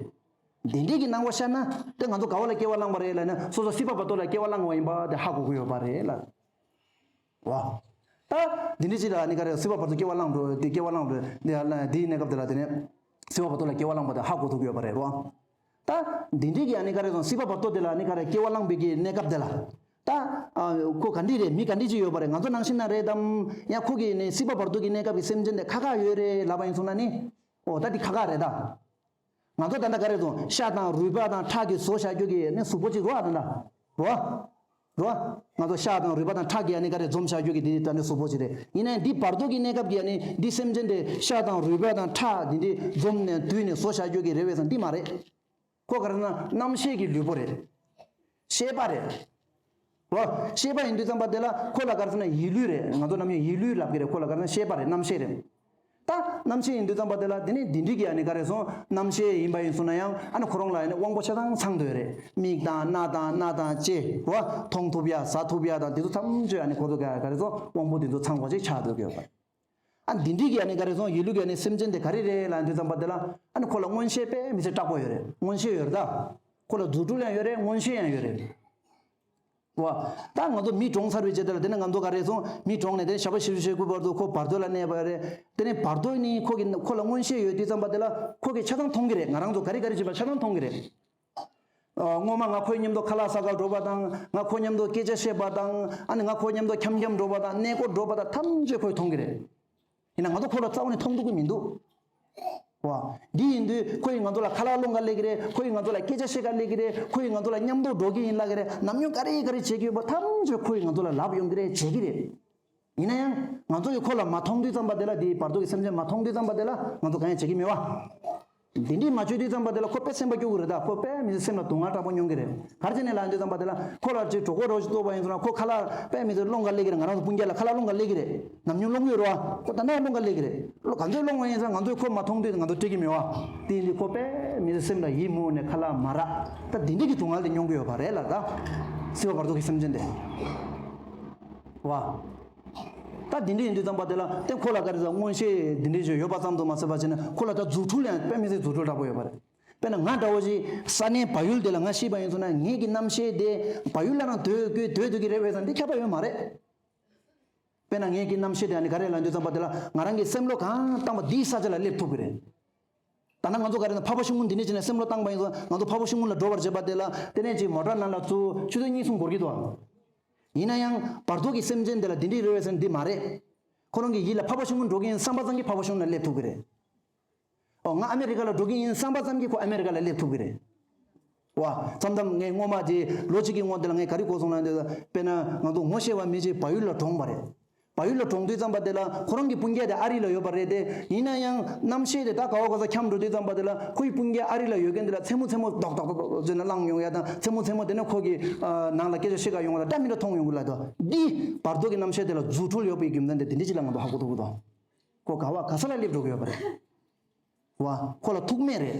འདི་འདྲའི་གི་སྣང་བ་ཤར་ན་དེ་ང་ཚོ་ག་བ་ལ་སྐྱེ་བ་བླངས་པ་རེད་ལབ་ན་སོ་སོ་སྲིད་པ་བར་དོ་ལ་སྐྱེ་བ་བླངས་པ་ཡིན་པ་དེ་ཧ་གོ་གི་ཡོད་པ་རེད་ལ། བ། ད། འདི་འདྲའི་ཅིག་ལ་ཨ་ནི་ག་རེ་སྲིད་པ་བར་དུ་སྐྱེ་བ་བླངས་འགྲོ་དེ་སྐྱེ་བ་བླངས་འགྲོ་འདི་ཨ་ལ་འདིའི་གནས་སྐབས་དེ་ལ་དེ་ནས་སྲིད་པ་བར་དུ་ལ་སྐྱེ་བ་བླངས་པ་དེ་ཧ་གོ་ཐུབ་ཀྱི་ཡོད་པ་རེད་རོ། ད། འདི་འདྲའི་གི་ཨ་ནི་ག་རེ་སོང་སྲིད་པ་བར་དུ་དེ་ལ་ཨ་ནི་ག་རེ་སྐྱེ་བ་བླངས་པའི་གི་གནས་སྐབས་དེ་ལ། ད། ཨ། ཁོ་ག་འདྲི་རེད་མི་ག་འདྲི་ཅིག་ཡོད་པ་རེད་ང་ཚོ་ནང་བཞིན་ན་རེད་དམ། ཡང་ཁོ་གི་ནི་སྲིད་པ་བར་དུ་གི་གནས་སྐབས་ཀྱི་སེམས་ཅན་དེ་ཁ་ཁ་ཡོད་རེད་ལབ་པ་ཡིན་སོང་ན་ནི། ཨོ་ད་འདི་ཁ་ཁ་རེད་ད། ང་ཚོ་ད་ལྟ་ག་རེ་བཟུང་ཤ་དང་རུས་པ་དང་ཁྲག་གི་བཟོ་བྱ་རྒྱུ་གི་ནི་གཟུགས་པོ་གཅིག་རོ་ཨ་ད་ལྟ། རོ། རོ། ང་ཚོ་ཤ་དང་རུས་པ་དང་ཁྲག་གི་ཨ་ནི་ག་རེ་འཛོམས་བྱ་རྒྱུ་གི་འདི་ད་ནི་གཟུགས་པོ་གཅིག་རེད། ཡིན་ནའི་འདི་བར་དོ་གི་གནས་སྐབས་ཀྱི་ཨ་ནི་འདི་སེམས་ཅན་དེ་ཤ་དང་རུས་པ་དང་ཁྲག་འདི་འདི་འཛོམས་ནས་བསྡུས་ནས་བཟོ་བྱ་རྒྱུ་གི་རེད་བས་སམ་འདི་མ་རེད། ཁོ་ག་རེ་ཟེར་ན་རྣམ་ཤེས་ཀྱི་ལུས་པོ་རེད། ཤེས་པ་རེད། ལོ། ཤེས་པ་ཡིན་དུས་ཙམ་པ་དེ་ལ་ཁོ་ལ་ག་རེ་ཟེར་ན་ཡིད་ལུས་རེད། ང་ཚོ་ནམ་ཡང་ཡིད་ལུས་ལབ་ཀྱི་རེད། ཁོ་ལ་ག་རེ་ཟེར་ན་ཤེས་པ་རེད། རྣམ་ཤེས་རེད། ད་རྣམ་ཤེས་ཡིན་དུས་ཙམ་པ་དེ་ལ་དེ་ནི་འདི་འདྲི་གི་ཨ་ནི་ག་རེ་སོང་རྣམ་ཤེས་ཡིན་པ་ཡིན་སོང་ན་ཡང་ཨ་ནི་ཁོ་རང་ལ་ཨ་ནི་དབང་པོ་ཆ་ཚང་ཚང་འདོད་རེད། མིག་དང་སྣ་དང་སྣ་དང་ལྕེ་རོ་མཐོང་ཐུབ་ཡ་ཟ་ཐུབ་ཡ་དང་དེ་ཚོ་ཐམས་ཅད་ཨ་ནི་ཁོ་ཚོ་ག་ག་རེ་སོང་དབང་པོ་དེ་ཚོ་ཚང་བ་ཅིག་ཆགས་འདོད་ཀྱི་ཡོད་པ་རེད། ཨ་འདི་འདྲི་གི་ཨ་ནི་ག་རེ་སོང་ཡིད་ལུས་ཀྱི་ཨ་ནི་སེམས་ཅན་དེ་ག་རེ་རེད་ལབ་དུས་ཙམ་པ་དེ་ལ་ཨ་ནི་ཁོ་ལ་མངོན་ཤེས་དཔེ་མི་སྲིད་དྲག་པོ་ཡོད་རེད། མངོན་ཤེས་ཡོད་རེད་ད། ཁོ་ལ་རྫུ་འཕྲུལ་ཡང་ཡོད་རེད། མངོན་ཤེས་ཡང་ཡོད་རེད། བ། ད་ང་ཚོ་མི་གྲོངས་ཚར་བའི་རྗེས་དེ་ལ་དེ་ནས་ང་ཚོ་ག་རེ་སོང་མི་གྲོངས་ནས་དེ་ནས་ཞག་པོ་བཞི་བཅུ་ཞེ་དགུ་བར་དུ་ཁོ་བར་དོ་ལ་གནས་པ་རེད། དེ་ནས་བར་དོ་ནི་ཁོ་གི་ཁོ་ལ་མངོན་ཤེས་ཡོད་དུས་ཙམ་པ་དེ་ལ་ཁོ་གི་ཆ་ཚང་མཐོང་གི་རེད། ང་རང་ཚོ་ག་རེ་ག་རེ་བྱེད་པ་ཆ་ཚང་མཐོང་གི་རེད། ཨ། སྔོན་མ་ང་ཁོའི་མཉམ་དུ་ཁ་ལག་ཟ་གར་འགྲོ་བ་དང་ང་ཁོ་མཉམ་དུ་སྐད་ཆ་བཤད་པ་དང་ཨ་ནི་ང་ཁོ་མཉམ་དུ་འཁྱམ་འཁྱམ་འགྲོ་བ་དང་གནས་སྐོར་འགྲོ་བ་དང་ཐམས་ཅད་ཁོས་མཐོང་གི་རེད། ཡིན་ན་ང་ཚོ་ཁོ་ལ་རྩ་བ་ནས་མཐོང་ཐུབ་ཀྱི་མི་འདུག་ཝ། འདི་ཡིན་དུས་ཁོ་ཡིས་ང་ཚོ་ལ་ཁ་ལག་སློང་ག་སླེབས་ཀྱི་རེད། ཁོ་ཡིས་ང་ཚོ་ལ་སྐད་ཆ་བཤད་ག་སླེབས་ཀྱི་རེད། ཁོ་ཡིས་ང་ཚོ་ལ་མཉམ་དུ་འགྲོ་གི་ཡིན་ལབ་ཀྱི་རེད། ནམ་རྒྱུན་ག་རེ་ག་རེ་བྱེད་ཀྱི་ཡོད་པ་ཐམས་ཅད་ཁོ་ཡིས་ང་ཚོ་ལ་ལབ་ཡོང་གི་རེད། བྱེད་ཀྱི་རེད། ཡིན་ན་ཡང་ང་ཚོ་ཡིས་ཁོ་ལ་མ་མཐོང་དུས་ཙམ་པ་དེ་ལ་དེའི་བར་དོ་གི་སེམས་ཅན་མ་མཐོང་དུས་ཙམ་པ་དེ་ལ་ང་ཚོ་གང་ཡང་བྱེད་ཀྱི་མེད་པ། འདི་འདྲས་མ་བྱེད་དུས་ཙམ་པ་དེ་ལ་ཁོ་དཔེ་སེམས་པ་སྐྱོ་གི་རེད་ད། ཁོ་དཔེ་མི་ཚེ་སེམས་ལ་སྡུག་བསྔལ་དྲག་པོ་མྱོང་གི་རེད། ག་རེ་བྱས་ནས་ལབ་དུས་ཙམ་པ་དེ་ལ་ཁོ་ལ་ཅིག་གྲོད་ཁོག་རོ་ཞིག་ལྟོགས་པ་ཡིན་ཟེར་ན་ཁོ་ཁ་ལག་དཔེ་མི་ཚེ་སློང་ག་སླེབས་ཀྱི་རེད། ང་རང་ཚོ་སྤུན་ཀྱག་ལ་ཁ་ལག་སློང་ག་སླེབས་ཀྱི་རེད། ནམ་རྒྱུན་སློང་གི་ཡོད་རེད་བ། ཁོ་ད་ནས་སློང་ག་སླེབས་ཀྱི་རེད། ལོ་ག་ཚོད་སློང་བ་ཡིན་ཟེར་ང་ཚོས་ཁོ་མ་མཐོང་དུས་ང་ཚོ་སྤྲད་ཀྱི་མེད་བ། དེ་ཡིན་དུས་ཁོ་དཔེ་མི་ཚེ་སེམས་ལ་ཡིད་མུག་ནས་ཁ་ལག་མ་རག་ད་འདི་འདྲས་ཀྱི་སྡུག་བསྔལ་དེ་མྱོང་གི་ཡོད་པ་རེད་ལ་ད། སྲིད་པ་བར་དོ་གི་སེམས་ཅན་དེ། བ། ད་འདི་འདྲས་ཡིན་དུས་ཙམ་པ་དེ་ལ་དེ་ཁོ་ལ་ག་རེ་ཟེར་མངོན་ཤེས་འདི་འདྲས་ཅིག་ཡོད་པ་ཙམ་དུ་མ་ཟད་པ་བྱས་ན་ཁོ་ལ་ད་རྫུ་འཕྲུལ་ཡང་དཔེ་མི་སྲིད་རྫུ་འཕྲུལ་དྲག་པོ་ཡོད་པ་རེད། དཔེར་ན་ང་འདྲ་བོ་ཞིག་ས་གནས་བལ་ཡུལ་དེ་ལ་ང་ཤི་བ་ཡིན་སོང་ན་ངེད་ཀྱི་རྣམ་ཤེས་དེ་བལ་ཡུལ་ལ་རང་སྡོད་དགོས་སྡོད་སྡོད་ཀྱི་རེད་བས་ཙང་འདི་ཁྱབ་པ་ཡོད་མ་རེད། དཔེར་ན་ངེད་ཀྱི་རྣམ་ཤེས་དེ་ཨ་ནི་ག་རེ་ལབ་དུས་ཙམ་པ་དེ་ལ་ང་རང་གི་སེམས་བློ་གང་བཏང་བ་འདིའི་ས་ཆ་ལ་སླེབས་ཐུབ་ཀྱི་རེད། ད་ནང་ང་ཚོ་ག་རེ་ན་འཕགས་པ་ཤིང་ཀུན་འདི་ནས་བྱས་ནས་སེམས་བློ་བཏང་བ་ཡིན་ཙང་ང་ཚོ་འཕགས་པ་ཤིང་ཀུན་ལ་འགྲོ་བར་བྱེད་པ་དེ་ལ་དེ་ནས་ཅིག་མོ་ཊ་ནང་ལ་ཚུར་ཆུ་ཚོད་གཉིས་གསུམ་འགོར་གྱི་འདུག་ཡིན་ན་ཡང་བར་དོ་གི་སེམས་ཅན་དེ་ལ་འདི་འདྲའི་རེ་བས་ཟེར་ན་འདི་མ་རེད། ཁོ་རང་གི་ཡིད་ལ་འཕགས་པ་ཤིང་ཀུན་འགྲོ་གི་ཡིན་བསམ་པ་ཙམ་གྱིས་འཕགས་པ་ཤིང་ཀུན་ལ་སླེབས་ཐུབ་ཀྱི་རེད། ཨོ་ང་ཨ་མེ་རི་ཀ་ལ་འགྲོ་གི་ཡིན་བསམ་པ་ཙམ་གྱིས་ཁོ་ཨ་མེ་རི་ཀ་ལ་སླེབས་ཐུབ་ཀྱི་རེད། བ། མཚམས་མཚམས་ངས་སྔོན་མ་དེ་ལོ་གཅིག་གི་སྔོན་དེ་ལ་ངས་ག་རེ་གོ་སོང་ལབ་དུས་དཔེར་ན་ང་ཚོ་ངོ་ཤེས་པ་མི་གཅིག་བལ་ཡུལ་ལ་གྲོངས་པ་རེད། བལ་ཡུལ་ལ་གྲོངས་དུས་ཙམ་པ་དེ་ལ་ཁོ་རང་གི་སྤུན་ཀྱག་དེ་ཨ་རི་ལ་ཡོད་པ་རེད་དེ། ཡིན་ན་ཡང་རྣམ་ཤེས་དེ་ད་ག་བ་ག་ས་འཁྱམས་འགྲོ་དུས་ཙམ་པ་དེ་ལ་ཁོའི་སྤུན་ཀྱག་ཨ་རི་ལ་ཡོད་མཁན་དེ་ལ་མཚན་མོ་མཚན་མོ་རྡོག་རྡོག་རྡོག་རྡོག་ཟེར་ནས་བླངས་ཡོང་ཡ་དང་མཚན་མོ་མཚན་མོ་དེ་ནས་ཁོ་གི་ནང་ལ་སྐད་ཆ་བཤད་ག་ཡོང་བ་དང་འདྲ་མི་འདྲ་མཐོང་ཡོང་གི་ལབ་དུས་འདི་བར་དོ་གི་རྣམ་ཤེས་དེ་ལ་རྫུ་འཕྲུལ་ཡོད་པའི་རྒྱུ་མཚན་དེ་དེ་འདྲ་ཅིག་ལ་ང་ཚོ་ཧ་གོ་ཐུབ་ཀྱི་འདུག་ཁོ་ག་བ་ག་ས་ལ་སླེབས་འགྲོ་གི་ཡོད་པ་རེད། བ། ཁོ་ལ་ཐུག་མེད་རེད།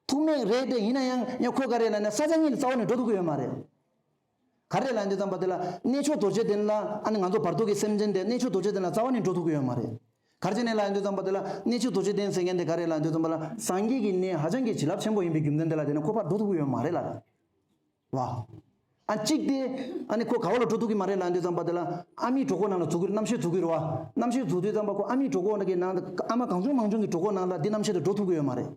ཐུག་མེད་རེད་དེ་ཡིན་ན་ཡང་ཡང་ཁོ་ག་རེ་ལབ་ན་ས་ཆ་གཉིས་ལ་རྩ་བ་ནས་འགྲོ་ཐུབ་ཀྱི་ཡོད་མ་རེད། ག་རེ་ལབ་དུས་ཙམ་པ་དེ་ལ་གནས་མཆོག་རྡོ་རྗེ་གདན་ལ་ཨ་ནི་ང་ཚོ་བར་དོ་གི་སེམས་ཅན་དེ་གནས་མཆོག་རྡོ་རྗེ་གདན་ལ་རྩ་བ་ནས་འགྲོ་ཐུབ་ཀྱི་ཡོད་མ་རེད། ག་རེ་བྱས་ནས་ལབ་ཡོང་དུས་ཙམ་པ་དེ་ལ་གནས་ཆུང་རྡོ་རྗེ་གདན་ཟེར་མཁན་དེ་ག་རེ་ལབ་ཡོང་དུས་ཙམ་པ་ལ་སངས་རྒྱས་ཀྱི་གནས་ཧ་ཅང་གི་བྱིན་རླབས་ཆེན་པོ་ཡིན་པའི་རྒྱུ་མཚན་དེ་ལ་དེ་ནས་ཁོ་ཕར་འགྲོ་ཐུབ་ཀྱི་ཡོད་མ་རེད་ལབ། བ། ཨ་གཅིག་དེ། ཨ་ནི་ཁོ་ག་བ་ལ་འགྲོ་ཐུབ་ཀྱི་མ་རེད་ལབ་དུས་ཙམ་པ་དེ་ལ་ཨ་མའི་གྲོད་ཁོག་ནང་ལ་འཛུལ་གྱི་རེད། རྣམ་ཤེས་འཛུལ་གྱི་རེད་བ། རྣམ་ཤེས་འཛུལ་དུས་ཙམ་པ་ཁོ་ཨ་མའི་གྲོད་ཁོག་ནང་གི་ནང་ཨ་མ་གང་བྱུང་མང་བྱུང་གི་གྲོད་ཁོག་ནང་ལ་འདི་རྣམ་ཤེས་དེ་འགྲོ་ཐུབ་ཀྱི་ཡོད་མ་རེད།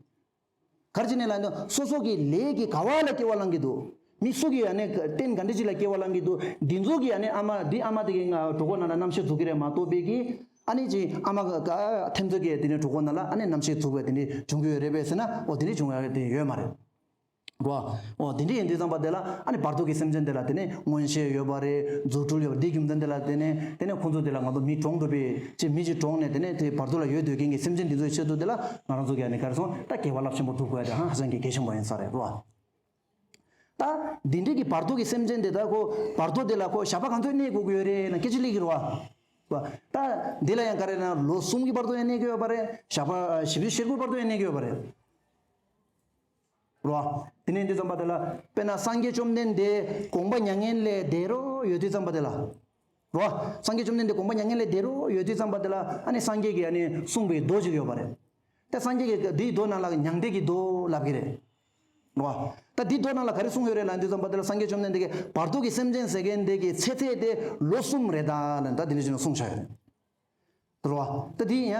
ག་རེ་བྱས་ནས་ལབ་དུས་སོ་སོ་གི་ལས་ཀྱི་ག་བ་ལ་སྐྱེ་བ་བླང་གི་འདུག་མི་སུ་གི་ཨ་ནི་རྟེན་ག་འདྲ་ཅིག་ལ་སྐྱེ་བ་བླང་གི་འདུག་འདི་ཚོ་གི་ཨ་ནི་ཨ་མ་འདི་ཨ་མ་དེ་གི་ང་གྲོད་ཁོག་ནང་ལ་རྣམ་ཤེས་འཛུལ་གྱི་རེད་མ་གཏོགས་པའི་གི་ཨ་ནི་ཅི་ཨ་མ་ག་ཐེམ་ཚོ་གི་དེ་ནི་གྲོད་ཁོག་ནང་ལ་ཨ་ནི་རྣམ་ཤེས་འཛུལ་བའི་དེ་འདྲ་བྱུང་གི་ཡོད་རེད་པས་ཟེར་ན་འོ་དེ་འདྲ་བྱུང་ཡ་དེ་ཡོད་མ་རེད། རོ། འོ་དེ་འདྲ་ཡིན་དུས་ཙམ་པ་དེ་ལ་ཨ་ནི་བར་དོ་གི་སེམས་ཅན་དེ་ལ་དེ་ནི་མངོན་ཤེས་ཡོད་པ་རེད། རྫུ་འཕྲུལ་ཡོད་པ་འདི་རྒྱུ་མཚན་དེ་ལ་དེ་ནི་དེ་ནི་ཁོང་ཚོ་དེ་ལ་ང་ཚོ་མི་གྲོངས་འགྲོ་བའི་ཅི་མི་ཅིག་གྲོངས་ནས་དེ་ནི་དེ་བར་དོ་ལ་ཡོད་སྡོད་མཁན་གྱི་སེམས་ཅན་འདི་ཚོའི་ཆེད་དུ་དེ་ལ་ང་རང་ཚོ་གི་ཨ་ནི་ག་རེ་སོང་ད་སྐྱེ་བ་རླབས་ཆེན་པོ་སྒྲུབ་དགོས་ཡ་དེ་ཧ་ཧ་ཅང་གི་གལ་ཆེན་པོ་ཡིན་ས་རེད་རོ། ད་འདི་འདྲའི་གི་བར་དོ་གི་སེམས་ཅན་དེ་ད་ཁོ་བར་དོ་དེ་ལ་ཁོ་ཞགས་པ་གང་ཚོད་གནས་དགོས་ཀྱི་ཡོད་རེད་ན་སྐད་ཆ་སླེབས་ཀྱི་རེད་བ། ད་འདི་ལ་ཡང་ག་རེ་ན་ལོ་གསུམ་གྱི་བར་དོ་ཡང་གནས་ཀྱི་ཡོད་པ་རེད། ཞགས་པ་བཞི་བཅུ་ཞེ་དགུའི་བར་དོ་ཡང་གནས་ཀྱི་ཡོད་པ་རེད། རོ། དེ་ནས་འདི་ཙམ་པ་དེ་ལ་དཔེར་ན་སངས་རྒྱས་བཅོམ་ལྡན་འདས་དགོངས་པ་མྱ་ངན་ལས་འདས་རོ་ཡོད་དུས་ཙམ་པ་དེ་ལ། རོ། སངས་རྒྱས་བཅོམ་ལྡན་འདས་དགོངས་པ་མྱ་ངན་ལས་འདས་རོ་ཡོད་དུས་ཙམ་པ་དེ་ལ་ཨ་ནི་སངས་རྒྱས་ཀྱིས་ཨ་ནི་གསུངས་པའི་མདོ་ཅིག་ཡོད་པ་རེད། དེ་སངས་རྒྱས་ཀྱིས་འདིའི་མདོ་ནང་ལ་མྱང་འདས་ཀྱི་མདོ་ལབ་ཀྱི་རེད། རོ། ད་འདིའི་མདོ་ནང་ལ་ག་རེ་གསུངས་ཡོད་རེད་ལབ་དུས་ཙམ་པ་དེ་ལ་སངས་རྒྱས་བཅོམ་ལྡན་འདས་ཀྱིས་བར་དོ་གི་སེམས་ཅན་ཟེར་མཁན་འདི་གི་ཚེ་ཚད་དེ་ལོ་གསུམ་རེད་ད་ལབ་ད་འདི་འདྲ་ཞིག་གསུངས་བཞག་ཡོད་རེད། རོ། ད་དེ་ཡང་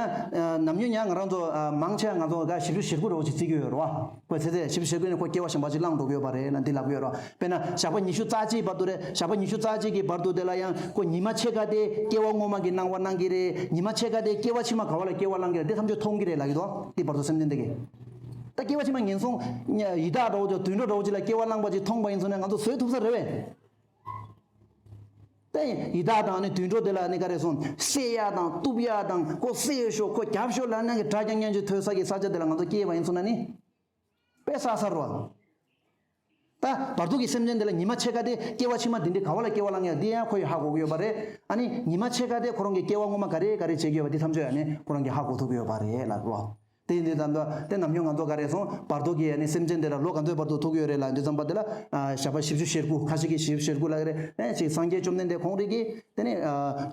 ནམ་རྒྱུན་ཡང་ང་རང་ཚོ་མང་ཆེ་ང་ཚོ་ག་བཞི་བཅུ་ཞེ་དགུ་རོ་ཅིག་བརྩི་གི་ཡོད་རོ། ཁོ་ཚེ་ཚད་བཞི་བཅུ་ཞེ་དགུ་ནས་ཁོ་སྐྱེ་བ་གཞན་པ་ཅིག་བླངས་འགྲོ་གི་ཡོད་པ་རེད་ལ་འདི་ལབ་གི་ཡོད་རོ། དཔེར་ན་ཞགས་པ་ཉི་ཤུ་རྩ་གཅིག་བར་དུ་རེད། ཞགས་པ་ཉི་ཤུ་རྩ་གཅིག་གི་བར་དུ་དེ་ལ་ཡང་ཁོ་ཉི་མ་ཕྱེད་ཀ་དེ་སྐྱེ་བ་སྔོན་མ་གི་སྣང་བ་སྣང་གི་རེད། ཉི་མ་ཕྱེད་ཀ་དེ་སྐྱེ་བ་ཕྱི་མ་ག་བ་ལ་སྐྱེ་བ་བླངས་གི་རེད་དེ་ཐམས་ཅད་མཐོང་གི་རེད་ལབ་ཀྱི་འདུག་དེ་བར་དུ་སེམས་ཅན་དེ་གི་ད་སྐྱེ་བ་ཕྱི་མ་ངན་སོང་ཡི་དྭགས་འདྲ་བོ་ཅིག་དུད་འགྲོ་འདྲ་བོ་ཅིག་ལ་སྐྱེ་བ་བླངས་པ་ཅིག་མཐོང་པ་ཡིན་ཚོ་ནས་ང་ཚོ་བཟོད་ཐུབ་ས་རེད་བས། དེ་ཡི་དྭགས་དང་ནི་དུད་འགྲོ་དེ་ལ་ནི་ག་རེ་སོང་བསད་ཡ་དང་གཏུབ་ཡ་དང་ཁོ་བསད་ཤོག་ཁོ་རྒྱབ་ཤོག་ལབ་ན་གི་སྒྲ་རྐྱང་རྐྱང་ཅིག་ཐོས་ས་གི་ས་ཆ་དེ་ལ་ང་ཚོ་སྐྱེས་པ་ཡིན་སོང་ན་ནི་དཔེ་བསགས་ས་རོ། ད་བར་དོ་གི་སེམས་ཅན་དེ་ལ་ཉི་མ་ཕྱེད་ཀ་དེ་སྐྱེ་བ་ཕྱི་མ་འདི་འདྲའི་ག་བ་ལ་སྐྱེ་བ་བླངས་ཡ་འདི་ཡང་ཁོ་ཡི་ཧ་གོ་གི་ཡོད་པ་རེད། ཨ་ནི་ཉི་མ་ཕྱེད་ཀ་དེ་ཁོ་རང་གི་སྐྱེ་བ་སྔོན་མ་ག་རེ་ག་རེ་བྱེད་ཀྱི་ཡོད་པ་འདི་ཐམས་ཅད་ཡང་ནི་ཁོ་རང་གི་ཧ་གོ་ཐུབ་ཀྱི་ཡོད་པ་རེད་ལ་རོ། དེ་ཡིན་དུས་ཙམ་དུ་དེ་ནམ་རྒྱུན་ང་ཚོ་ག་རེ་སོང་བར་དོ་གི་ཨ་ནི་སེམས་ཅན་དེ་ལ་ལོ་ག་ཚོད་བར་དུ་ཐུག་ཡོད་རེད་ལབ་དུས་ཙམ་པ་དེ་ལ་ཞགས་པ་བཞི་བཅུ་ཞེ་དགུ་ཁ་ཤས་ཀྱིས་བཞི་བཅུ་ཞེ་དགུ་ལབ་ཀྱི་རེད། ཨེ་ཅིག་སངས་རྒྱས་བཅོམ་ལྡན་འདས་ཁོང་རིགས་ཀྱིས་དེ་ནི་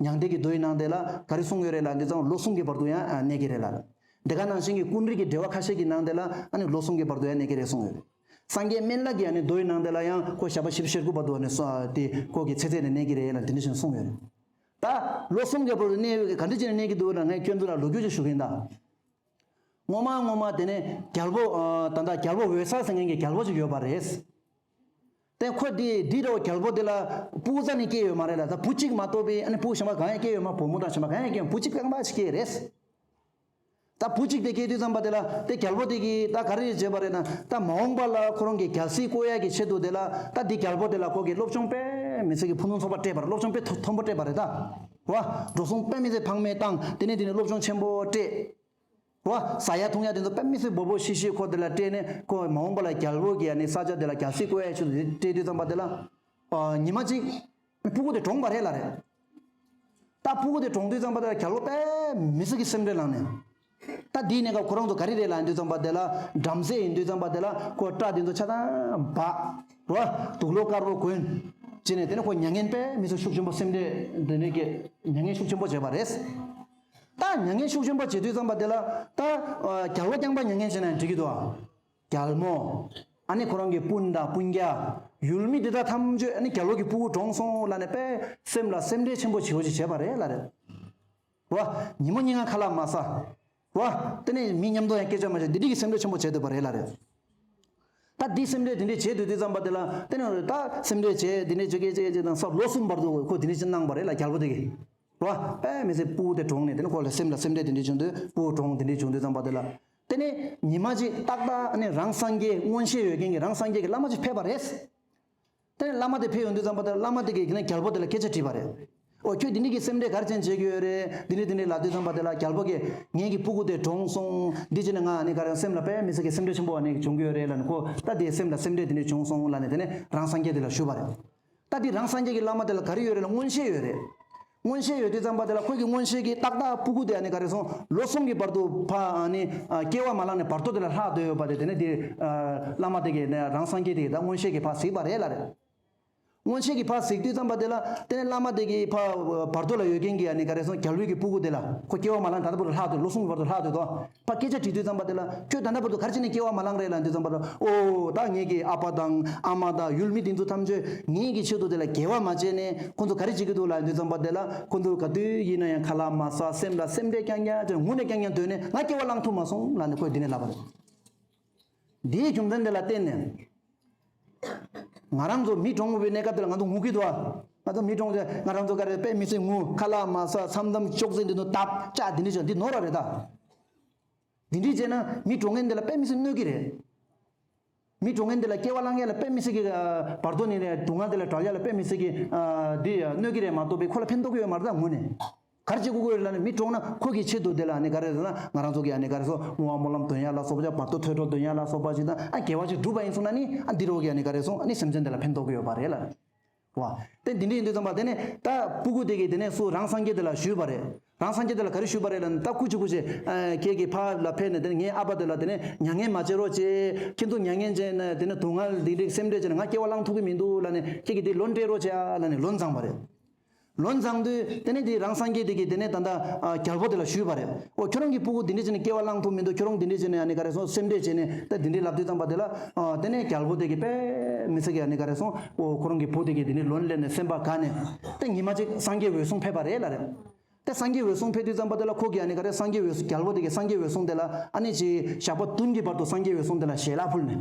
མྱང་འདས་ཀྱི་མདོའི་ནང་དེ་ལ་ག་རེ་གསུངས་ཡོད་རེད་ལབ་དུས་ཙམ་ལོ་གསུམ་གྱི་བར་དུ་ཡང་གནས་ཀྱི་རེད་ལ། དེ་ག་ནང་བཞིན་གྱི་ཀུན་རིག་གི་འགྲེལ་པ་ཁ་ཤས་ཀྱི་ནང་དེ་ལ་ཨ་ནི་ལོ་གསུམ་གྱི་བར་དུ་ཡང་གནས་ཀྱི་རེད་གསུངས་ཡོད་རེད། སངས་རྒྱས་སྨན་བླ་གི་ཨ་ནི་མདོའི་ནང་དེ་ལ་ཡང་ཁོ་ཞགས་པ་བཞི་བཅུ་ཞེ་དགུ་བར་དུ་ཨ་ནི་སོ་དེ་ཁོ་གི་ཚེ་ཚད་ནས་གནས་ཀྱི་རེད་ལ་དེ་འདྲ་ཞིག་གསུངས་ཡོད་རེད། ད་ལོ་གསུམ་གྱི་བར་དུ་གནས་ག་འདྲ་བྱས་ནས་གནས་ཀྱི་འདུག་ལ་ངས་ཁྱོད་ཚོ་ལ་ལོ་རྒྱུས་ཅིག་ཞུ་གི་ཡིན་ད། སྔོན་མ་སྔོན་མ་དེ་ནས་རྒྱལ་པོ་ད་ལྟ་རྒྱལ་པོ་འོད་གསལ་ཟེར་མཁན་གྱི་རྒྱལ་པོ་ཅིག་ཡོད་པ་རེད། དེ་ཁོ་དེ་དེ་འདྲ་བོ་རྒྱལ་པོ་དེ་ལ་སྤུ་གུ་རྩ་ནས་སྐྱེས་ཡོད་མ་རེད་ལ་ད་བུ་གཅིག་མ་གཏོགས་པའི་ཨ་ནི་སྤུ་གུ་གཞན་པ་གང་ཡང་སྐྱེས་ཡོད་མ་བུ་མོ་དང་གཞན་པ་གང་ཡང་སྐྱེས་ཡོད་བུ་གཅིག་རྐང་པ་ཅིག་སྐྱེས་རེད། ད་བུ་གཅིག་དེ་སྐྱེས་དུས་ཙམ་པ་དེ་ལ་དེ་རྒྱལ་པོ་དེ་གིས་ད་ག་རེ་བྱས་པ་རེད་ན་ད་མ་འོངས་པ་ལ་ཁོ་རང་གི་རྒྱལ་སྲིད་བསྐོ་ཡ་གི་ཆེད་དུ་དེ་ལ་ད་དེ་རྒྱལ་པོ་དེ་ལ་ཁོ་གི་སློབ་སྦྱོང་དཔེ་མི་སྲིད་ཀྱི་ཕུ་ནུ་ཚོགས་པ་སྤྲད་པ་རེད། སློབ་སྦྱོང་དཔེ་མཐོ་མཐོན་པོ་སྤྲད་པ་རེད་ད། བ། འགྲོ་སོང་དཔེ་མི་སྲིད་ཕངས་མེད་བཏང་དེ་ནས་དེ་ནས་སློབ་སྦྱོང་ཆེན་པོ་སྤྲད། བ། ཟ་ཡ་འཐུང་ཡ་དེ་ཚོ་དཔེ་མི་སྲིད་སྦོམ་པོ་ཤི་ཤི་ཁོ་དེ་ལ་སྤྲད་ནས་ཁོ་མ་འོངས་པ་ལ་རྒྱལ་པོ་གི་ཨ་ནི་ས་ཆ་དེ་ལ་རྒྱལ་སྲིད་བསྐོ་ཡ་ཆེད་དུ་དེ་སྤྲད་དུས་ཙམ་པ་དེ་ལ། ཉི་མ་གཅིག་སྤུ་གུ་དེ་གྲོངས་པ་རེད་ལ་རེད། ད་སྤུ་གུ་དེ་གྲོངས་དུས་ཙམ་པ་དེ་ལ་རྒྱལ་པོ་དཔེ་མི་སྲིད་ཀྱི་སེམས་ཁྲལ་ལངས་ནས། ད་དེའི་གནས་སྐབས་ཁོ་རང་ཚོ་ག་རེ་རེད་ལབ་དུས་ཙམ་པ་དེ་ལ་བྲམ་ཟེ་ཡིན་དུས་ཙམ་པ་དེ་ལ་ཁོ་སྐྲ་དེ་ཚོ་ཆ་ཚང་འབག་རོ། དུག་ལོག་དཀར་པོ་གོན་བྱས་ནས་དེ་ནས་ཁོ་མྱ་ངན་དཔེ་མི་སྲིད་ཤུགས་ཆེན་པོ་སེམས་ཁྲལ་དེ་ནས་ཀྱི་མྱ་ངན་ཤུགས་ཆེན་པོ་བྱས་པ་རེད། ད་མྱ་ངན་ཤུགས་ཆེན་པོ་བྱེད་དུས་ཙམ་པ་དེ་ལ་ད་རྒྱལ་བ་རྐྱང་པ་མྱ་ངན་བྱས་ན་འགྲིག་གི་འདུག་ཨ། རྒྱལ་མོ། ཨ་ནི་ཁོ་རང་གི་སྤུན་དང་སྤུན་ཀྱག་ཡུལ་མི་འདི་དག་ཐམས་ཅད་ཨ་ནི་རྒྱལ་པོ་གི་སྤུ་གུ་གྲོངས་སོང་ལབ་ནས་དཔེ་སེམས་ལ་སེམས་ཁྲལ་ཆེན་པོ་བྱེད་འོ་ཅིག་བྱས་པ་རེད་ལ་རེད། རོ། ཉིན་མོ་ཉིན་གང་ཁ་ལག་མ་ཟ། རོ། དེ་ནས་མི་མཉམ་དུ་ཡང་སྐད་ཆ་མ་བཤད་འདི་འདྲ་གི་སེམས་ཁྲལ་ཆེན་པོ་བྱས་སྡོད་པ་རེད་ལ་རེད། ད་འདི་སེམས་ཁྲལ་འདི་འདྲ་བྱས་སྡོད་དུས་ཙམ་པ་དེ་ལ་དེ་ནས་ད་སེམས་ཁྲལ་བྱས་འདི་འདྲ་བྱེད་ཀྱི་བྱེད་ཀྱི་དང་ས་ལོ་གསུམ་བར་དུ་ཁོ་འདི་འདྲ་ཅིག་གནང་བ་རེད་ལ་རྒྱལ་པོ་དེ་གིས། རོ། དཔེ་མི་སྲིད་སྤུ་གུ་དེ་གྲོངས་ནས་དེ་ནས་ཁོ་ལ་སེམས་ལ་སེམས་ཁྲལ་དེ་འདྲ་བྱུང་དུས་སྤུ་གུ་གྲོངས་དེ་འདྲ་བྱུང་དུས་ཙམ་པ་དེ་ལ། དེ་ནས་ཉི་མ་གཅིག་ཏག་ཏག་ཨ་ནི་རང་སངས་རྒྱས་མངོན་ཤེས་ཡོད་མཁན་གྱི་རང་སངས་རྒྱས་ཀྱི་བླ་མ་ཅིག་ཕེབས་པ་རེད། དེ་ནས་བླ་མ་དེ་ཕེབས་ཡོང་དུས་ཙམ་པ་དེ་ལ་བླ་མ་དེ་གིས་ནས་རྒྱལ་པོ་དེ་ལ་སྐད་ཆ་དྲིས་པ་རེད། ཨོ་ཁྱོད་འདི་འདྲ་གི་སེམས་ཁྲལ་ག་རེ་བྱས་བྱེད་ཀྱི་ཡོད་རེད། འདི་འདྲ་འདི་འདྲ་ལབ་དུས་ཙམ་པ་དེ་ལ་རྒྱལ་པོ་གིས་ངེད་ཀྱི་སྤུ་གུ་དེ་གྲོངས་སོང་འདི་བྱས་ནས་ང་ཨ་ནི་ག་རེ་སེམས་ལ་དཔེ་མི་སྲིད་ཀྱི་སེམས་ཁྲལ་ཆེན་པོ་ཨ་ནི་བྱུང་གི་ཡོད་རེད་ལབ་ནས་ཁོ་ད་དེ་སེམས་ལ་སེམས་ཁྲལ་དེ་འདྲ་བྱུང་སོང་ལབ་ནས་དེ་ནས་རང་སངས་རྒྱས་དེ་ལ་ཞུས་པ་རེད། ད་འདི་རང་སངས་རྒྱས་ཀྱི་བླ་མ་དེ་ལ་ག་རེ་ཡོད་རེད་ལ་མངོན་ཤེས་ཡོད་རེད། མངོན་ཤེས་ཡོད་དུས་ཙམ་པ་དེ་ལ་ཁོ་གི་མངོན་ཤེས་ཀྱིས་ཏག་ཏག་སྤུ་གུ་དེ་ཨ་ནི་ག་རེ་སོང་ལོ་གསུམ་གྱི་བར་དུ་ཕ་ཨ་ནི་སྐྱེ་བ་མ་བླངས་ནས་བར་དོ་དེ་ལ་ལྷག་སྡོད་ཡོད་པ་དེ་དེ་ནས་དེ་བླ་མ་དེ་གིས་ནས་རང་སངས་རྒྱས་དེ་གིས་ད་མངོན་ཤེས་ཀྱིས་ཕར་གཟིགས་པ་རེད་ལ་རེད། སྔོན་ཆད་ཀྱི་ཕར་གཟིགས་དུས་ཙམ་པ་དེ་ལ་དེ་ནས་བླ་མ་དེ་གི་ཕར་བར་དོ་ལ་ཡོད་མཁན་གྱི་ཨ་ནི་ག་རེ་སོང་རྒྱལ་པོའི་གི་སྤུ་གུ་དེ་ལ་ཁོ་སྐྱེ་བ་མ་ལངས་ད་ལྟ་བར་དུ་ལྷག་ཏུ་ལོ་གསུམ་གྱི་བར་དུ་ལྷག་ཏུ་དོ། ཕར་སྐད་ཆ་དྲིས་དུས་ཙམ་པ་དེ་ལ་ཁྱོད་ད་ལྟ་བར་དུ་ག་རེ་བྱས་ནས་སྐྱེ་བ་མ་ལངས་རེད་ལབ་དུས་ཙམ་པ་ལ། ཨོ་ད་ངེད་ཀྱི་ཨ་ཕ་དང་ཨ་མ་དང་ཡུལ་མི་དེ་ཚོ་ཐམས་ཅད་ངེད་ཀྱི་ཆེད་དུ་དེ་ལ་དགེ་བ་མ་བྱས་ནས་ཁོ་ཚོ་ག་རེ་བྱེད་ཀྱི་འདུག་ལབ་དུས་ཙམ་པ་དེ་ལ་ཁོ་ཚོ་ག་དུས་ཡིན་ན་ཡང་ཁ་ལག་མ་ཟ་སེམས་ལ་སེམས་ཁྲལ་རྐྱང་རྐྱང་བྱས་ནས་ངུ་ནས་རྐྱང་རྐྱང་སྡོད་ནས་ང་སྐྱེ་བ་ལངས་ཐུབ་མ་སོང་ལབ་ནས་ཁོས་འདི་ནས་ལབ་པ་རེད། འདིའི་རྒྱུ་མཚན་དེ་ལ་བརྟེན་ནས། ང་རང་ཚོ་མི་གྲོངས་པའི་གནས་སྐབས་དེ་ལ་ང་ཚོ་ངུ་གི་འདུག་ཨ། ང་ཚོ་མི་གྲོངས་ཚེ་ང་རང་ཚོ་ག་རེ་དཔེ་མི་སྲིད་ངུ། ཁ་ལག་མ་ཟ་མཚམས་མཚམས་ཅོག་ཙེ་འདི་ཚོ་བརྡབ་ལྕག་འདི་འདྲ་བྱས་འདི་ནོར་བ་རེད་ད། འདི་འདྲ་བྱས་ན་མི་གྲོངས་མཁན་དེ་ལ་དཔེ་མི་སྲིད་གནོད་ཀྱི་རེད། མི་གྲོངས་མཁན་དེ་ལ་སྐྱེ་བ་ལེན་ཡ་ལ་དཔེ་མི་སྲིད་ཀྱི་བར་དོ་ནས་ནས་སྡུག་བསྔལ་དེ་ལ་བྲལ་ཡ་ལ་དཔེ་མི་སྲིད་ཀྱི་འདི་གནོད་ཀྱི་རེད་མ་གཏོགས་པའི་ཁོ་ལ་ཕན་ཐོགས་ཀྱི་ཡོད་མ་རེད་ད་ངུ་ནས། ག་རེ་བྱེད་དགོས་ཀྱི་རེད་ལབ་ན་མི་གྲོངས་ན་ཁོ་གི་ཆེད་དུ་དེ་ལ་ཨ་ནི་ག་རེ་ཟེར་ན་ང་རང་ཚོ་གི་ཨ་ནི་ག་རེ་སོང་བསྔོ་བ་སྨོན་ལམ་འདོན་ཡ་ལ་སོགས་པ་བར་དོ་ཐོས་གྲོལ་འདོན་ཡ་ལ་སོགས་པ་ཅིག་དང་ཨ་དགེ་བ་ཅིག་བསྒྲུབས་པ་ཡིན་སོང་ན་ནི་ཨ་འདི་རོགས་ཀྱི་ཨ་ནི་ག་རེ་སོང་ཨ་ནི་སེམས་ཅན་དེ་ལ་ཕན་ཐོགས་ཀྱི་ཡོད་པ་རེད་ལ། བ། དེ་འདི་འདྲ་ཡིན་དུས་ཙམ་པ་དེ་ནས་ད་སྤུ་གུ་དེ་གིས་དེ་ནས་སུ་རང་སངས་རྒྱས་དེ་ལ་ཞུས་པ་རེད། རང་སངས་རྒྱས་དེ་ལ་ག་རེ་ཞུས་པ་རེད་ལབ་ན་ད་སྐུ་མཁྱེན་སྐུ་མཁྱེན། ཁྱེད་ཀྱིས་ཕར་ལ་ཕེབས་ནས་དེ་ནས་ངའི་ཨ་ཕ་དེ་ལ་དེ་ནས་མྱ་ངན་མ་བྱེད་རོགས་བྱེད། ཁྱེད་ཚོ་མྱ་ངན་བྱས་ནས་དེ་ནས་སྡུག་བསྔལ་འདི་འདྲའི་སེམས་ཁྲལ་བྱས་ནས་ང་སྐྱེ་བ་བླངས་ཐུབ་ཀྱི་མི་འདུག་ལབ་ནས་ཁྱེད་ཀྱིས་དེ་ལོ་འདྲེན་རོགས་བྱེད་ཨ་ལབ་ནས་ལོ་འཛིན་པ་རེད། ལོ་འཛིན་དུས་དེ་ནས་དེ་རང་སངས་རྒྱས་དེ་གིས་དེ་ནས་ད་ལྟ་རྒྱལ་པོ་དེ་ལ་ཞུས་པ་རེད། ཨོ་ཁྱོད་རང་གི་སྤུ་གུ་འདི་འདྲ་བྱས་ནས་སྐྱེ་བ་བླངས་ཐུབ་མི་འདུག་ཁྱོད་རང་འདི་འདྲ་བྱས་ནས་ཨ་ནི་ག་རེ་སོང་སེམས་ཁྲལ་བྱས་ནས་ད་འདི་འདྲ་ལབ་དུས་ཙམ་པ་དེ་ལ་དེ་ནས་རྒྱལ་པོ་དེ་གིས་དཔེ་མི་སྲིད་ཀྱི་ཨ་ནི་ག་རེ་སོང་ཨོ་ཁོ་རང་གི་བུ་དེ་གིས་དེ་ནས་ལོན་སླེབས་ནས་སེམས་པ་དགའ་ནས་དེ་ཉི་མ་གཅིག་སངས་རྒྱས་འོད་སྲུང་ཕེབས་པ་རེད་ལབ་རེད། དེ་སངས་རྒྱས་འོད་སྲུང་ཕེབས་དུས་ཙམ་པ་དེ་ལ་ཁོ་གིས་ཨ་ནི་ག་རེ་སངས་རྒྱས་འོད་སྲུང་རྒྱལ་པོ་དེ་གིས་སངས་རྒྱས་འོད་སྲུང་དེ་ལ་ཨ་ནི་ཅིག་ཞག་པ་བདུན་གྱི་བར་དུ་སངས་རྒྱས་འོད་སྲུང་དེ་ལ་ཞལ་ལག་ཕུལ་ནས།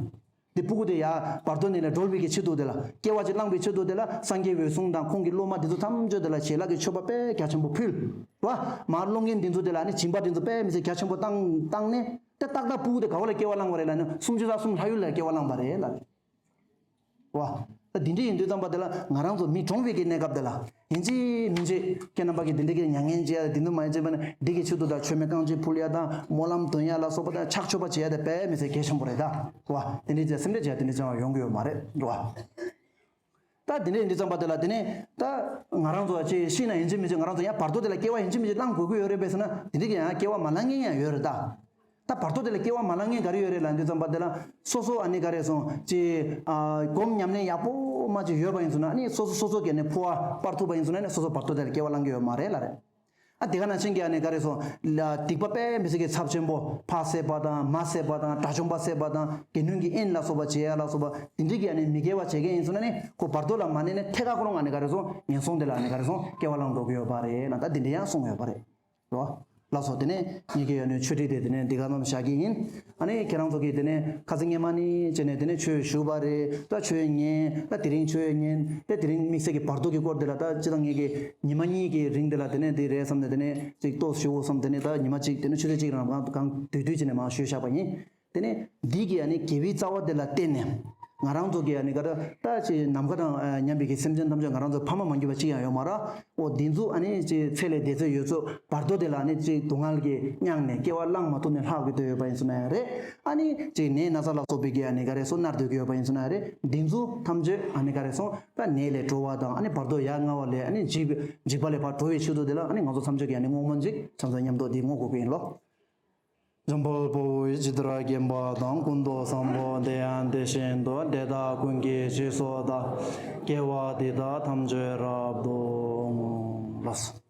དེ་སྤུ་གུ་དེ་ཡར་བར་དོ་ནས་ལས་སྒྲོལ་བའི་གི་ཆེད་དུ་དེ་ལ་སྐྱེ་བ་ཅིག་བླངས་པའི་ཆེད་དུ་དེ་ལ་སངས་རྒྱས་འོད་སྲུང་དང་ཁོང་གི་སློབ་མ་དེ་ཚོ་ཐམས་ཅད་དེ་ལ་ཞལ་ལག་གི་མཆོད་པ་དཔེ་རྒྱ་ཆེན་པོ་ཕུལ། བ། མར་སློང་མཁན་དེ་ཚོ་དེ་ལ་ནི་སྦྱིན་པ་དེ་ཚོ་དཔེ་མི་སྲིད་རྒྱ་ཆེན་པོ་བཏང་བཏང་ནས་དེ་ཏག་ཏག་སྤུ་གུ་དེ་ག་བ་ལ་སྐྱེ་བ་བླངས་པ་རེད་ལབ་ན་སུམ་ཅུ་རྩ་གསུམ་ལྷ་ཡུལ་ལ་སྐྱེ་བ་བླངས་པ་རེད་ལབ། བ། ད་འདི་འདྲ་ཡིན་དུས་ཙམ་པ་དེ་ལ་ང་རང་ཚོ་མི་གྲོངས་པའི་གི་གནས་སྐབས་དེ་ལ་ཡིན་གཅིག་མིན་གཅིག་ཁྱེད་རྣམ་པ་གིས་འདི་འདྲ་གི་མྱ་ངན་བྱེད་ཡ་དེ་འདུག་མ་ཡིན་བྱེད་པ་ནི་འདི་གི་ཆེད་དུ་ད་མཆོད་མེ་རྐང་གཅིག་ཕུལ་ཡ་དང་སྨོན་ལམ་འདོན་ཡ་ལ་སོགས་པ་དང་ཕྱག་མཆོད་པ་བྱེད་ཡ་དེ་དཔེ་མི་སྲིད་གལ་ཆེན་པོ་རེད་ད། བ། དེ་འདྲའི་བྱས་སེམས་ཁྲལ་བྱས་དེ་འདྲའི་བྱས་པ་ཡོང་གི་ཡོད་མ་རེད་འགྲོ་བ། ད་དེ་འདྲའི་འདི་ཙམ་པ་དེ་ལ་དེ་ནས་ད་ང་རང་ཚོ་ཅིག་ཤི་ན་ཡིན་གཅིག་མིན་གཅིག་ང་རང་ཚོ་ཡང་བར་དོ་དེ་ལ་སྐྱེ་བ་ཡིན་གཅིག་མིན་གཅིག་བླང་དགོས་ཀྱི་ཡོད་རེད་པས་ཟེར་ན་དེ་འདྲའི་གི་ཡང་སྐྱེ་བ་མ་བླང་མཁན་ཡང་ཡོད་རེད་ད། ད་བར་དོ་དེ་ལ་སྐྱེ་བ་མ་བླང་མཁན་ག་རེ་ཡོད་རེད་ལབ་དུས་ཙམ་པ་དེ་ལ་སོ་སོ་ཨ་ནི་ག་རེ་སོང་ཅིག་ཨ་སྒོམ་ཉམས་ལེན་ཡག་པོ་མ་ཅིག་ཡོད་པ་ཡིན་སོང་ན་ཨ་ནི་སོ་སོ་སོ་སོ་གི་ནི་འཕོ་བ་སྤར་ཐུབ་པ་ཡིན་སོང་ན་ཨ་ནི་སོ་སོ་བར་དོ་དེ་ལ་སྐྱེ་བ་བླང་གི་ཡོད་མ་རེད་ལབ་རེད། ཨ་དེ་ག་ནང་བཞིན་གྱི་ཨ་ནི་ག་རེ་སོང་ལ་སྡིག་པ་དཔེ་མི་སྲིད་ཀྱི་ཚབས་ཆེན་པོ་ཕ་བསད་པ་དང་མ་བསད་པ་དང་དགྲ་བཅོམ་པ་བསད་པ་དང་དགེ་འདུན་གྱི་དབྱེན་ལ་སོགས་པ་བྱེད་ཡ་ལ་སོགས་པ་དེ་འདྲའི་གི་ཨ་ནི་མི་དགེ་བ་བྱེད་མཁན་ཡིན་སོང་ན་ཨ་ནི་ཁོ་བར་དོ་ལ་མ་གནས་ནས་ཐད་ཀར་ཁོ་རང་ཨ་ནི་ག་རེ་སོང་ངན་སོང་དེ་ལ་ཨ་ནི་ག་རེ་སོང་སྐྱེ་བ་བླང་འགྲོ་གི་ཡོད་པ་རེད་ལ་ད་དེ་འདྲ་ཡང་གསུངས་ཡོད་པ་རེད། རོ། ལགས་སོ་དེ་ནས་ངེད་ཀྱི་ཡོད་ནས་ཆོས་ཁྲིད་དེ་དེ་ནས་འདི་ག་ཙམ་བཞག་གི་ཡིན། ཨ་ནི་ཁྱེད་རང་ཚོ་གིས་དེ་ནས་ཁ་སང་སྔས་མ་ནས་བྱས་ནས་དེ་ནས་ཆོས་ཞུས་པ་རེད་ད་ཆོས་ཉན་ད་དེ་རིང་ཆོས་ཉན་ད་དེ་རིང་དམིགས་བསལ་གྱི་བར་དོ་གི་སྐོར་དེ་ལ་ད་སྤྱིར་བཏང་ངེད་ཀྱི་ཉི་མ་གཉིས་ཀྱི་རིང་དེ་ལ་དེ་ནས་འདི་རེད་བསམ་ནས་དེ་ནས་ཅིག་ཏོག་ཞུ་འོ་བསམ་དེ་ནས་ད་ཉི་མ་གཅིག་དེ་ནས་ཆུ་ཚོད་གཅིག་རང་གང་གང་དུས་དུས་བྱས་ནས་མར་ཞུས་བཞག་པ་ཡིན། དེ་ནས་འདི་གི་ཨ་ནི་དགེ་བའི་རྩ་བ་དེ་ལ་བརྟེན་ནས་ང་རང་ཚོ་གི་ཨ་ནི་ག་ད་ད་ཅིག་ནམ་མཁའ་དང་མཉམ་པའི་གི་སེམས་ཅན་ཐམས་ཅད་ང་རང་ཚོ་ཕ་མ་མ་གྱུར་པ་གཅིག་ཡང་ཡོད་མ་རེད། ཨོ་འདི་ཚོ་ཨ་ནི་ཅིག་ཚེ་ལས་འདས་ཚད་ཡོད་ཚད་བར་དོ་དེ་ལ་ཨ་ནི་ཅིག་སྡུག་བསྔལ་གྱི་མྱངས་ནས་སྐྱེ་བ་བླངས་མ་ཐུབ་ནས་ལྷག་གི་སྡོད་ཡོད་པ་ཡིན་སོང་ན་ཡང་རེད། ཨ་ནི་ཅིག་ནད་ན་ཚ་ལ་སོགས་པའི་གི་ཨ་ནི་ག་རེ་སོང་མནར་སྡོད་ཀྱི་ཡོད་པ་ཡིན་སོང་ན་ཡང་རེད། འདི་ཚོ་ཐམས་ཅད་ཨ་ནི་ག་རེ་སོང་ད་ནད་ལས་གྲོལ་བ་དང་ཨ་ནི་བར་དོ་ཡར་མངའ་བ་ལས་ཨ་ནི་འཇིགས་འཇིགས་པ་ལས་ཕར་གྲོལ་བའི་ཆེད་དུ་དེ་ལ་ཨ་ནི་ང་ཚོ་ཐམས་ཅད་ཀྱིས་ཨ་ནི་བསྔོ་སྨོན་ཅིག་ཚང་ཚང་མཉམ་དུ་འདི་བསྔོ་དགོས་ཀྱི་ཡིན་ལོ། འཇམ་དཔལ་དཔའ་བོས་ཇི་ལྟར་མཁྱེན་པ་དང་། ཀུན་ཏུ་བཟང་པོ་དེ་ཡང་དེ་བཞིན་དུ། དེ་དག་ཀུན་གྱི་རྗེས་སུ་བདག་སྐྱེ་བ་འདི་དག་ཐམས་ཅད་རབ་ཏུ་བསྔོ། ལགས་སོ།